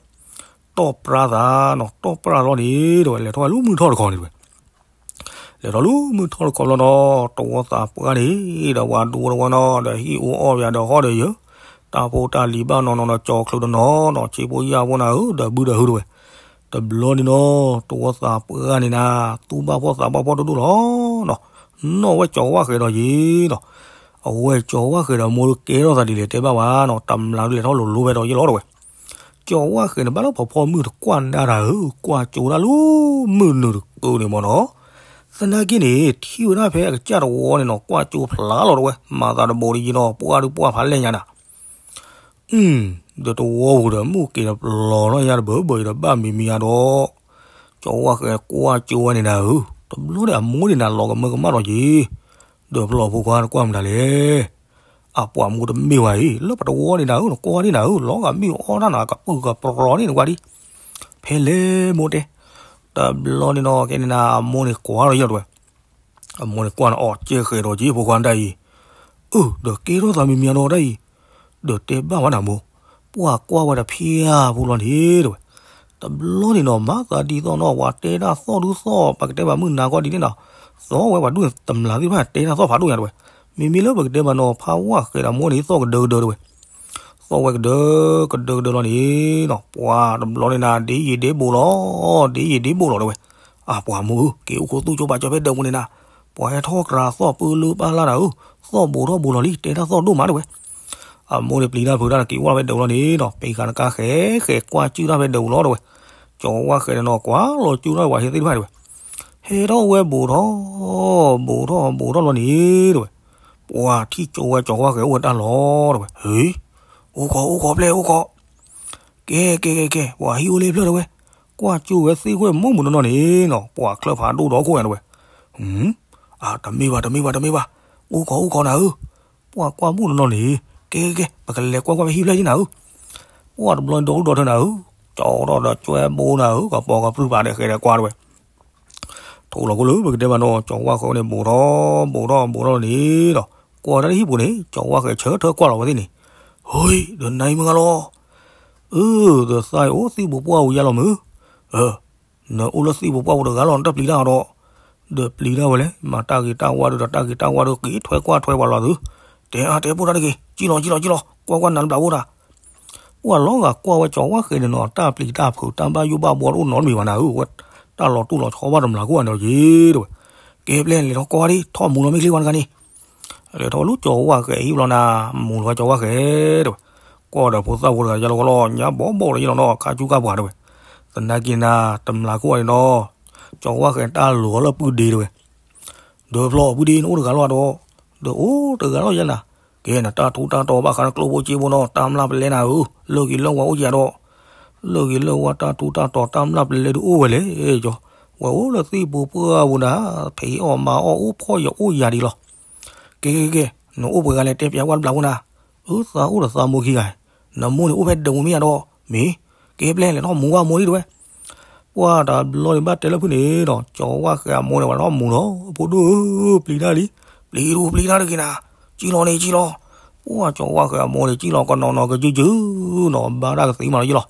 တီၢ်ပြၢသးနီၤ တီၢ်ပြၢသးလီၤန့ၣ် တဝဲ လဲၤထီၣ်ဝဲလၢမုၢ်ထီၣ်တခီန့ၣ်တဝဲ လဲၤထီၣ်လၢမုၢ်ထီၣ်တခီဘျီနီၤ တဝီသးပှၢ်န့ၣ် ဒီးပှၤဒူဖိတဝီနီၤ ဒီးဟံၣ်အူအီၣ်ပၠးဒီးဟီၣ်ဒီးယၢၤ တၢ်ဖိတၢ်လံၤဘၣ်နီၤနီၤဒီး ကၠီၤချုးတနီၤနီၤ ဆ့ဖိယာ်ဖိနၤဧၢ ဒီးဘုဒီးဟုတဝဲ တဘျီန့ၣ်နီၤ တဝီသးပှၢ်န့ၣ်နၤ သူၣ်ဘၣ်ဖှီၣ်သးဘၣ်ဖှီၣ်ဒိၣ်ဒိၣ်လီၤနီၤ နီၣ်ဝဲကၠီၤဝၣ်ဃဲၤဒီးယ့ၤနီၤ အဝဲကၠီၤဝၣ်ဃဲၤဒီးမိၢ်ကဲထီၣ်သးဒ်လဲၣ်တဲဘၣ်ဝဲနီၤ တမျးဒုးလဲၤထီၣ်လိၤလိၤဖဲဒီးယ့ၤလီၤတဝဲ ကၠီၤဝၣ်ဃဲၤန့ၣ် ဘၣ်လၢဖီဖီမုၢ်တကွၢ်နၢ်တၢ်ဧၢ ကွၢ်ကၠိဒၣ်လၢမုၢ်နုာ်တကုာ်န့ၣ်မ့ၢ်နီၤ သနာ်က့န့ၣ် ထံၣ်ဝဲဒၣ်ဖဲအကစၢ်တဝီန့ၣ်နီၤ ကွၢ်ကၠိဖျါလီၤတဝဲ မၤသးတဘိးဒ်ယ့ၤနီၤ ပှၢ်ဒုးပှၢ်ဖးလဲၢ်ညါနၤ အု ဒီးတဝီပူၤဒီး မုၢ်က့ၤတပျီၤနီၢ်ယါတဘၢဘၢအံၤဒီး ဘၣ်မံၤမံၤယါဒီး ကၠီၤဝၣ်ဃဲၤကွၢ်ကၠိဝဲန့ၣ်နၤဧၢ, တဘျီဒီးအမိၢ်န့ၣ်နၤလီၤကမၢကမၣ်ဒီးက့ၤ, ဒီးပျီၤဖိခွါနကွၢ်မတၤလဲၣ်, အပှၤမိၢ်တမ့ၢ်ဝဲအံၤ လၢပတဝီန့ၣ်နၤဧၢ, နကွၢ်န့ၣ်နၤဧၢ, လီၤဂာ်မ့ၢ်အီၣ်တၢ်နၤ ကပုၢ်ကပြီၤန့ၣ်နကွၢ်ဒံး, ဖဲလဲၣ်မိၢ်တဲ, တဘျီန့ၣ်နီၤ ကဲန့ၣ်နၤ အမိၢ်န့ၣ်ကွၢ်ဒီးယဲၢ်တဝဲ အမိၢ်န့ၣ်ကွၢ်န့ၣ် အီၣ်ကဲဃဲၤဒီးက့ၤဖိခွါတၢ်အံၤ, အၢ ဒီးကဲထီၣ်သးမံၤမံၤဒီးတၢ်အံၤ, ဒီးတဲဘၣ်ဝဲနၤမိၢ်, ပှၢ်ကွၢ်ဝဲတဖၣ်ဖိလီၤန့ၣ်တဝဲ, တဘျီန့ၣ်နီၤ မၤသးဒ်သိးနီၤ ပှၤတဲတၢ်သီၣ်ဒုးသီၣ် ပကတဲဘၣ်မုၢ်နၤကီၢ်ဒ်န့ၣ်နီၤ, သီၣ်ဝဲပှၤဒူၣ်န့ၣ် တမျးသ့ၣ်တဖၣ်တဲတၢ်သီၣ်ဖးဒိၣ်ညါတဝဲ, မ့မ့ၢ်လၢပကတဲဘၣ်နီၤ ဖးဝၣ်ဃဲၤဒီးမိၢ်န့ၣ် သီၣ်ကဒၢကဒၢတဝဲ သီၣ်ဝဲကဒၢကဒၢကဒၢလီၤန့ၣ်နီၤ ပှၤတဘျီန့ၣ်နၤ ဒ်ယံာ်ဒ်ဘူးလီၤ, ဒ်ယံာ်ဒ်ဘူးလီၤတဝဲ, အပှၤမိၢ်ဧၢ က့ၤအိၣ်ခိးသူၣ်ကၠိဘၣ်ကၠီဖဲဒၢးပူၤန့ၣ်နၤ, ပှၤဟဲထီၣ်ကြၤသီၣ်ပၢလၢပၢ်လၢ်နၤဧၢ, သီၣ်ဘူးထီၣ်ဘူးလီၤလံ တဲတၢ်သီၣ်ဒိၣ်မးတဝဲ, အမိၢ်န့ၣ်ပျံၤတၢ်ဖုးတၢ်န့ၣ် က့ၤအိၣ်ဖဲဒၢးပူၤလီၤန့ၣ်နီၤ ပ့ၤဃာ်တကါဃဲဃဲကွၢ်စုၣ်တၢ်ဖဲဒၢးပူၤလီၤတဝဲ, ကၠီၤဝၣ်ဃဲၤန့ၣ်နီၤ ကွၢ်လီၤစုၣ်တၢ်ပှၤဟဲသ့ၣ်တဖၣ်တဝဲ ဟဲထီၣ်ဝဲဘူးထီၣ်, ဘူးထီၣ်ဘူးထီၣ်လီၤန့ၣ်တဝဲ, ပှၤထံၣ်ကၠိဝဲကၠီၤဝၣ်ဃဲၤအိၣ်ဝဲတၢ်လီၤတဝဲ, ဟ့, အိၣ်ခိးအိၣ်ခိးပျဲၢ်အိၣ်ခိး, ကဲကဲကဲကဲ ပှၤဟံၣ်အိၣ်လၢဖျၢၣ်တဝဲ, ကွၢ်ကၠိဝဲသ့ၣ်ဃဲၤမိၢ်မုၢ်နီၢ်နီၢ်န့ၣ်နီၤ ပှၤချၢၣ်ဖးဒိၣ်ဒီးခိၣ်ဝဲတဝဲ, အတမ့ၢ်ဘၣ်တမ့ၢ်ဘၣ်တမ့ၢ်ဘၣ်, အိၣ်ခိးအိၣ်ခိးနၤဧၢ, ပှၤကွၢ်မိၢ်နီၢ်နီၢ်န့ၣ်, ကဲကဲကဲ ပကလဲၤကွၢ်ကွၢ်ဖဲဟံၣ်ဖျၢၣ်ယ့ၢ်နၤဧၢ, ပှၤတဘျီဒီဒူၣ်ဒီထၢနၤဧၢ, ကၠီၤထီၣ်ဒီးကၠွဲဘိနၤဧၢ ကပီၤကပြုၢ်ပာ်ဒီးဃဲၤဒီးကွၢ်တဝဲ ထိၣ်လီၤခိၣ်လၢပကတဲဘၣ်နီၤ ကၠီၤဝၣ်ဃဲၤန့ၣ် ဘူးထီၣ်ဘူးထီၣ်ဘူးထီၣ်လီၤန့ၣ်ဒီး ကွၢ်တၢ်လၢဟံၣ်ပူၤန့ၣ် ကၠီၤဝၣ်ဃဲၤဆၢထၢၣ်ကွၢ်လီၤဝဲသ့ၣ်န့ၣ်, ဟ့, ဒီးနၤအံၤမုၢ်ဂၤလီၤ, အၢ, ဒီးသးအံၤအိၣ်သံၣ်ပူၤပှၢ်ပူၤယါလီၤမုၢ်, အၢ, နအိၣ်လၢသံၣ်ပူၤပှၢ်ပူၤတဂၤလီၤ နတပျံၤတၢ်အီၤဒီး, ဒီးပျံၤတၢ်ဝဲလဲၣ် မၤတၢ်ဂ့ၤတၢ်ဝါဒီးတၢ်ဂ့ၤတၢ်ဝါဒီးက့ၤထွဲကွၢ်ထွဲပှၤလီၤသု, တဲအါတဲပူတၢ်တဂ့ၤ ကံၣ်လီၤကံၣ်လီၤကံၣ်လီၤ ကွၢ်ကွၢ်နၤလၢဘျးအိၣ်တၢ် ပှၤလီၤဂာ်ကွၢ်ဝဲကၠီၤဝၣ်ဃဲၤန့ၣ်နီၤ တၢ်ပျံၤတၢ်ဖုးတၢ်ဘၣ်ယိၣ်ဘၣ်ဘှီတအိၣ်နီတမံၤဘၣ်နၤဧၢ, ဝဲတၢ်လီၤတူၢ်လီၤဆီဘၣ်တမျးခိၣ်အန့ၣ်က့တဝဲ, ကဲပျဲၢ်လဲၤထီၣ်ကွၢ်ဒံး ထီၣ်မူလီၤမ့ၢ်ချ့ဝဲတဂၤန့ၣ်, လဲၤထီၣ်လၢကၠီၤဝၣ်ဃဲၤအဟံၣ်ဘျီနၤ, မူလီၤဝဲကၠီၤဝၣ်ဃဲၤတဝဲ, ကွၢ်ဒီးဖိသၣ်ဖိတဂၤယါလီၤကီလီၤ ညါဘီဘီလီၤယလီၤနီၤ ခါဆူၣ်ခါပှၤတဝဲ, သနာ်က့နၤ တမျးခိၣ်အန့ၣ်နီၤ, ကၠီၤဝၣ်ဃဲၤတၢ်လိၤအီၤလၢပုၢ်ဒ့တဝဲ ဒီးဖျီအီၤပုၢ်ဒ့ နအိၣ်တဂၤလီၤဒီး, ဒီးအိၣ်တဂၤလီၤယဲနၤ, ကဲနတၢ်ထူးတၢ်တီၤဘၣ်ဃးနကျိၣ်ဖိစ့ဖိနီၤ တၢ်မျၢ်ပလဲနၤဧၢ, လၢၢ်ဂ့ၤလၢၢ်ဝါအိၣ်ယၤဒီး, လၢၢ်ဂ့ၤလၢၢ်ဝါတၢ်ထူးတၢ်တီၤတၢ်မျၢ်ပလဲဒုးအိၣ်ဝဲလဲၣ်, ဝဲအိၣ်လၢသံၣ်ပူၤပှၢ်ပူၤနၤ, ဖံးအီၣ်မၤအီၣ်အိၣ်ဖှီၣ်ယာ်အိၣ်ယၤဒံးလီၤ, ကဲကဲကဲ, နအိၣ်ပှဲၤဂၤလဲၣ်တဲပျးဝဲတဘျးဖိနၤ, အၢသးအိၣ်ဒီးသးမိၢ်ခံဂၤ, နမိၢ်န့ၣ်အိၣ်ဖဲဒၢးပူၤမ့ၢ်ယါဒီး, မ့ၢ်, ကဲပျဲၢ်လဲၤထီၣ်မူဝဲမိၢ်ဒံးတဝဲ ပှၢ်တဘျီန့ၣ်ဘၣ်တဲလၢဖုၣ်န့ၣ်ဒီး ကၠီၤဝၣ်ဃဲၤအမိၢ်န့ၣ် ပှၤထီၣ်မူလီၤ အဖိဒိၣ်ဧၢ, ပျံၤတၢ်လံ, ပျံၤတပျံၤတၢ်တဂ့ၤနၤ, ကံၣ်လီၤန့ၣ်ကံၣ်လီၤ, ပှၢ်ကၠီၤဝၣ်ဃဲၤအမိၢ်န့ၣ် ကံၣ်လီၤကနီၤနီၤကယုၢ်ယုၢ်နီၤ ဘါတၢ်ကသံမးလီၤယလီၤ,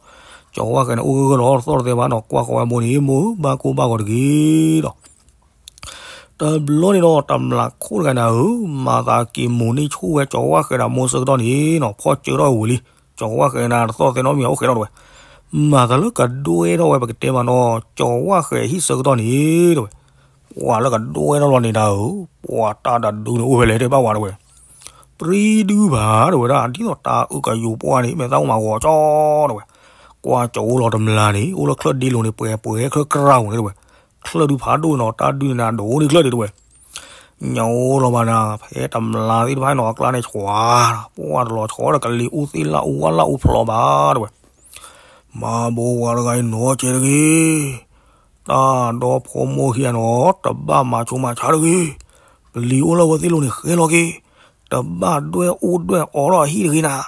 ကၠီၤဝၣ်ဃဲၤန့ၣ် အိၣ်ဂၢၢ်ဂၢၢ်လီၤ တသီၣ်တသဲဘၣ်နီၤ ကွၢ်ဃီၤဝဲမိၢ်န့ၣ် မိၢ်ဧၢ ဘါကိၢ်ဘၣ်ဂီၤတဂ့ၤဒီး တဘျီန့ၣ်ဒီး တမျးခိၣ်တဂၤနၤဧၢ, မၤသးက့ၤမိၢ်န့ၢ်ဆူၣ်ဝဲကၠီၤဝၣ်ဃဲၤဒီးမိၢ်ဆၢကတီၢ်န့ၣ်နီၤ ဖီၣ်စၢၤထီၣ်ဝံၤလံ, ကၠီၤဝၣ်ဃဲၤနၤတသီၣ်သဲနီတမံၤအိၣ်ဃဲၤထီၣ်တဝဲ, မၤသးလၢကဒွဲထီၣ်ဝဲပကတဲမးနီၤ ကၠီၤဝၣ်ဃဲၤဟံၣ်ဆၢကတီၢ်န့ၣ်တဝဲ, ပှၤလၢကဒွဲထီၣ်လီၤန့ၣ်နၤဧၢ, ပှၤတၢ်တဒုန့ၣ်အိၣ်ဖဲလဲၣ်တဲဘၣ်ဝဲတဝဲ ပြံဒုဘၣ်တဝဲဒၣ် ဒ်သိးတၢ်အုၣ်ကယိၤပှၢ်န့ၣ် မဲာ်သၣ်အိၣ်မးဂီၤကၠီတဝဲ, ကွၢ်ကၠီၤအိၣ်လီၤတမျးန့ၣ် အိၣ်လၢချၢၣ်ဒ့လိၤန့ၣ် ပှဲၤပှဲၤချၢၣ်ကြၢ်ဝဲန့ၣ်တဝဲ, ချၢၣ်ဒုးဖးဒိၣ်နီၤ တၢ်ဒုးန့ၣ်နၤ ဒိးန့ၢ်ချၢၣ်ဒ့တဝဲ, ညိလီၤဘၣ်နၤ ဖဲတမျးသ့ၣ်တဖၣ်နီၤ အကျါန့ၣ်ဆှါ, ပှၢ်တလီၤဆီဒီးကလံၤအူသ့ၣ်လၢအူဝါလၢအူဖျိးဘၣ်တဝဲ မၤဘိဝဲတဂၤအံၤနီၤကဲတဂ့ၤ, တၢ်ဒီဖိမိၢ်ခံဂၤနီၤ တဘၣ်မၤဆိမၤဆါတဂ့ၤ, ပလံၤအိၣ်လၢဝဲသ့ၣ်လိၤန့ၣ်ဃဲလီၤက့ၤ, တဘၣ်ဒွဲၣ်အူဒွဲၣ်အီထီၣ်အဟံၣ်တဂ့ၤနၤ,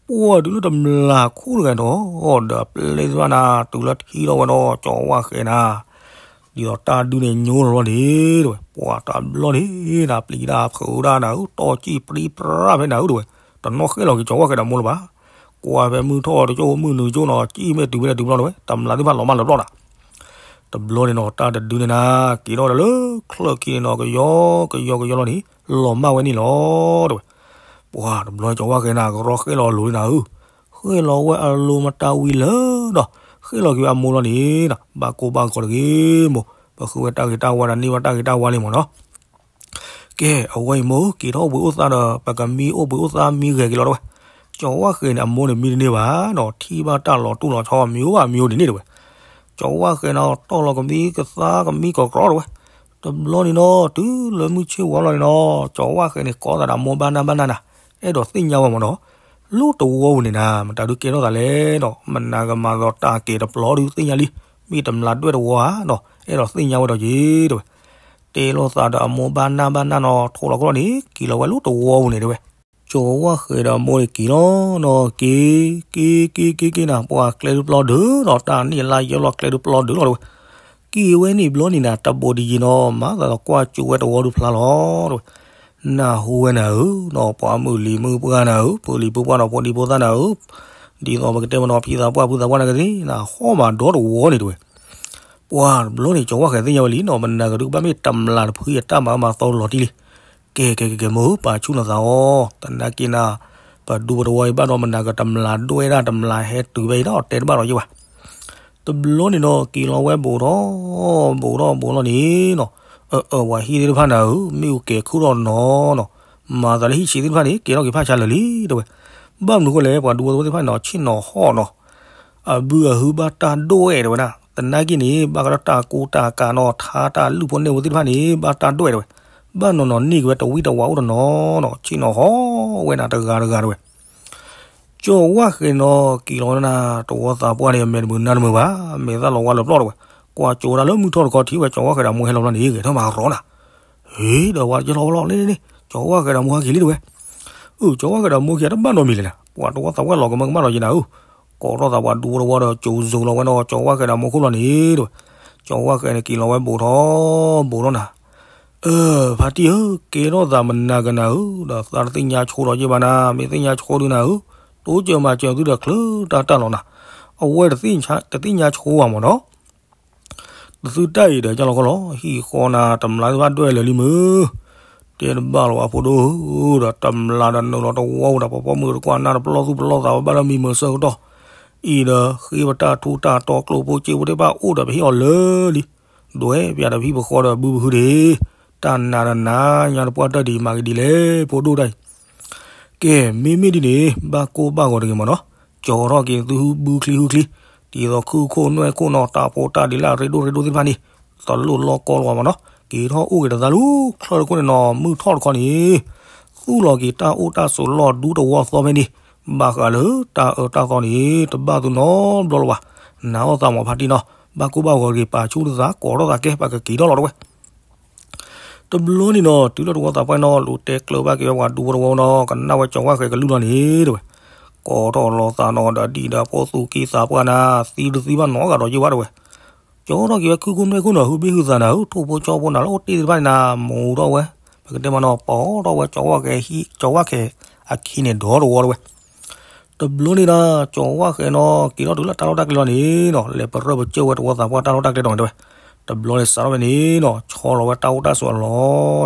ပှၢ်တုၤလၢတမျးခိၣ်တဂၤဒီး ဒီးပျဲၢ်သ့ၣ်တဖၣ်နၤ တုၤလၢထံၣ်ထီၣ်ဝဲဒီး ကၠီၤဝၣ်ဃဲၤနၤ ဒ်သိးတၢ်ဒုန့ၣ်ညိလီၤလီၤန့ၣ် တဲဝဲ, ပှၤတဘျီန့ၣ် နၤပျံၤတၢ်ဖုးတၢ်နၤဧၢ, တီၢ်ကံၣ်ပြံပြါဖဲနၤဧၢ တဲဝဲ, တနီၣ်ဃဲလီၤက့ၤကၠီၤဝၣ်ဃဲးဒီးမိၢ်လၢၤဘၣ်. ကွၢ်ဖဲမုၢ်ထီၣ်တကၠိ မုၢ်နုာ်ကၠိနီၤ ကံၣ်မ့ၢ်တုၤဖဲန့ၣ်တုၤဘျီတဲဝဲ, တမျးသ့ၣ်တဖၣ်လီၤမၢ်လၢပျီနၤ. တဘျီန့ၣ်နီၤ တၢ်တဒုန့ၣ်နၤ က့ၤထီၣ်ဒီးလၢချၢၣ်ခံန့ၣ်နီၤ ကယီကယီကယီလီၤန့ၣ် လီၤမၢ်ဝဲန့ၣ်လီၤ တဲဝဲ. ပှၤတဘျီန့ၣ် ကၠီၤဝၣ်ဃဲးနၤ ကရီဃဲလီၤအလိၤန့ၣ်နၤဧၢ, ဃဲလီၤဝဲအလိၤမတၤဝံၤလၢာ်ဒီး ဃဲလီၤက့ၤဝဲအမိၢ်လီၤန့ၣ်နီၤ, ဘၣ်ကိၢ်ဘၣ်ဂီၤတဂ့ၤမိၢ်, ပဃုဝဲတၢ်ဂ့ၤတၢ်ဝါဒီးန့ၢ်ဘၣ်တၢ်ဂ့ၤတၢ်ဝါလံမၢ်နီၤ. ကဲ အဝဲအံၤမိၢ် က့ၤထီၣ်အိၣ်ဘှံးအိၣ်သါဒီး ပကမံအိၣ်ဘှံးအိၣ်သါမံဂဲၤက့ၤလီၤတဲဝဲ. ကၠီၤဝၣ်ဃဲးန့ၣ် အမိၢ်န့ၣ်မံတန့ၢ်ဘၣ်နီၤ, ထံၣ်ဘၣ်တၢ်လီၤတူၢ်လီၤဆီ မံအိၣ်ဘၣ်မံအိၣ်ဒ်န့ၣ်တဲဝဲ. ကၠီၤဝၣ်ဃဲးနီၤ တီၢ်လီၤကမံကသါကမံကရီတဲဝဲ. တဘျီန့ၣ်နီၤ တုၤလၢမုၢ်ဆ့ၣ်ဝါလီၤန့ၣ်နီၤ ကၠီၤဝၣ်ဃဲးန့ၣ် ကိးသးဒီးအမိၢ်ဘၣ်နၢ်ဘၣ်နၢ်နၤ, အဲၣ်ဒိးသ့ၣ်ညါဝဲမၢ်နီၤ, လၢတဝီပူၤန့ၣ်နၤ မတၤဒုးကဲထီၣ်သးလဲၣ်နီၤ, မနၤကမၤသီးတၢ်ကဲၤတပျီဒုးသ့ၣ်ညါလံ, မ့ၢ်တမျးဒွဲၣ်တဝီဧါနီၤ, အဲၣ်ဒိးသ့ၣ်ညါဝဲဒီးက့ၤတဲဝဲ. တဲလိာ်သးဒီးအမိၢ်ဘၣ်နၢ်ဘၣ်နၢ်နီၤ ထိးလီၤကီၢ်န့ၣ် က့ၤလီၤဝဲလၢတဝီပူၤန့ၣ်တဲဝဲ. ကၠီၤဝၣ်ဃဲးဒီးအမိၢ်န့ၣ်က့ၤလီၤနီၤ က့ၤ က့ၤ က့ၤ က့ၤ က့ၤနၤ ပှၤကျဲဒုးပျီဒုးနီၤ, တၢ်နံၣ်အလါယဲလီၤကျဲဒုးပျီဒုးလီၤတဲဝဲ. က့ၤဝဲန့ၣ်ဘျီန့ၣ်နၤ တဘိးဒံးယံၤနီၤ မၤသးဒီးကွၢ်ကၠိဝဲတဝီဒုးဖျါလီၤတဲဝဲ. နၢ်ဟူဝဲနၤဧၢနီၤ ပှၤမုၢ်လံၤမုၢ်ပှၢ်နၤဧၢ, ဖိလံၤဖိပှၢ်နီၤ ဖိဒံဖိသၣ်နၤဧၢ, ဒ်သိးပကတဲမၢ်နီၤ ဖံသးပှၢ်ဖုသးပှၢ်နၤကသ့ၣ်နၤ ဟီၣ်မးဒီတဝီန့ၣ်တဲဝဲ. ပှၤတဘျီန့ၣ် ကၠီၤဝၣ်ဃဲးသ့ၣ်ညါဝဲလံနီၤ မနၤကဒုးကဘၣ်မ့ၢ်တမျးတဖုအတၢ်မၤအၢမၤသီလီၤတံၢ်လံ. ကဲ ကဲ ကဲ ကဲ မိၢ် ပာ်ဆူၣ်နသးအီၤ, သနာ်က့နၤ ပဒူဖိတဝီအံၤဘၣ်ဒီး မနၤကတမျးဒွဲၣ်ဒၣ်တမျးဟဲတုၤဖဲအံၤဒီး တဲတဘၣ်လီၤယဲဘၣ်. တဘျီန့ၣ်နီၤ က့ၤလီၤဝဲဘူးထီၣ် ဘူးထီၣ်ဘူးလီၤန့ၣ်နီၤ, အၢ အၢ ပှၤဟံၣ်သ့ၣ်တဖၣ်နၤဧၢ, မ့ၣ်အူကဲၤခူၣ်ထီၣ်နီၤနီၤ, မၤသးလၢဟံၣ်ဆံးသ့ၣ်တဖၣ်န့ၣ် ကဲထီၣ်က့ၤဖးဆါလၢာ်လံတဲဝဲ. ဘၣ်မနုၤဃိလဲၣ် ပှၤဒူဖိတဝီသ့ၣ်တဖၣ်န့ၣ်နီၤ ဆ့ၣ်နီၤဟီၣ်နီၤ အဘုအဟုဘၣ်တၢ်ဒွဲၣ်တဲဝဲဒၣ်, သနာ်က့န့ၣ် ဘၣ်ကဒီးတၢ်ကူတၢ်ကၤနီၤ ထါတၢ်လုၢ်ဖိန့ၢ်ဖိသ့ၣ်တဖၣ်န့ၣ် ဘၣ်တၢ်ဒွဲၣ်တဲဝဲ, ဘၣ်နီၤနီၤန့ၢ်က့ၤဝဲတဝံတဝါအိၣ်တနီၤနီၤ ဆ့ၣ်နီၤဟီၣ်ဝဲနၤတဂၤတဂၤတဲဝဲ. ကၠီၤဝၣ်ဃဲးနီၤ က့ၤလီၤနၤ တဝီသးပှၢ်န့ၣ် အမဲာ်တမုာ်နါတမုာ်ဘၣ်, မဲာ်သၣ်လီၤဝါလၢပျီၢ်တဲဝဲ, ကွၢ်ကၠိဒၣ်လၢမုၢ်ထီၣ်တခီထံၣ်ဝဲ ကၠီၤဝၣ်ဃဲးဒီးအမိၢ်ဟဲလီၤဘျီန့ၣ် ဂဲၤထီၣ်မၤရီနၤ ဟ့ၣ် ဒီးဝဲကလီၤဝဲလီၤန့ၣ်န့ၣ် ကၠီၤဝၣ်ဃဲးဒီးမိၢ်ဟဲက့ၤလံတဲဝဲ. အၢ ကၠီၤဝၣ်ဃဲးဒီးမိၢ်ခံဂၤတဘၣ်နီတမံၤလဲၣ်နၤ, ပှၤတဝီသးပှၢ်လီၤကမၢကမၣ်လီၤယဲနၤဧၢ, ကိးထီၣ်သးပှၤဒူဖိတဝီဒီးကၠိစိၤလီၤဝဲနီၤ ကၠီၤဝၣ်ဃဲးဒီးမိၢ်ခိၣ်လီၤန့ၣ်တဲဝဲ. ကၠီၤဝၣ်ဃဲးန့ၣ် က့ၤလီၤဝဲဘူးထီၣ်ဘူးထီၣ်နၤ, အၢ ဖါတံၢ်ဧၢ, ကဲထီၣ်သးမနၤကနၤဧၢ, ဒီးသးတသ့ၣ်ညါဆိဒီးယဲဘၣ်နၤ, မ့ၢ်သ့ၣ်ညါဆိဒုနၤဧၢ, တိစၢၤမၤစၢၤသုဒီးချၢတၢ်တၢ်လီၤနၤ, အဝဲတသ့ၣ်ညါဆိဘၣ်မၢ်နီၤ တသုတၢ်အံၤဒီးကၢ်လီၤခီလီၤ, ဟံၣ်ဃီနၤ တမျးသ့ၣ်တဖၣ်ဒွဲၣ်လၢာ်လံမုၢ်, တဲတဘၣ်လီၤဝဲဖိဒိၣ်ဧၢ, ဒီးတမျးဒီးနုာ်လီၤတဝီဝဲဒီး ပှၤပိာ်မုၣ်တကွၢ်နၢ်တပျီၢ်သူၣ်ပျီၢ်သးဝဲဘၣ်ဒီးမံမုာ်ဆၢကတီၢ်, အံၤဒီးဃ့ပတၢ်ထူတၢ်တီၤကျိၣ်ဖိစ့ဖိသ့ၣ်တဖၣ်အိၣ်ဒီးပဟ့ၣ်အီၤလၢာ်လံ, ဒွဲၣ်ပၠးဒီးပဟံၣ်ပဃီဒီးဘုပဟုဒ့, တၢ်နးဒီးနးညါတပှၢ်တၢၢ်ဒံးမၤကဒ်လဲၣ် ဖိဒိၣ်တၢ်အံၤ ကဲ မ့မ့ၢ်ဒ်န့ၣ် ဘၣ်ကိၢ်ဘၣ်ဂီၤတဂ့ၤမၢ်နီၤ, ကၠီထီၣ်က့ၤသုဘုချံဟုချံ, ဒ်သိးခုၣ်ခိၣ်နွဲၣ်ခိၣ်နီၤ တၢ်ဖိတၢ်ဒံးလၢအရ့ဒိၣ်ရ့ဒိၣ်သ့ၣ်တဖၣ်န့ၣ် တလိၣ်လီၢ်ကီလီၤမၢ်နီၤ, က့ၤထီၣ်အိၣ်က့ၤတသးလူၤ ချၢၣ်တခိၣ်န့ၣ်နီၤ မုၢ်ထီၣ်တခီန့ၣ် သူၣ်လီၤက့ၤတၢ်အိၣ်တၢ်ဆိးလီၢ်ဒူတဝီသီဖဲန့ၣ်, ဘၣ်ဃးလၢတၢ်အၢတၢ်သီန့ၣ် တဘၣ်သုနီတဘျီလၢၤဘၣ်, နာ်အီၣ်သးမၢ်ဖါတံၢ်နီၤ, ဘၣ်ကိၢ်ဘၣ်ဂီၤတဂ့ၤ ပာ်ဆူၣ်နသး ကိးထီၣ်သးကဲ ပကက့ၤထီၣ်လီၤတဲဝဲ တဘျီန့ၣ်နီၤ တုၤလၢတဝီသးပှၢ်နီၤ လူၤတဲကျၢၤဘၣ်က့ၤဝဲပှၤဒူဖိတဝီနီၤ ကနၣ်ဝဲကၠီဝၣ်ဃဲးကလုၢ်လီၤန့ၣ်တဲဝဲ, ကိးထီၣ်လီၤသးနီၤဒီးဒံၣ်ဒီးဖိသူၣ်ကံၢ်သးပှၢ်နၤ သံတသံဘၣ်နီတဂၤဒီးယဲၢ်ဘၣ်တဲဝဲ, ကၠီထီၣ်က့ၤဝဲခုၣ်ခိၣ်နွဲၣ်ခိၣ်နီၤ ဟုဘ့ၣ်ဟုသးနၤဧၢ ထိၣ်ဖိကၠီဖိနၤလၢအိၣ်တ့ၢ်သ့ၣ်တဖၣ်န့ၣ်နၤ မူၤထီၣ်ဝဲ, ပကတဲမၢ်နီၤ ပိာ်ထီၣ်ဝဲကၠီဝၣ်ဃဲးဟံၣ် ကၠီဝၣ်ဃဲးအခံန့ၣ်ဒီးတဝီတဲဝဲ တဘျီန့ၣ်ဒီး ကၠီဝၣ်ဃဲးနီၤ က့ၤထီၣ်တုၤလၢတၢ်လီၢ်တၢ်ကျဲလီၤန့ၣ်နီၤ လဲၤပရၢပကၠၢၢ်ဝဲတဝီသးပှၢ်တၢ်လီၢ်တၢ်ကျဲဒီးန့ၣ်တဲဝဲ, တဘျီန့ၣ်စးထီၣ်ဝဲန့ၣ်နီၤ ဆီလီၤဝဲတၢ်အိၣ်တၢ်ဆိးအလီၢ်တဲဝဲ,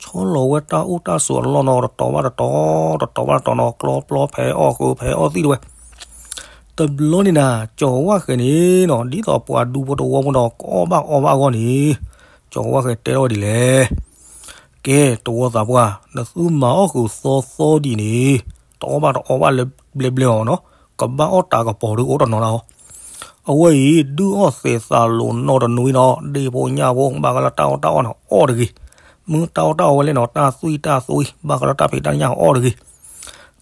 ဆီလီၤဝဲတၢ်အိၣ်တၢ်ဆိးအလီၢ်နီၤ တတီၤဘၣ်တတီၤ တတီၤဘၣ်တတီၤနီၤ ကျီပျီဖဲအီၣ်ဃုဖဲအီၣ်သံၣ်တဲဝဲ တဘျီန့ၣ်နၤ ကၠီဝၣ်ဃဲးန့ၣ်နီၤ ဒ်သိးပှၤဒူဖိတဝီဖိနီၤ ကအီၣ်ဘၣ်အီဘၣ်အဂီၢ်န့ၣ်, ကၠီဝၣ်ဃဲးတဲထီၣ်ဝဲဒ်လဲၣ်, ကဲ တဝီသးပှၢ် နသုမၤအီၣ်ဃုာ်သီသီဒ်န့ၣ်, တအီၣ်ဘၣ်တအီဘၣ်လၢဘျဲဘျဲအီၤနီၤ, ကဘၣ်အီၣ်တၢ်ကပီၤဒုးအိၣ်တနီၤလၢအီၤ, အဝဲအံၤ ဒုးအီၣ်သဲးသးလိာ်နီတနွံနီၤ ဒ့ၣ်ဖိညၣ်ဖိ ဘၣ်ဃးလၢတၢ်အီၣ်တၢ်အီနီၤ အီၣ်တဂ့ၤ, မ့ၢ်တၢ်အီၣ်တၢ်အီဝဲလဲၣ်နီၤ တၢ်သွံၣ်တၢ်သွံၣ် ဘၣ်ဃးလၢတၢ်ဖံးတၢ်ညၣ်အီၣ်တဂ့ၤ,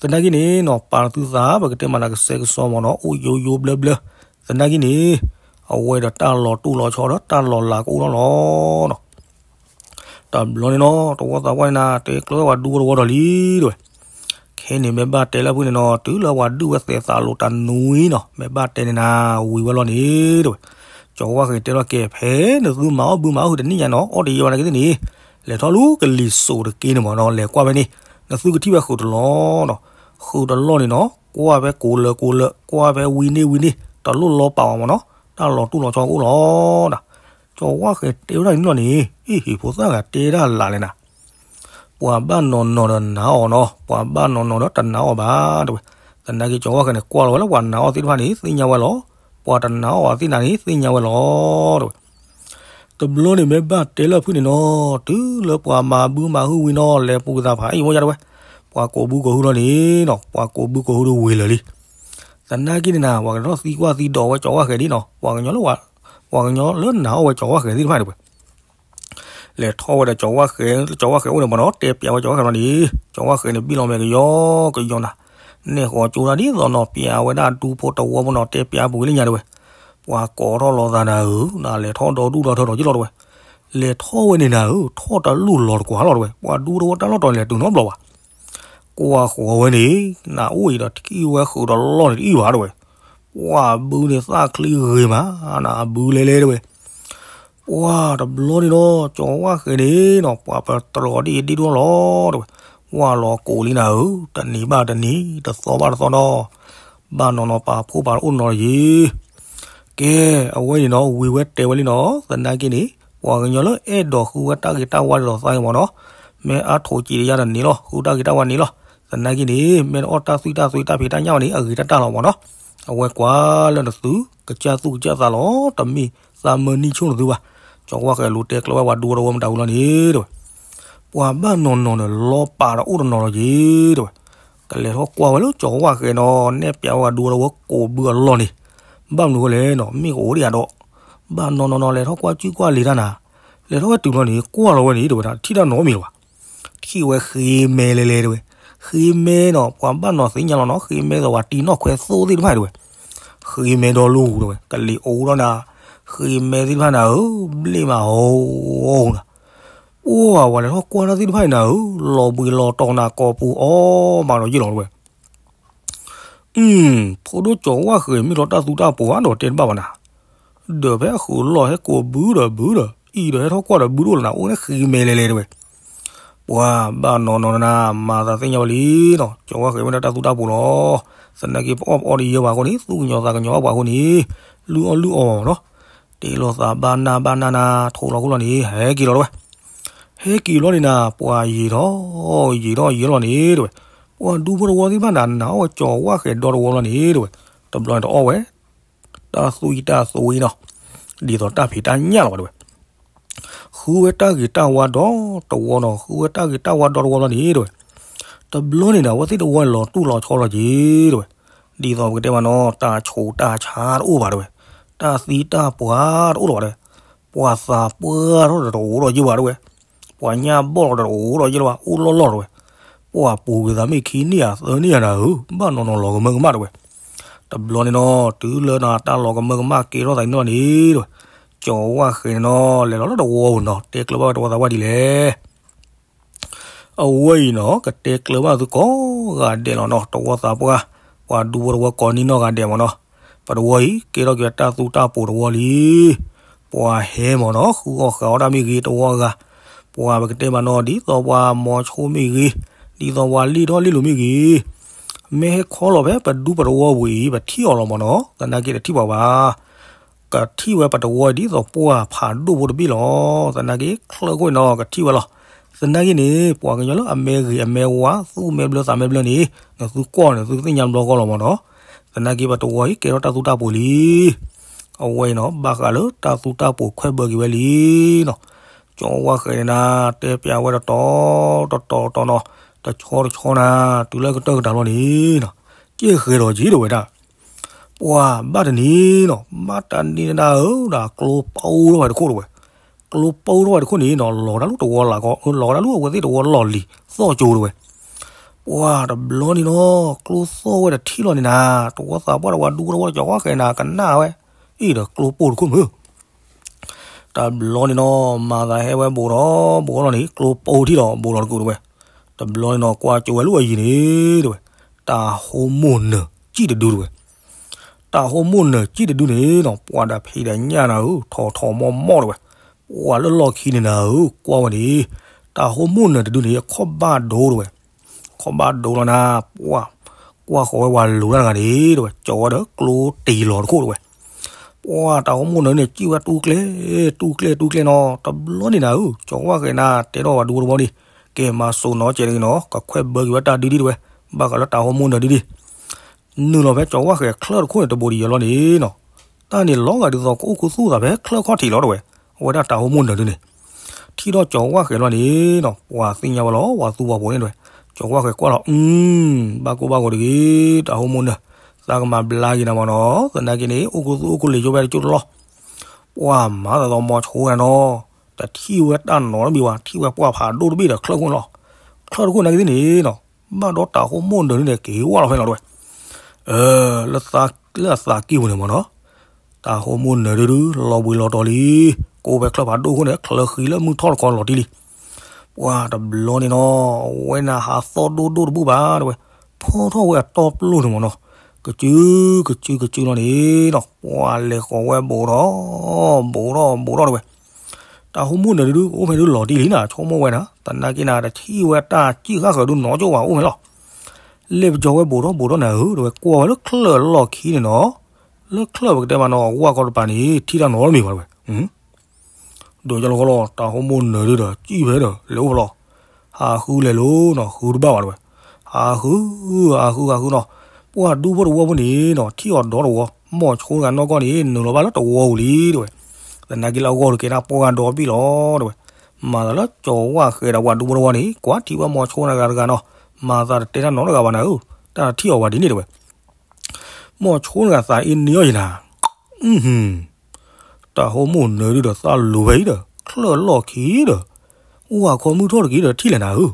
သနာ်က့န့ၣ်နီၤ ပာ်နသုသး ပကတဲမးနၤကစဲကစီမၢ်နီၤ အိၣ်ယိယိဘျၢဘျၢ, သနာ်က့န့ၣ် အဝဲဒီးတၢ်လီၤတူၢ်လီၤဆီဒီးတၢ်လီၤလးကအိၣ်ထီၣ်လီၤနီၤ တဘျီန့ၣ်နီၤ တဝီသးပှၢ်န့ၣ်နၤ တဲကျၢၤဝဲပှၤဒူဖိတဝီဒီးလံတဲဝဲ, ခဲန့ၣ်မ့ၢ်ဘၣ်တဲလၢဖုန့ၣ်နီၤ တုၤလၢပှၤဒုးဝဲသဲးသးလိာ်တနွံနီၤ မ့ၢ်ဘၣ်တဲန့ၣ်နၤ ဝံၤဝဲလီၤန့ၣ်တဲဝဲ, ကၠီ ကၠီၤဝၣ်ဃဲၤတဲလီၤကဲ ဖဲနသုမၤအီၣ်ဘုမၤအီၣ်ဟုတနံၣ်ညါနီၤ အီၣ်တယံာ်ဘၣ်နာ်က့သ့ၣ်န့ၣ်, လဲၤထီၣ်လၢကလံၤစိးတက့န့ၣ်မ့ၢ်နီၤ လဲၤကွၢ်ဖဲန့ၣ်, နသုကထံၣ်ဝဲဃုာ်တလီၢ်နီၤ, ဃုာ်တလီၢ်န့ၣ်နီၤ ကွၢ်ဖဲကိးလၢကိးလၢ ကွၢ်ဖဲဝံၤန့ၢ်ဝံၤန့ၢ် တလိၣ်လီၤပာ်အီၤမ့ၢ်နီၤ, တၢ်လီၤတူၢ်လီၤဆီကအိၣ်လီၤနီၤ. ကၠီၤဝၣ်ဃဲၤတဲဝဲဒၣ်န့ၣ်လီၤန့ၣ်, အ့ၣ် ဟံၣ်ဖိသၣ်ဂၤတဲဒၣ်လၢ်လဲၣ်နၤ ပှၤဘၣ်နီၤနီၤဒီးနာ်အီၤနီၤ, ပှၤဘၣ်နီၤနီၤဒီးတနာ်အီၤဘၣ် တဲဝဲ. သနာ်က့ ကၠီၤဝၣ်ဃဲၤန့ၣ် ကွၢ်လီၤဝဲလၢပှၤနာ်အီၤသ့ၣ်တဖၣ်န့ၣ် သ့ၣ်ညါဝဲလီၤ, ပှၤတနာ်အီၤသ့ၣ်နၤန့ၣ် သ့ၣ်ညါဝဲလီၤ တဲဝဲ. တဘျီန့ၣ်မ့ၢ်ဘၣ်တဲလၢဖုၣ်န့ၣ်နီၤ, တုၤလၢပှၤမၤဘုမၤဟုဝံၤနီၤ လဲၤပူၤကသးဖးအံၤဝဲယါတဲဝဲ, ပှၤကိးဘုကိးဟုလီၤန့ၣ်နီၤ ပှၤကိးဘုကိးဟုဒီးဝ့ၤလၢာ်လံ. သနာ်က့န့ၣ်နၤ ပှၤကထီၣ်သံကွၢ်သံဒိးဝဲကၠီၤဝၣ်ဃဲၤဒ်နီၤ, ပှၤကညီလၢ ပှၤကညီလၢနာ်အီၣ်ဝဲကၠီၤဝၣ်ဃဲၤသ့ၣ်တဖၣ်န့ၣ်ဝဲ လဲၤထီၣ်ဝဲဒီးကၠီၤဝၣ်ဃဲၤ, ကၠီၤဝၣ်ဃဲၤအိၣ်န့ၣ်မ့ၢ်နီၤ တဲပျးဝဲကၠီၤဝၣ်ဃဲၤလီၤန့ၣ်, ကၠီၤဝၣ်ဃဲၤန့ၣ် ဘံၣ်လီၤမဲာ်ကယီကယီနၤ, နဲၣ်ဃီကၠိတၢ်ဒ်သိးနီၤ ပျးဝဲဒၣ်ဒူဖိတဝီဖိနီၤ တဲပျးပူၤဝဲလၢညါတဲဝဲ, ပှၤကိးထီၣ်လီၤသးနၤဧၢ, နလဲၤထီၣ်ဒီဒူၣ်ဒီထၢဒီးယ့ၣ်လီၤတဲဝဲ, လဲၤထီၣ်ဝဲန့ၣ်နၤဧၢ, ထီၣ်တလိၣ်လီၤတကွၢ်လီၤတဲဝဲ, ပှၤဒူတဝီတၢ်လီၢ်တီၤန့ၣ်လဲၤတုၤနီတဘျီဘၣ် ကွၢ်ဃီၤဝဲန့ၣ်, နအိၣ်အံၤဒီးထံၣ်ဝဲဃုာ်ဒီးလီၢ်န့ၣ်တအံၣ်ဘၣ်တဲဝဲ, ပှၤဘုန့ၣ်သၣ်ချံဂ့ၤမး, နဘုလဲလဲတဲဝဲ, ပှၤတဘျီန့ၣ်နီၤ ကၠီၤဝၣ်ဃဲၤန့ၣ်နီၤ ပှၤပတြီၤဒ်အံၤဒ်ဒိၣ်လီၤတဲဝဲ, ဝၢ်လီၤကိးလံနၤဧၢ, တနံၤဘၣ်တနံၤ တသီဘၣ်တသီနီၤ, ဘၣ်နီၤနီၤပာ်ဖှိၣ်ပာ်အိၣ်နီၤယ့ၣ် ကဲ, အဝဲန့ၣ်နီၤ ဝံၤဝဲတဲဝဲလံနီၤ, သနာ်က့န့ၣ် ပှၤကညီလၢအဲၣ်ဒိးဃုဝဲတၢ်ဂ့ၤတၢ်ဝါဒ်သိးသးအံၤမ့ၢ်နီၤ, မ့ၢ်အါထိးက့ၤတယါတန့ၣ်လီၤ, ဃုတၢ်ဂ့ၤတၢ်ဝါန့ၣ်လီၤ, သနာ်က့န့ၣ် မ့ၢ်တအီၣ်တၢ်သွံၣ်တၢ်သွံၣ်တၢ်ဖံးတၢ်ညၣ်ဘၣ်န့ၣ် အဂ့ၤတၢ်တၢ်လီၤမ့ၢ်နီၤ, အဝဲကွၢ်လၢနသု ကစၢ်သူၣ်ကစၢ်သးလီၤ, တမ့ၢ်သးမၢနံၣ်ဆိၣ်နသုဘၣ်, ကၠီၤဝၣ်ဃဲၤလူၤတဲကျၢၤဝဲပှၤဒူတဝီမတၤဝံၤလီၤန့ၣ်တဲဝဲ ပှၤဘၣ်နီၤနီၤဒီးလီၤပာ်ဒီးအိၣ်တနီၤလီၤက့ၤတဲဝဲ, ကလဲၤထီၣ်ကွၢ်ဝဲလၢကၠီၤဝၣ်ဃဲၤနီၤ နဲၣ်ပျးဝဲပှၤဒူတဝီကိးဘုအလီၢ်န့ၣ်, ဘၣ်မနုၤဃိလဲၣ်နီၤ မ့ၢ်ကအိၣ်ဒံးဧါဒီး, ဘၣ်နီၤနီၤနီၤ လဲၤထီၣ်ကွၢ်စုကွၢ်လံၤတၢ်နၤ, လဲၤထီၣ်ဝဲတုၤလီၤန့ၣ် ကွၢ်လီၤဝဲန့ၣ်တဲဝဲဒၣ် ထံၣ်တၢ်နီတမံၤလၢၤဘၣ်, ထံၣ်ဝဲဃ့မဲလဲလဲတဲဝဲ, ဃ့မဲနီၤ ပှၤဘၣ်နီၤသ့ၣ်ညါလီၤနီၤ ဃ့မဲသိးပှၤတံၤနီၣ်ခွဲသိသ့ၣ်တဖၣ်တဲဝဲ, ဃ့မဲဒီလူတဲဝဲ ကလံၤအိၣ်ဒီးနၤ, ဃ့မဲသ့ၣ်တဖၣ်နၤဧၢ, ဘျ့ၣ်မးအိၣ်နၤ ပှၤလဲၤထီၣ်ကွၢ်တၢ်သ့ၣ်တဖၣ်အံၤနၤဧၢ, လီၤဘှံးလီၤတီၤနၤကိာ်ပူၤအီၣ်မးဒီးယ့ၢ်လီၤတဲဝဲ, အု ဖိဒိၣ်ကၠီၤဝၣ်ဃဲၤမ့ၢ်လီၤတၢ်သူတၢ်ပိၤဧါဒီးတဲတဘၣ်ဘၣ်နၤ, ဒီးဖဲအဃုာ်လီၢ်ဟဲကိးဘုဒီးဘုဒီး အံၤဒီးဟဲထီၣ်ကွၢ်ဒီးဘုတအိၣ်လၢနၤ အိၣ်န့ၣ်ဃ့မဲလဲလဲတဲဝဲ ပှၤဘၣ်နီၤနီၤနၤ မၤသးသ့ၣ်ညါဝဲလံနီၤ, ကၠီၤဝၣ်ဃဲၤမ့ၢ်ဒၣ်တၢ်သူတၢ်ပိၤလီၤ, သနာ်က့ပအီၣ်ပအီတယၢဘၣ်အဃိန့ၣ် သူၣ်ကညီၤသးကညီၤဘၣ်ပှၤအဃိန့ၣ်, လုၢ်အီၣ်လုၢ်အီနီၤ, တ့လီၤသးဘၣ်နၢ်ဘၣ်နၢ်နၤ ထိးလီၤခိၣ်လီၤန့ၣ် ဟဲက့ၤလီၤတဲဝဲ, ဟဲက့ၤလီၤန့ၣ်နၤ ပှၤယံာ်ထီၣ်, ယံာ်ထီၣ်ယံာ်လီၤန့ၣ်တဲဝဲ, ပှၤဒူဖိတဝီသ့ၣ်တဖၣ်နၤ နာ်အီၣ်ဝဲကၠီၤဝၣ်ဃဲၤဒီတဝီလီၤန့ၣ်တဲဝဲ, တဘျီန့ၣ်တအီၣ်ဝဲ တၢ်သွံၣ်တၢ်သွံၣ်နီၤ, ဒ်သိးတၢ်ဖံးတၢ်ညၣ်လီၤဘၣ်တဲဝဲ, ဃုဝဲတၢ်ဂ့ၤတၢ်ဝါဒီတဝီနီၤ, ဃုဝဲတၢ်ဂ့ၤတၢ်ဝါဒီတဝီလီၤန့ၣ်တဲဝဲ, တဘျီန့ၣ်ဒီး အဝဲသ့ၣ်တဝီန့ၣ်လီၤတူၢ်လီၤဆီလီၤက့ၤတဲဝဲ, ဒ်သိးပကတဲမးနီၤ တၢ်ဆိးတၢ်ဆါတအိၣ်ဘၣ်တဲဝဲ, တၢ်သံတၢ်ပှၢ်တအိၣ်လၢၤဘၣ်တဲဝဲ, ပှၤသးပှၢ်ထီၣ်ဒီးတအိၣ်ဒီးယ့ၢ်ဘၣ်တဲဝဲ, ပှၤညၣ်ဘီၣ်လီၤဒီးတအိၣ်ဒီးယ့ၢ်လၢၤဘၣ် အိၣ်လီၢ်လီၢ်တဲဝဲ, ပှၤပူၤက့ၤသးမ့ၢ်ခံနံၣ်ဧါသၢနံၣ်ဧါနၤဧၢ, ဘၣ်နီၤနီၤလီၤကမၢကမၣ်တဲဝဲ, တဘျီန့ၣ်နီၤ တုၤလၢနၤတၢ်လီၤကမၢကမၣ်ကဲထီၣ်သးန့ၣ်လီၤန့ၣ်တဲဝဲ, ကၠီၤဝၣ်ဃဲၤန့ၣ်နီၤ လဲၤလီၤလၢတဝီပူၤနီၤ တဲကျၢၤဘၣ်ဝဲတဝီသးပှၢ်ဒ်လဲၣ် အဝဲအံၤနီၤ ကတဲကျၢၤဘၣ်သုကိးဂၤဒဲးလီၤနီၤ, တဝီသးပှၢ်, ပှၤဒူဖိတဝီကိးနံၣ်နီၢ်ဂၤဒဲးမ့ၢ်နီၤ, ပတဝီအံၤ ကဲထီၣ်က့ၤတၢ်သူတၢ်ပိၤတဝီလံ, ပှၤဟဲမ့ၢ်နီၤ ဃုအီၣ်ဃာ်အီၣ်တၢ်မ့ၢ်ဂ့ၤတဝီဂၤ, ပှၤပကတဲမးနီၤ ဒ်သိးပှၤမိၤဆိမ့ၢ်ဂ့ၤ, ဒ်သိးပှၤလံၣ်ထီၣ်လံၣ်လိၤမ့ၢ်ဂ့ၤ, မ့ၢ်ဟဲခီလီၤဖဲပဒူပတဝီပူၤအံၤ ပထံၣ်အီၤလီၤမ့ၢ်နီၤ, သနာ်က့တထံၣ်ပှၤဘၣ် ကထံၣ်ဝဲပတဝီဒ်သိးပှၢ်ဖးဒိၣ်ဖိတဘ့ၣ်လီၤ. သနာ်က့ချၢဃိန့ၣ်နီၤ ကထံၣ်ဝဲလီၤ. သနာ်က့န့ၣ် ပှၤကညီလၢအမဲဂ့ၤအမဲဝါ သူၣ်မဲဘျၢသးမဲဘျၢန့ၣ် နသုကွၢ်န့ၣ် နသုကသ့ၣ်ညါဘျီဃီလီၤမ့ၢ်နီၤ. သနာ်က့ပတဝီအံၤကဲထီၣ်တၢ်သူတၢ်ပိၤလံ. အဝဲအံၤနီၤ ဘၣ်ဃးလၢတၢ်သူတၢ်ပိၤခွဲးဘၢက့ၤဝဲလံနီၤ. ကၠီဝၣ်ဃဲၤန့ၣ်နၤ တဲပျးဝဲတတီၤတတီၤတတီၤနီၤ, တဆီတဆီနၤ တုၤလၢကတၢၢ်ကတၢၢ်လီၤန့ၣ်နီၤ, ကဲဃဲၤဒီးက့ၤဒိၣ်ဝဲဒၣ် ပှၤဘၣ်တနံၤနီၤ ဘၣ်တနံၤနၤဧၢ ဒီးကျိပူထီၣ်ဝဲတခိၣ်တဝဲ, ကျိပူထီၣ်ဝဲတခိၣ်န့ၣ်နီၤ လီၤတၢ်လူၢ်တဝီလၢ်ကီ လီၤတၢ်လူၢ်အဝဲသ့ၣ်တဝီလီၢ်လံၤသီၣ်ကၠိတဝဲ, ပှၤတဘျီန့ၣ်နီၤ ကျိသီၣ်ဝဲတထံၣ်လီၤန့ၣ်နၤ, တဝီသးပှၢ်တဝီဒူဖိတဝီ ကၠီဝၣ်ဃဲၤနၤ ကနၣ်ဝဲ အံၤဒီးကျိပူတခိၣ်မုၢ် တဘျီန့ၣ်နီၤ မၤသးဟဲဝဲဘူးထီၣ်ဘူးထီၣ်လီၤန့ၣ် ကျိပူထံၣ်ဒီးဘူးလီၤတကူာ်တဝဲ, တဘျီန့ၣ်နီၤ ကွၢ်ကၠိဝဲလၢအယံၤန့ၣ်တဝဲ, တၢ်ဟိမိၢ်နၢၤကံၣ်တဒုတဝဲ, တၢ်ဟိမိၣ်နၢၤကံၣ်တဒုန့ၣ်နီၤ ပှၤဒီးဖံးဒီးညၣ်နၤဧၢ ထီၣ်ထီၣ်မီၢ်မီၢ်တဝဲ, ပှၤလၢလီၢ်ခံန့ၣ်နၤဧၢ ကွၢ်ဝဲန့ၣ်, တၢ်ဟိမိၣ်နၢၤတဒုန့ၣ် ခီၣ်ဘၣ်ဒိတဝဲ, ခီၣ်ဘၣ်ဒိလီၤနၤ, ပှၤကွၢ်ဃီၤဝဲပှၤလူၤတၢ်တဂၤန့ၣ်တဝဲ ကၠီၤဝဲဒီးကျိတ့ၢ်လီၤတခိၣ်တဝဲ, ပှၤတၢ်ဟိမိၣ်နၢၤန့ၣ် စံၣ်ဝဲတူၢ်ကျဲ, တူၢ်ကျဲတူၢ်ကျဲနီၤ တဘျီန့ၣ်နၤဧၢ ကၠီၤဝၣ်ဃဲၤနၤ တဲထီၣ်ပှၤဒူဖိတဝီန့ၣ်, ကဲမၤစိာ်နီၤကဲးတဂ့ၤနီၤ ကခွဲးဘၢက့ၤဝဲတၢ်ဒုဒံတဝဲ, ဘၣ်ဃးလၢတၢ်ဟိမိၣ်နၢၤဒုဒံ နုာ်လီၤဖဲကၠီၤဝၣ်ဃဲၤချၢၣ်တခိၣ်န့ၣ်တဘိးဒံးယီၤလီၤန့ၣ်နီၤ, တၢ်န့ၣ်လီၤဂာ်ဒ်သိးကအိၣ်ခူသူၣ်သးဖဲချၢၣ်ခီၣ်ထံးလီၤတဝဲ, အဝဲဒၣ်တၢ်ဟိမိၣ်နၢၤဒုန့ၣ်, ထံၣ်ထီၣ်ကၠီၤဝၣ်ဃဲၤလီၤန့ၣ်နီၤ ပှၤသ့ၣ်ညါဝဲလီၤ ပှၤသူပှၤဖိန့ၣ်တဝဲ, ကၠီၤဝၣ်ဃဲၤကွၢ်လီၤ အု ဘၣ်ကိၢ်ဘၣ်ဂီၤတဂ့ၤ တၢ်ဟိမိၣ်နၢၤ, သးကမၤဘျါက့ၤနၤမ့ၢ်နီၤ သနာ်က့န့ၣ် အိၣ်ခူသူၣ်အိၣ်ခူလံာ်ကၠိဖဲတကၠိတလီၢ်, ပှၤမၤသးသီမီၤဆိဂၤနီၤ, တထံၣ်ဝဲတၢ်နီတဘ့ၣ်ဘၣ် ထံၣ်ဝဲပှၢ်ဖးဒိၣ်တဘ့ၣ်ဒီးချၢၣ်ခိၣ်န့ၣ်လီၤ, ချၢၣ်တခိၣ်နာ်က့သ့ၣ်န့ၣ်နီၤ, ဘၣ်ဒီးတၢ်ဟိမိၣ်နၢၤဒုန့ၣ် က့ၤဝၢ်လီၤဖဲလီၤတဝဲ, လၢအသးကံၢ်ပူၤန့ၣ်မ့ၢ်နီၤ, တၢ်ဟိမိၣ်နၢၤဒုဒု လီၤဘှံးလီၤတီၤလံ, ကိးဖဲချၢၣ်ဖးဒိၣ်ခိၣ်န့ၣ် ချၢဃံလၢမုၢ်ထီၣ်တခီလီၤတံၢ်လံ, ပှၤတဘျီန့ၣ်နီၤ, ဝဲနၤဟးသီၣ်ဒိၣ်ဒိၣ်တဘူၣ်ဘၣ်တဝဲ, ဖီထီၣ်ဝဲအတီပျိၢ်န့ၣ်မ့ၢ်နီၤ, ကစုကစုကစုလီၤန့ၣ်နီၤ, ပှၤလဲၤဃီၤဝဲဘူးထီၣ်, ဘူးထီၣ်ဘူးထီၣ်တဝဲ တၢ်ဟိမိၣ်နၢၤဒုဒု အိၣ်ဖဲဒုလီၤတံၢ်လံနၤ ဆိကမိၣ်ဝဲနၤ, သနာ်က့နၤ တထံၣ်ဝဲတၢ်စံၣ်ဃၣ်ဃၢၤဒုနီတကၠိဘၣ်အိၣ်ဖဲလီၤ, လဲၤပကၠီၤဝဲဘူးထီၣ်ဘူးထီၣ်နၤဧၢ တဝဲ ကွၢ်ဝဲလၢချၢၣ်လီၢ်ခံန့ၣ်နီၤ, လၢချၢၣ်ပကတဲမ့ၢ်နီၤ အဝၣ်ခီတပၤန့ၣ် ထံၣ်တၢ်နီတမံၤဘၣ်တဝဲ ဒီးကၠီလီၤဃီလီၤ တၢ်ဟိမိၣ်နၢၤဒုဒီး စံၣ်ဖဲဒီး လဲၤအိၣ်ဖဲလီၤ, ဟးဃုလဲၤလိၤနီၤ ဃုတဘၣ်ဘၣ်တဝဲ, ဟးဃု, ဟးဃုဟးဃုနီၤ, ပှၤဒူဖိတဝီဖိန့ၣ်နီၤ ထံၣ်အီၤဒီးတဝီ, မီၢ်ဆိတဂၤနီၢ်ကီၢ်န့ၣ် နုာ်လီၤဘၣ်လၢတဝီပူၤလံတဝဲ, သနာ်က့လၢအဂီၢ်တကဲဒၣ်ပှီၢ်ဂၤဒီးဘ့ၣ်လီၤတဝဲ, မၤသးလၢကၠီၤဝၣ်ဃဲၤဒီးပှၤဒူဖိတဝီန့ၣ် ကွၢ်ထံၣ်ဝဲမီၢ်ဆိတဂၤတဂၤနီၤ, မၤသးတတဲတၢ်နီတဂၤဘၣ်နၤဧၢ, တၢ်ထံၣ်အီၤဝဲဒ်န့ၣ်တဝဲ မီၢ်ဆိတဂၤသးအ့န့ၢ်အီၤယံၤနၤ, တၢ်ဟိမိၣ်နၢၤဒုဒီးသးလူၤဝဲအံၤဒီး ချၢၣ်လီၢ်ခံဒီး ဝၣ်ခီမုၢ်ထီၣ်တက့ၢ်ဒီးထံၣ်လဲၣ်နၤဧၢ,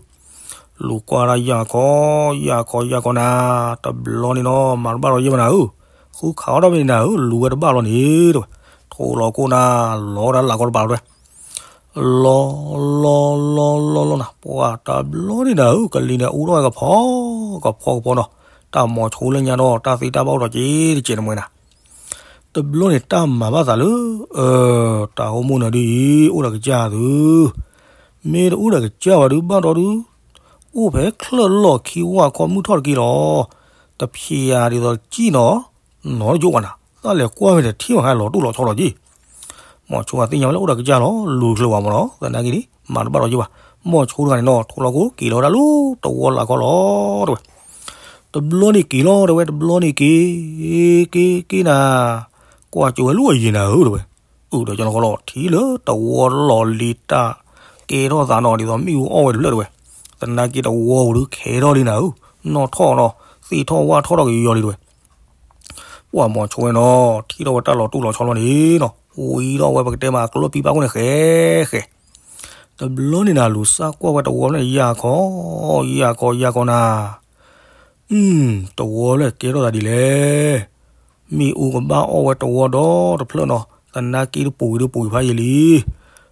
လူၤကွၢ်ဒၣ်ယၢ်ခီ, ယၢ်ခီယၢ်ခီနၤ, တဘျီန့ၣ်နီၤ မၤတဘၣ်လီၤယဲၢ်ဘၣ်နၤဧၢ, ဃုခးအီၣ်ထီၣ်ဖဲန့ၣ်နၤဧၢ, လူၤဝဲတဘၣ်လီၤန့ၣ်တဝဲ, ထိးလီၤခိၣ်နၤ, လီၤဝဲဒၣ်လၢ်ခီတပၤလီၤတဝဲ လီၤလီၤလီၤလီၤလီၤနၤ, ပှၤတဘျီန့ၣ်နၤဧၢ, ကလံၤန့ၣ်အူထီၣ်ဝဲကဖီ, ကဖီကဖီနီၤ, တၢ်မီၤဆိလၢညါဒီး တၢ်သ့တၢ်ဘၣ်အိၣ်ထီၣ်က့ၤတကဲးတမှဲၤနၤ, တဘျီန့ၣ်တၢ်မၤဘၣ်သးလၢ တၢ်ဟိမိၣ်နၢၤဒုအံၤ အိၣ်ဒီးကစၢ်သု, မ့ၢ်တအိၣ်ဒီးကစၢ်ဘၣ်ဒုဘၣ်ဒီဒု, အိၣ်ဖဲချၢၣ်လီၢ်ခံဝၣ်ခီမုၢ်ထီၣ်တက့ၢ်လီၤ, တဖျဲးယၤဒ်သိးတကံၣ်နီၤ နီတကၠိဘၣ်နၤ, သးလဲၤကွၢ်ဖဲန့ၣ် ထံၣ်ဘၣ်ဟဲလီၤတူၢ်လီၤဆီလီၤက့ၤ, မီၤဆိဂၤသ့ၣ်ညါဝဲလၢအိၣ်ဒီးကစၢ်လီၤ, လူၤတချုးဘၣ်မ့ၢ်နီၤ, သနာ်က့န့ၣ် မၤတဘၣ်လီၤက့ၤဘၣ်, မီၤဆိတဂၤန့ၣ်နီၤ ထိးလီၤခိၣ်က့ၤလီၤဝဲဒၣ်လၢတဝီလၢ်ခီလီၤတဝဲ, တဘျီန့ၣ်က့ၤလီၤတဝဲ တဘျီန့ၣ်က့ၤ, က့ၤက့ၤနၤ, ကွၢ်ကၠိဝဲလၢအယံၤနၤဧၢတဝဲ, အုၣ်ဒီးကၠီလီၤဃီလီၤ ထံၣ်လၢတဝီလီၢ်လံၤတၢ်ကဲထီၣ်သးနီၤ ဒ်သိးမ့ၣ်အူအီၣ်ဝဲတဖျၢၣ်တဝဲ, သနာ်က့တဝီပူၤဒုခဲထီၣ်လံနၤဧၢ, နီၣ်ထီၣ်နီၤ, သ့ၣ်ထီၣ်ဝၣ်ထီၣ်ထီၣ်က့ၤယီၤလံတဝဲ ပှၤမီၤဆိဝဲနီၤ ထံၣ်ထီၣ်ဝဲတၢ်လီၤတူၢ်လီၤဆီလီၤန့ၣ်နီၤ ဝံထီၣ်ဝဲပကတဲမးအကျိပံပၢ်ခိၣ်န့ၣ်ဃဲဃဲ, တဘျီန့ၣ်နၤလူၤစၢ်ကွၢ်ဝဲတဝီဖျၢၣ်န့ၣ် ယၢ်ခီ, ယၢ်ခီယၢ်ခီနၤ, အု တဝီဖျၢၣ်ကဲထီၣ်သးဒ်လဲၣ်, မ့ၣ်အူကဘၣ်အီၣ်ဝဲတဝီဒီတဖျၢၣ်နီၤ သနာ်က့တပူၤကွံာ်ဒုပူၤကွံာ်ဖးယံာ်လံ,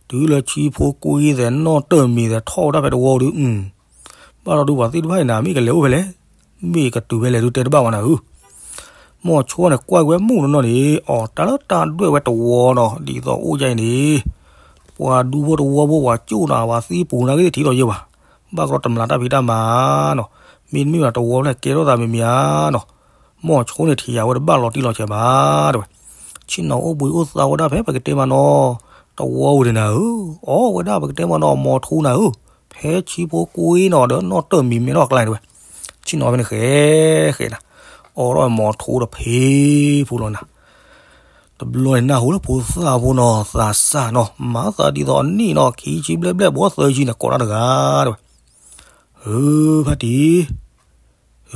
တုၤလၢဆံဖိကွံသဲးနီၣ်တၢၢ်မံၤသဲးထီၣ်ဝဲဒၣ်ဖဲတဝီဒု အု ဘၣ်ဒီးဒုပှၤသ့ၣ်တဖၣ်အံၤနၤ မ့ၢ်ကလဲၤအိၣ်ဖဲလဲၣ်, မ့ၢ်ကတုၤဖဲလဲၣ်ဒုတဲတဘၣ်ဘၣ်နၤဧၢ, မီၤဆိန့ၣ်ကွၢ်ကွံာ်ဝဲမုၢ်နီၢ်နီၢ်န့ၣ် အီၤတၢ်လၢတၢ်ဒွဲၣ်ဝဲတဝီနီၤ ဒ်သိးအိၣ်ဒ်အံၤန့ၣ်, ပှၤဒူဖိတဝီဖိပှၤကၠိၣ်နၤ ပှၤသံပူၤနာ်က့ထံၣ်ဒီးယဲၢ်ဘၣ်, ဘၣ်ကဒီးတမျးတၢ်ဖံးတၢ်မၤနီၤ, မ့တမ့ၢ်ဘၣ်တဝီဖျၢၣ်ကဲထီၣ်သးမံၤမံၤဧါနီၤ, မီၤဆိန့ၣ်ထံၣ်ယၤဝဲတဘၣ်လီၤတံၢ်လီၤဆဲးဘၣ်တဝဲ, ဆ့ၣ်နီၤအိၣ်ဘှံးအိၣ်သါဝဲဒၣ်ဖဲပကတဲမးနီၤ, တဝီဝဲန့ၣ်နၤဧၢ, အီၣ်ဝဲဒၣ်ပကတဲမးနီၤ မီၤဆိနၤဧၢ, ဖဲဆံဖိကွံနီၤဒီးနီၣ်တၢၢ်မံၤမ့ၢ်ထီၣ်ကျါန့ၣ်တဝဲ, ဆ့ၣ်နီၤဖဲန့ၣ်ဃဲဃဲနၤ, အီၣ်ထီၣ်မီၤဆိတဖံးဖိလီၤနၤ တဘျီန့ၣ်နၢ်ဟူလၢဖိသၣ်ဖိနီၤ သးစၢ်နီၤ မၤသးဒ်သိးအနံၣ်နီၤ ခံဆံဘျဲၣ်ဘျဲၣ်ဘီသၢဆံန့ၣ် ကိးတၢ်တဂၤတဝဲ, ဧၢ ဖါတံၢ်,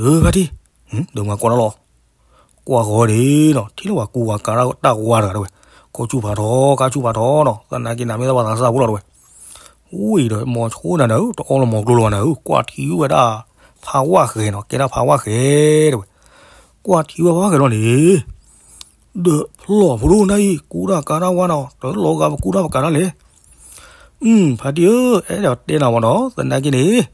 ဧၢ ဖါတံၢ်, ဒိးမၤကိးတၢ်လီၤ, ကွၢ်ဃီၤဒ့နီၤ ထံၣ်လၢပှၤကူပှၤကၤတၢ်ဝါတဂၤတဝဲ, ကိးဆူၣ်ဖးထီ ကါဆူၣ်ဖးထီနီၤ သနာ်က့နၤမ့ၢ်သးပှၤသးစၢ်ဖိလီၤတဝဲ ဝံၤဒီးမီၤဆိနၤနၤဧၢ တအီလီၤမီၤကျိလီၤနၤဧၢ ကွၢ်ထံဝဲဒၣ်ဖးဝါဃဲၤနီၤ ကဲဒၣ်ဖးဝါဃဲၤတဝဲ, ကွၢ်ထံဝဲဖးဝါဃဲၤလီၤန့ၣ်, ဒီးဖျီၣ်ဖိဒိၣ်နၤအံၤ ကူတၢ်ကၤတၢ်ဝါနီၤ တလီၤဂာ်ပကူတၢ်ပကၤတၢ်လဲၣ်, အု ဖါတံၢ်ဧၢ အဲၣ်ဒိးတဲနၤမ့ၢ်နီၤ သနာ်က့န့ၣ်,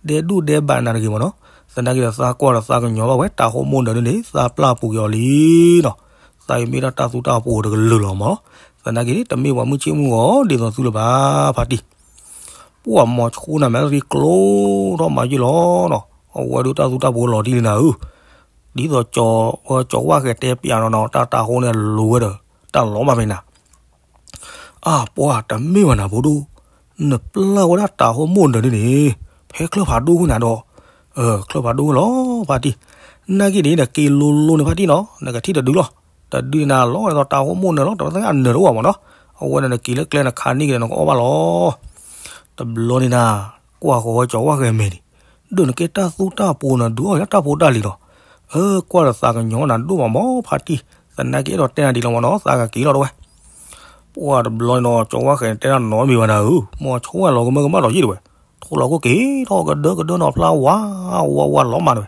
ဒဲဒူၣ်ဒဲဘးနၤတဂ့ၤမ့ၢ်နီၤ, သနာ်က့ဒီးသးကွၢ်ဒီးသးကညီၤဘၣ်ဝဲ တၢ်ဟိမိၣ်နၢၤဒုန့ၣ် သးပျၢ်ပူၤက့ၤအီၤလံနီၤ, သးအံၤမ့ၢ်ဒၣ်တၢ်သူတၢ်ပှိၤတကလုာ်လီၤမးနီၤ. သနာ်က့န့ၣ် တမ့ၢ်ပှၤမုၢ်ဆ့ၣ်မုၢ်ဂီၤဒ်သိးသုလၢၤဘၣ်ဖါတံၢ်. ပှၤမီၤဆိန့ၣ်မ့ၢ်သံကျိထီၣ်မၤယုၢ်လီၤနီၤ, အဝဲဒၣ်တၢ်သူတၢ်ပှိၤလီၤတံၢ်လံနၤဧၢ. ဒ်သိးကၠီၤဝဲကၠီၤဝၣ်ဃဲၤတဲပျးနီၤနီၤ တၢ်တၤဟိန့ၣ်လိၤဝဲဒီး တၢ်လီၤမၢ်ဖဲနၤ အၢ ပှၤတမ့ၢ်ဘၣ်နၤဖိဒိၣ်, နပျၢ်ဝဲဒၣ်တၤဟိမိၢ်နၢၤဒ်န့ၣ်, ဖဲချၢၣ်ဖးဒိၣ်ဝဲနၤဒီး, ချၢၣ်ဖးဒိၣ်ဝဲလီၤဖါတံၢ်. နာ်က့န့ၣ် နက့ၤလိၤလိၤန့ၣ်ဖါတံၢ်နီၤ နကထံၣ်တဒုလီၤ. တဒုန့ၣ်နၤလီၤဒ်သိးတၤဟိမိၢ်နၢၤလီၤ တဝဲသ့ၣ်အနၢၤတအိၣ်ဘၣ်မးနီၤ. အဝဲန့ၣ်နက့ၤလၢကျဲနခးန့ၢ်က့ၤဒီးနကအီၣ်ဘၣ်လီၤ. တဘျီန့ၣ်နၤ ကွၢ်ဃီၤဝဲကၠီၤဝၣ်ဃဲၤမဲာ်န့ၣ်, ဒီးနကဲတၢ်သူတၢ်ပှိၤနၤဒုးအီၣ်ယၤတၢ်ဖိတၢ်လံၤလီၤ. အၢ ကွၢ်ဒီးသးကညီၤနၤဒိၣ်မးမးဖါတံၢ်, သနာ်က့အဲၣ်ဒိးတဲနၤဒ်လီၤမးနီၤ သးကက့ၤလီၤတဝဲ ပှၤတဘျီန့ၣ်နီၤ ကၠီၤဝၣ်ဃဲၤတဲဒၣ်နီၤမ့ၢ်ဘၣ်နၤဧၢ, မီၤဆိဝဲလီၤကမၢကမၣ်ဒီးယံာ်တဝဲ, ထိၣ်လီၤခိၣ်က့ၤထီၣ်ကဒၢကဒၢနီၤဖျါဝးဝးဝးလီၤမးတဝဲ.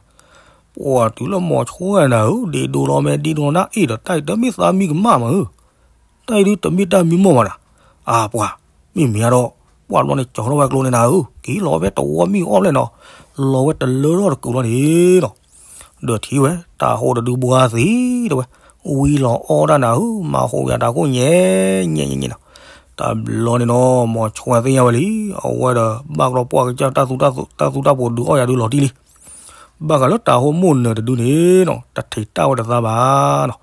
ပှၤတုၤလၢမီၤဆိဝဲနၤဧၢ ဒ့ဒိလီၤမဲာ်ဒ့ဒိနၢ်အ့ၣ်ဒီး တၢ်အံၤတမ့ၢ်သးမံကမၣ်မးဧၢ, တၢ်အံၤဒုတမ့ၢ်တၢ်မံမီၢ်ဘၣ်နၤ. အါပှၤ, မ့ၢ်မ့ၢ်အါဒီး, ပှၤတဘျီန့ၣ်ကၠီၤထီၣ်ဝဲကျိန့ၣ်နၤဧၢ, က့ၤလီၤဖဲတဝီမ့ၣ်အူအီၣ်ဖျဲၣ်နီၤ, လီၤဝဲတလၢထီၣ်တကူာ်လီၤန့ၣ်နီၤ. ဒီးထံၣ်ဝဲ တၤဟိတဒုဘှါသံးတဝဲ, ဝံလီၤအီၣ်ဒၣ်နၤဧၢ, မၤဟူးယၤတၤဟိညဲညဲညဲညဲနီၤ. တဘျီန့ၣ်နီၤ မီၤဆိဝဲသ့ၣ်ညါဝဲလံ, အဝဲဒီးဘၣ်ကဒီးပှၢ်ကစၢ်တၢ်သူတၢ်ပှိၤဒုးအီၣ်ယၤဒုးလီၤတံၢ်လံ. ဘၣ်ဃးလၢတၤဟိမိၢ်နၢၤတဒုန့ၣ်နီၤ တထံးတၢ်ဝဲတသးဘၣ်နီၤ.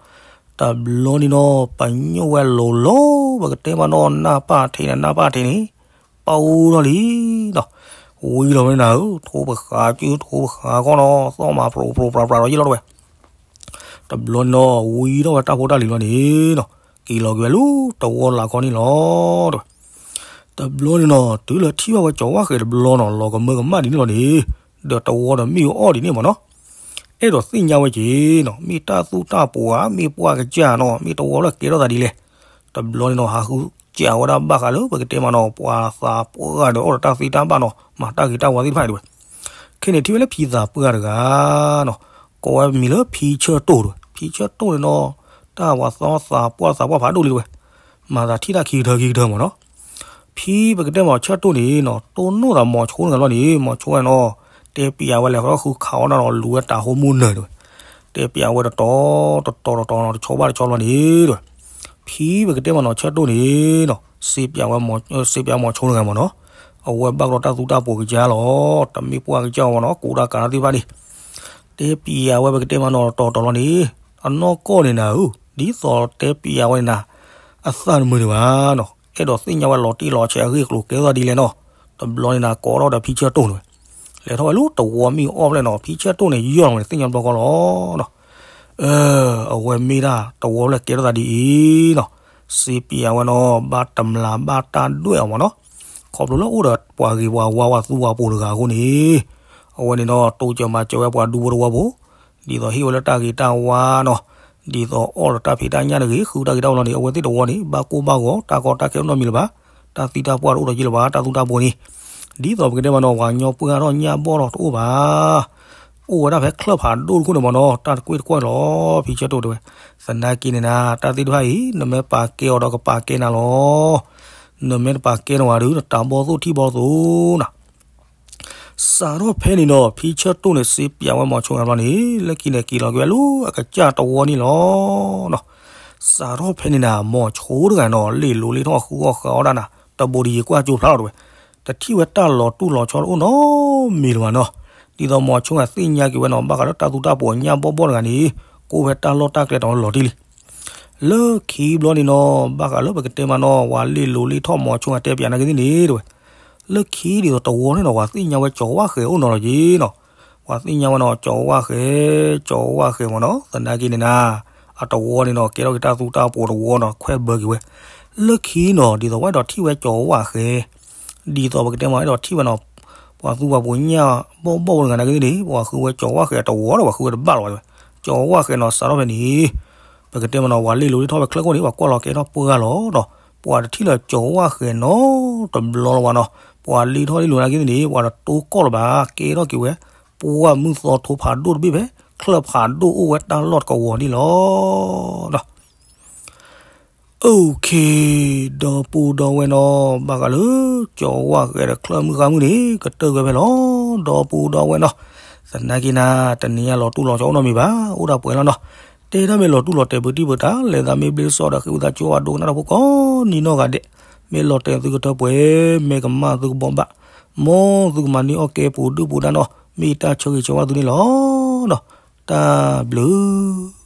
တဘျီန့ၣ်နီၤ ပညိၣ်ဝဲလိၤလိၤ ပကတဲမးနီၤ နၢ်ပၢၢ်ထံးန့ၣ် နၢ်ပၢၢ်ထံးန့ၣ် ပာ်အူထီၣ်လံနီၤ. ဝံလီၤဝဲနၤဧၢ, ထိပဃာ်ကၠူ ထိပဃာ်ခီနီၤ သီၣ်မၤပြိးပြိးပြးပြးဒီးယံာ်လီၤတဝဲ. တဘျီန့ၣ်နီၤ ဝံထီၣ်ဝဲတၢ်ဖိတၢ်လံၤလီၤန့ၣ်နီၤ, က့ၤလီၤက့ၤဝဲလၢတဝီလၢ်ခီန့ၣ်လီၤတဝဲ. တဘျီန့ၣ်နီၤ တုၤလၢထံၣ်ဘၣ်ဝဲကၠီၤဝၣ်ဃဲၤတဘျီနီၤ လီၤကမၢကမၣ်ဒ်န့ၣ်လီၤန့ၣ်, ဒီးတဝီဒီးမ့ၣ်အူအီၣ်ဒ်န့ၣ်မးနီၤ. အဲၣ်ဒိးသ့ၣ်ညါဝဲက့ၤနီၤ မ့ၢ်တၢ်သူတၢ်ပှိၤဧါ မ့ၢ်ပှၢ်ကစၢ်နီၤ မ့ၢ်တဝီလၢကဲထီၣ်သးဒ်လဲၣ်. တဘျီန့ၣ်နီၤ ဟးဃုစံးဝဲဒၣ်ဘၣ်ဃးလၢပကတဲမးနီၤ ပှၤသးပှၢ်ဒီးအိၣ်ဒီးတၢ်သံတၢ်ဘၣ်နီၤ မၤတၢ်ဂ့ၤတၢ်ဝါသ့ၣ်တဖၣ်ဒၣ်ဝဲ. ခဲန့ၣ်ထံၣ်ဝဲလၢဖံသးပှၢ်တဂၤနီၤ, ကိးဝဲမံၤလၢဖံဆၢၣ်တိၢ်တဝဲ, ဖံဆၢၣ်တိၢ်န့ၣ်နီၤ တၢ်ပှၤသီသးပှၢ်သးပှၢ်ဖးဒိၣ်လံတဝဲ, မၤသးထံၣ်တၢ်ခံကထၢခံကထၢမးနီၤ. ဖံပကတဲမးဆၢၣ်တိၢ်န့ၣ်နီၤ တိၢ်နီၣ်သးမီၤဆိတဂၤလီၤန့ၣ် မီၤဆိဝဲနီၤ, တဲပျးဝဲလဲၤဃီဃုခးအီၣ်ဒၣ်နီၤ လူၤဝဲတၤဟိမိၢ်နၢၤတဝဲ, တဲပျးဝဲတတီၤတတီၤတတီၤနီၤ တဆီဘၣ်တဆီလီၤန့ၣ်တဝဲ. ဖံပကတဲမးနီၤဆၢၣ်တိၢ်န့ၣ်နီၤ စ့ပျးဝဲ စ့ပျးမီၤဆိတဂၤမးနီၤ, အဝဲဘၣ်ကဒီးတၢ်သူတၢ်ပှိၤကစၢ်လီၤ, တမ့ၢ်ပှၢ်ကစၢ်မးနီၤ ကူတၢ်ကၤတၢ်သ့ၣ်တဖၣ်န့ၣ် တဲပျးဝဲပကတဲမးနီၤတတီၤတတီၤလီၤန့ၣ်, အနီၢ်ကီၢ်န့ၣ်နၤဧၢ, ဒ်သိးတဲပျးဝဲန့ၣ်နၤ, အသၣ်တမုာ်ဒံးဘၣ်နီၤ, အဲၣ်ဒိးသ့ၣ်ညါဝဲလီၤတံၢ်လီၤဆဲးအဂ့ၢ်အကျိၤကဲထီၣ်သးဒ်လဲၣ်နီၤ. တဘျီန့ၣ်နၤ ကိးထီၣ်ဒီးဖံဆၢၣ်တိၢ်န့ၣ်ဝဲ, လဲၤထီၣ်ဝဲလၢတဝီမ့ၣ်အူအီၣ်ဖျဲၣ်နီၤ ဖံဆၢၣ်တိၢ်န့ၣ် ယီၢ်လီၤန့ၣ် သ့ၣ်ညါဘျီကီလီၤနီၤ. အၢ အဝဲမ့ၢ်ဒၣ်တဝီဖျဲၣ်ကဲထီၣ်သးဒ်အံၤနီၤ, စ့ပျးဝဲနီၤ ဘၣ်တမျးဘၣ်တၢ်ဒွဲၣ်အီၤမးနီၤ, ခီဖျိလၢအိၣ်ဒီးပှၤဂ့ၤပှၤဝါပှၤသူပှၤပှိၤတဂၤအဃိန့ၣ်, အဝဲန့ၣ်နီၤ တိစၢၤမၤစၢၤဝဲပှၤဒူဖိတဝီဖိ, ဒ်သိးဟ့ၣ်ဝဲလၢတၢ်ဂ့ၤတၢ်ဝါနီၤ, ဒ်သိးအီၣ်ဒီးတၢ်ဖံးတၢ်ညၣ်တဂ့ၤ ဃုတၢ်ဂ့ၤတၢ်ဝါလီၤန့ၣ် အဝဲသ့ၣ်တဝီန့ၣ် ဘၣ်ကိၢ်ဘၣ်ဂီၤ တၢ်ကီတၢ်ခဲအိၣ်နီတမံၤလၢၤဘၣ်, တၢ်သံတၢ်ပှၢ်တအိၣ်ဒီးယံာ်လၢၤဘၣ် တၢ်သူတၢ်ပှိၤန့ၣ်, ဒ်သိးပကတဲမးနီၤ ပှၤကညီပှၢ်ထီၣ်ညၣ်ဘီၣ်ထီၣ်တအိၣ်ဘၣ် အိၣ်ဝဲဒၣ်ဖဲချၢၣ်ဖးဒိၣ်တခိၣ်န့ၣ်မးနီၤ တၢ်တကွ့ၢ်တကွီၢ်လီၤ ဖံဆၢၣ်တိၢ်တဲဝဲ, သနာ်က့န့ၣ်နၤ တၢ်သ့ၣ်တဖၣ်အံၤ နမ့ၢ်ပာ်ကဲအီၤဒီးကပာ်ကဲနၤလီၤ, နမ့ၢ်တပာ်ကဲနဝဲဒုး နတၢ်ဘီၣ်သိၣ်ထံၣ်ဘီၣ်သိၣ်နၤ စးထီၣ်ဖဲန့ၣ်ဒီး ဖံဆၢၣ်တိၢ်န့ၣ် စ့ပျးဝဲမီၤဆိတဂၤဘျီန့ၣ် လၢခံန့ၣ်က့ၤလီၤက့ၤဝဲလၢအကစၢ်တဝီန့ၣ်လီၤ. စးထီၣ်ဖဲန့ၣ်နၤ မီၤဆိတဂၤနီၤ လ့ၣ်လိၤလ့ၣ်ထီၣ်ဃုအီၣ်ဃုအီဒၣ်နၤ တဘိဒံးယံၤကွၢ်ကၠိဖျါလီၤတဝဲ, တထံၣ်ဝဲတၢ်လီၤတူၢ်လီၤဆီတအိၣ်နီတမံၤလၢၤဘၣ်နီၤ, ဒ်သိးမီၤဆိဂၤသ့ၣ်ညါက့ၤဝဲနီၤ ဘၣ်ဃးလၢတၢ်သူတၢ်ပှိၤညၣ်ဘီၣ်ဘီၣ်တဂၤန့ၣ် ကိးဖဲတၢ်လီၢ်တၢ်ကျဲတီၤလီၤတံၢ်လံ လၢခံဘျီန့ၣ်နီၤ ဘၣ်ဃးလၢပကတဲမးနီၤ ပှၤလ့ၣ်လိၤလ့ၣ်ထီၣ်မီၤဆိဂၤတဲပျးနာ်က့သ့ၣ်န့ၣ်တဲဝဲ, လၢခံဒ်သိးတဝီန့ၣ်နီၤ ပှၤသ့ၣ်ညါဝဲကၠီၤဝၣ်ဃဲၤအိၣ်နီၤလီၤက့ၤနီၤ, ပှၤသ့ၣ်ညါဝဲနီၤ ကၠီၤဝၣ်ဃဲၤ ကၠီၤဝၣ်ဃဲၤမးနီၤ သနာ်က့န့ၣ်နၤ အတဝီန့ၣ်နီၤ ကဲထီၣ်က့ၤတၢ်သူတၢ်ပှိၤတဝီနီၤ ခွဲးဘၢက့ၤဝဲ, လၢခံနီၤ ဒ်သိးဝဲအဲၣ်ဒိးထံၣ်ဝဲကၠီၤဝၣ်ဃဲၤ ဒ်သိးပကတဲမးအဲၣ်ဒိးထံၣ်ဝဲနီၤ ပှၤသူပှၤပှိၤညၣ်ဘီၣ်ဘီၣ်တဂၤနာ်က့သ့ၣ်န့ၣ် ပှၤဃုဝဲကၠီၤဝၣ်ဃဲၤတဝီဒီး ပှၤဃုဝဲတဘၣ်လီၤဝဲ, ကၠီၤဝၣ်ဃဲၤနီၤ စးထီၣ်ဖဲန့ၣ် ပကတဲမးနီၤ ပှၤလ့ၣ်လိၤလ့ၣ်ထီၣ်ဖဲချၢၣ်ခိၣ်န့ၣ် ပှၤကွၢ်လီၤကဲထီၣ်ပှၢ်လီၤနီၤ, ပှၤတထံၣ်လၢၤကၠီၤဝၣ်ဃဲၤနီတဘျီလၢၤဘၣ်နီၤ, ပှၤလ့ၣ်ထီၣ်လ့ၣ်လိၤနာ်က့သ့ၣ်န့ၣ် ပှၤတတိၢ်ကီၢ်လၢၤဘၣ် ကဲထီၣ်က့ၤဝဲ ပှၢ်မုၢ်သီထိဖးဒိၣ်တဘ့ၣ်ဖဲ ချၢၣ်ဖးဒိၣ်အိၣ်ဝဲတၢ်လီၢ်တကဝီၤန့ၣ်လီၤ. အိၣ်ခ့, ဒီပုၢ်ဒီဝဲၢ်နီၤ ဘၣ်ဃးလၢ ကၠီၤဝၣ်ဃဲၤဒီးချၢၣ်မုၢ်ဃါမုၢ်န့ၣ် ကတၢၢ်ကွံာ်ဖဲလီၤ ဒီပုၢ်ဒီဝဲၢ်နီၤ, သနာ်က့နၤ တနံၤညါလီၤတူၢ်လီၤဆီအိၣ်နီတမံၤဘၣ် အိၣ်ဒၣ်ပှဲၤလီၤနီၤ, တဲဒၣ်မ့ၢ်လီၤတူၢ်လီၤတဲာ်ပၢၤတံၢ်ပၢၤတာ် လဲၤသးမ့ၢ်ဘျ့စီဒီး ဃ့ဝံသးစူၤ ပှၤဒိကနၣ်တၢ်ဖိကိးနံၤနီၢ်ဂၤဒဲး, မ့ၢ်လီၤတဲာ်သုကထၢပှဲၤ မ့ၢ်ကမၣ်သုကဘီဘၣ်, မ်သုကမၤန့ၢ်အီၣ်ကဲပူၤဒုၣ်ပူၤဒါနီၤ, မ့ၢ်တၢ်ဆၢဂ့ၤဆၢဝါသုန့ၣ်လီၤ. တၢ်ဘျုး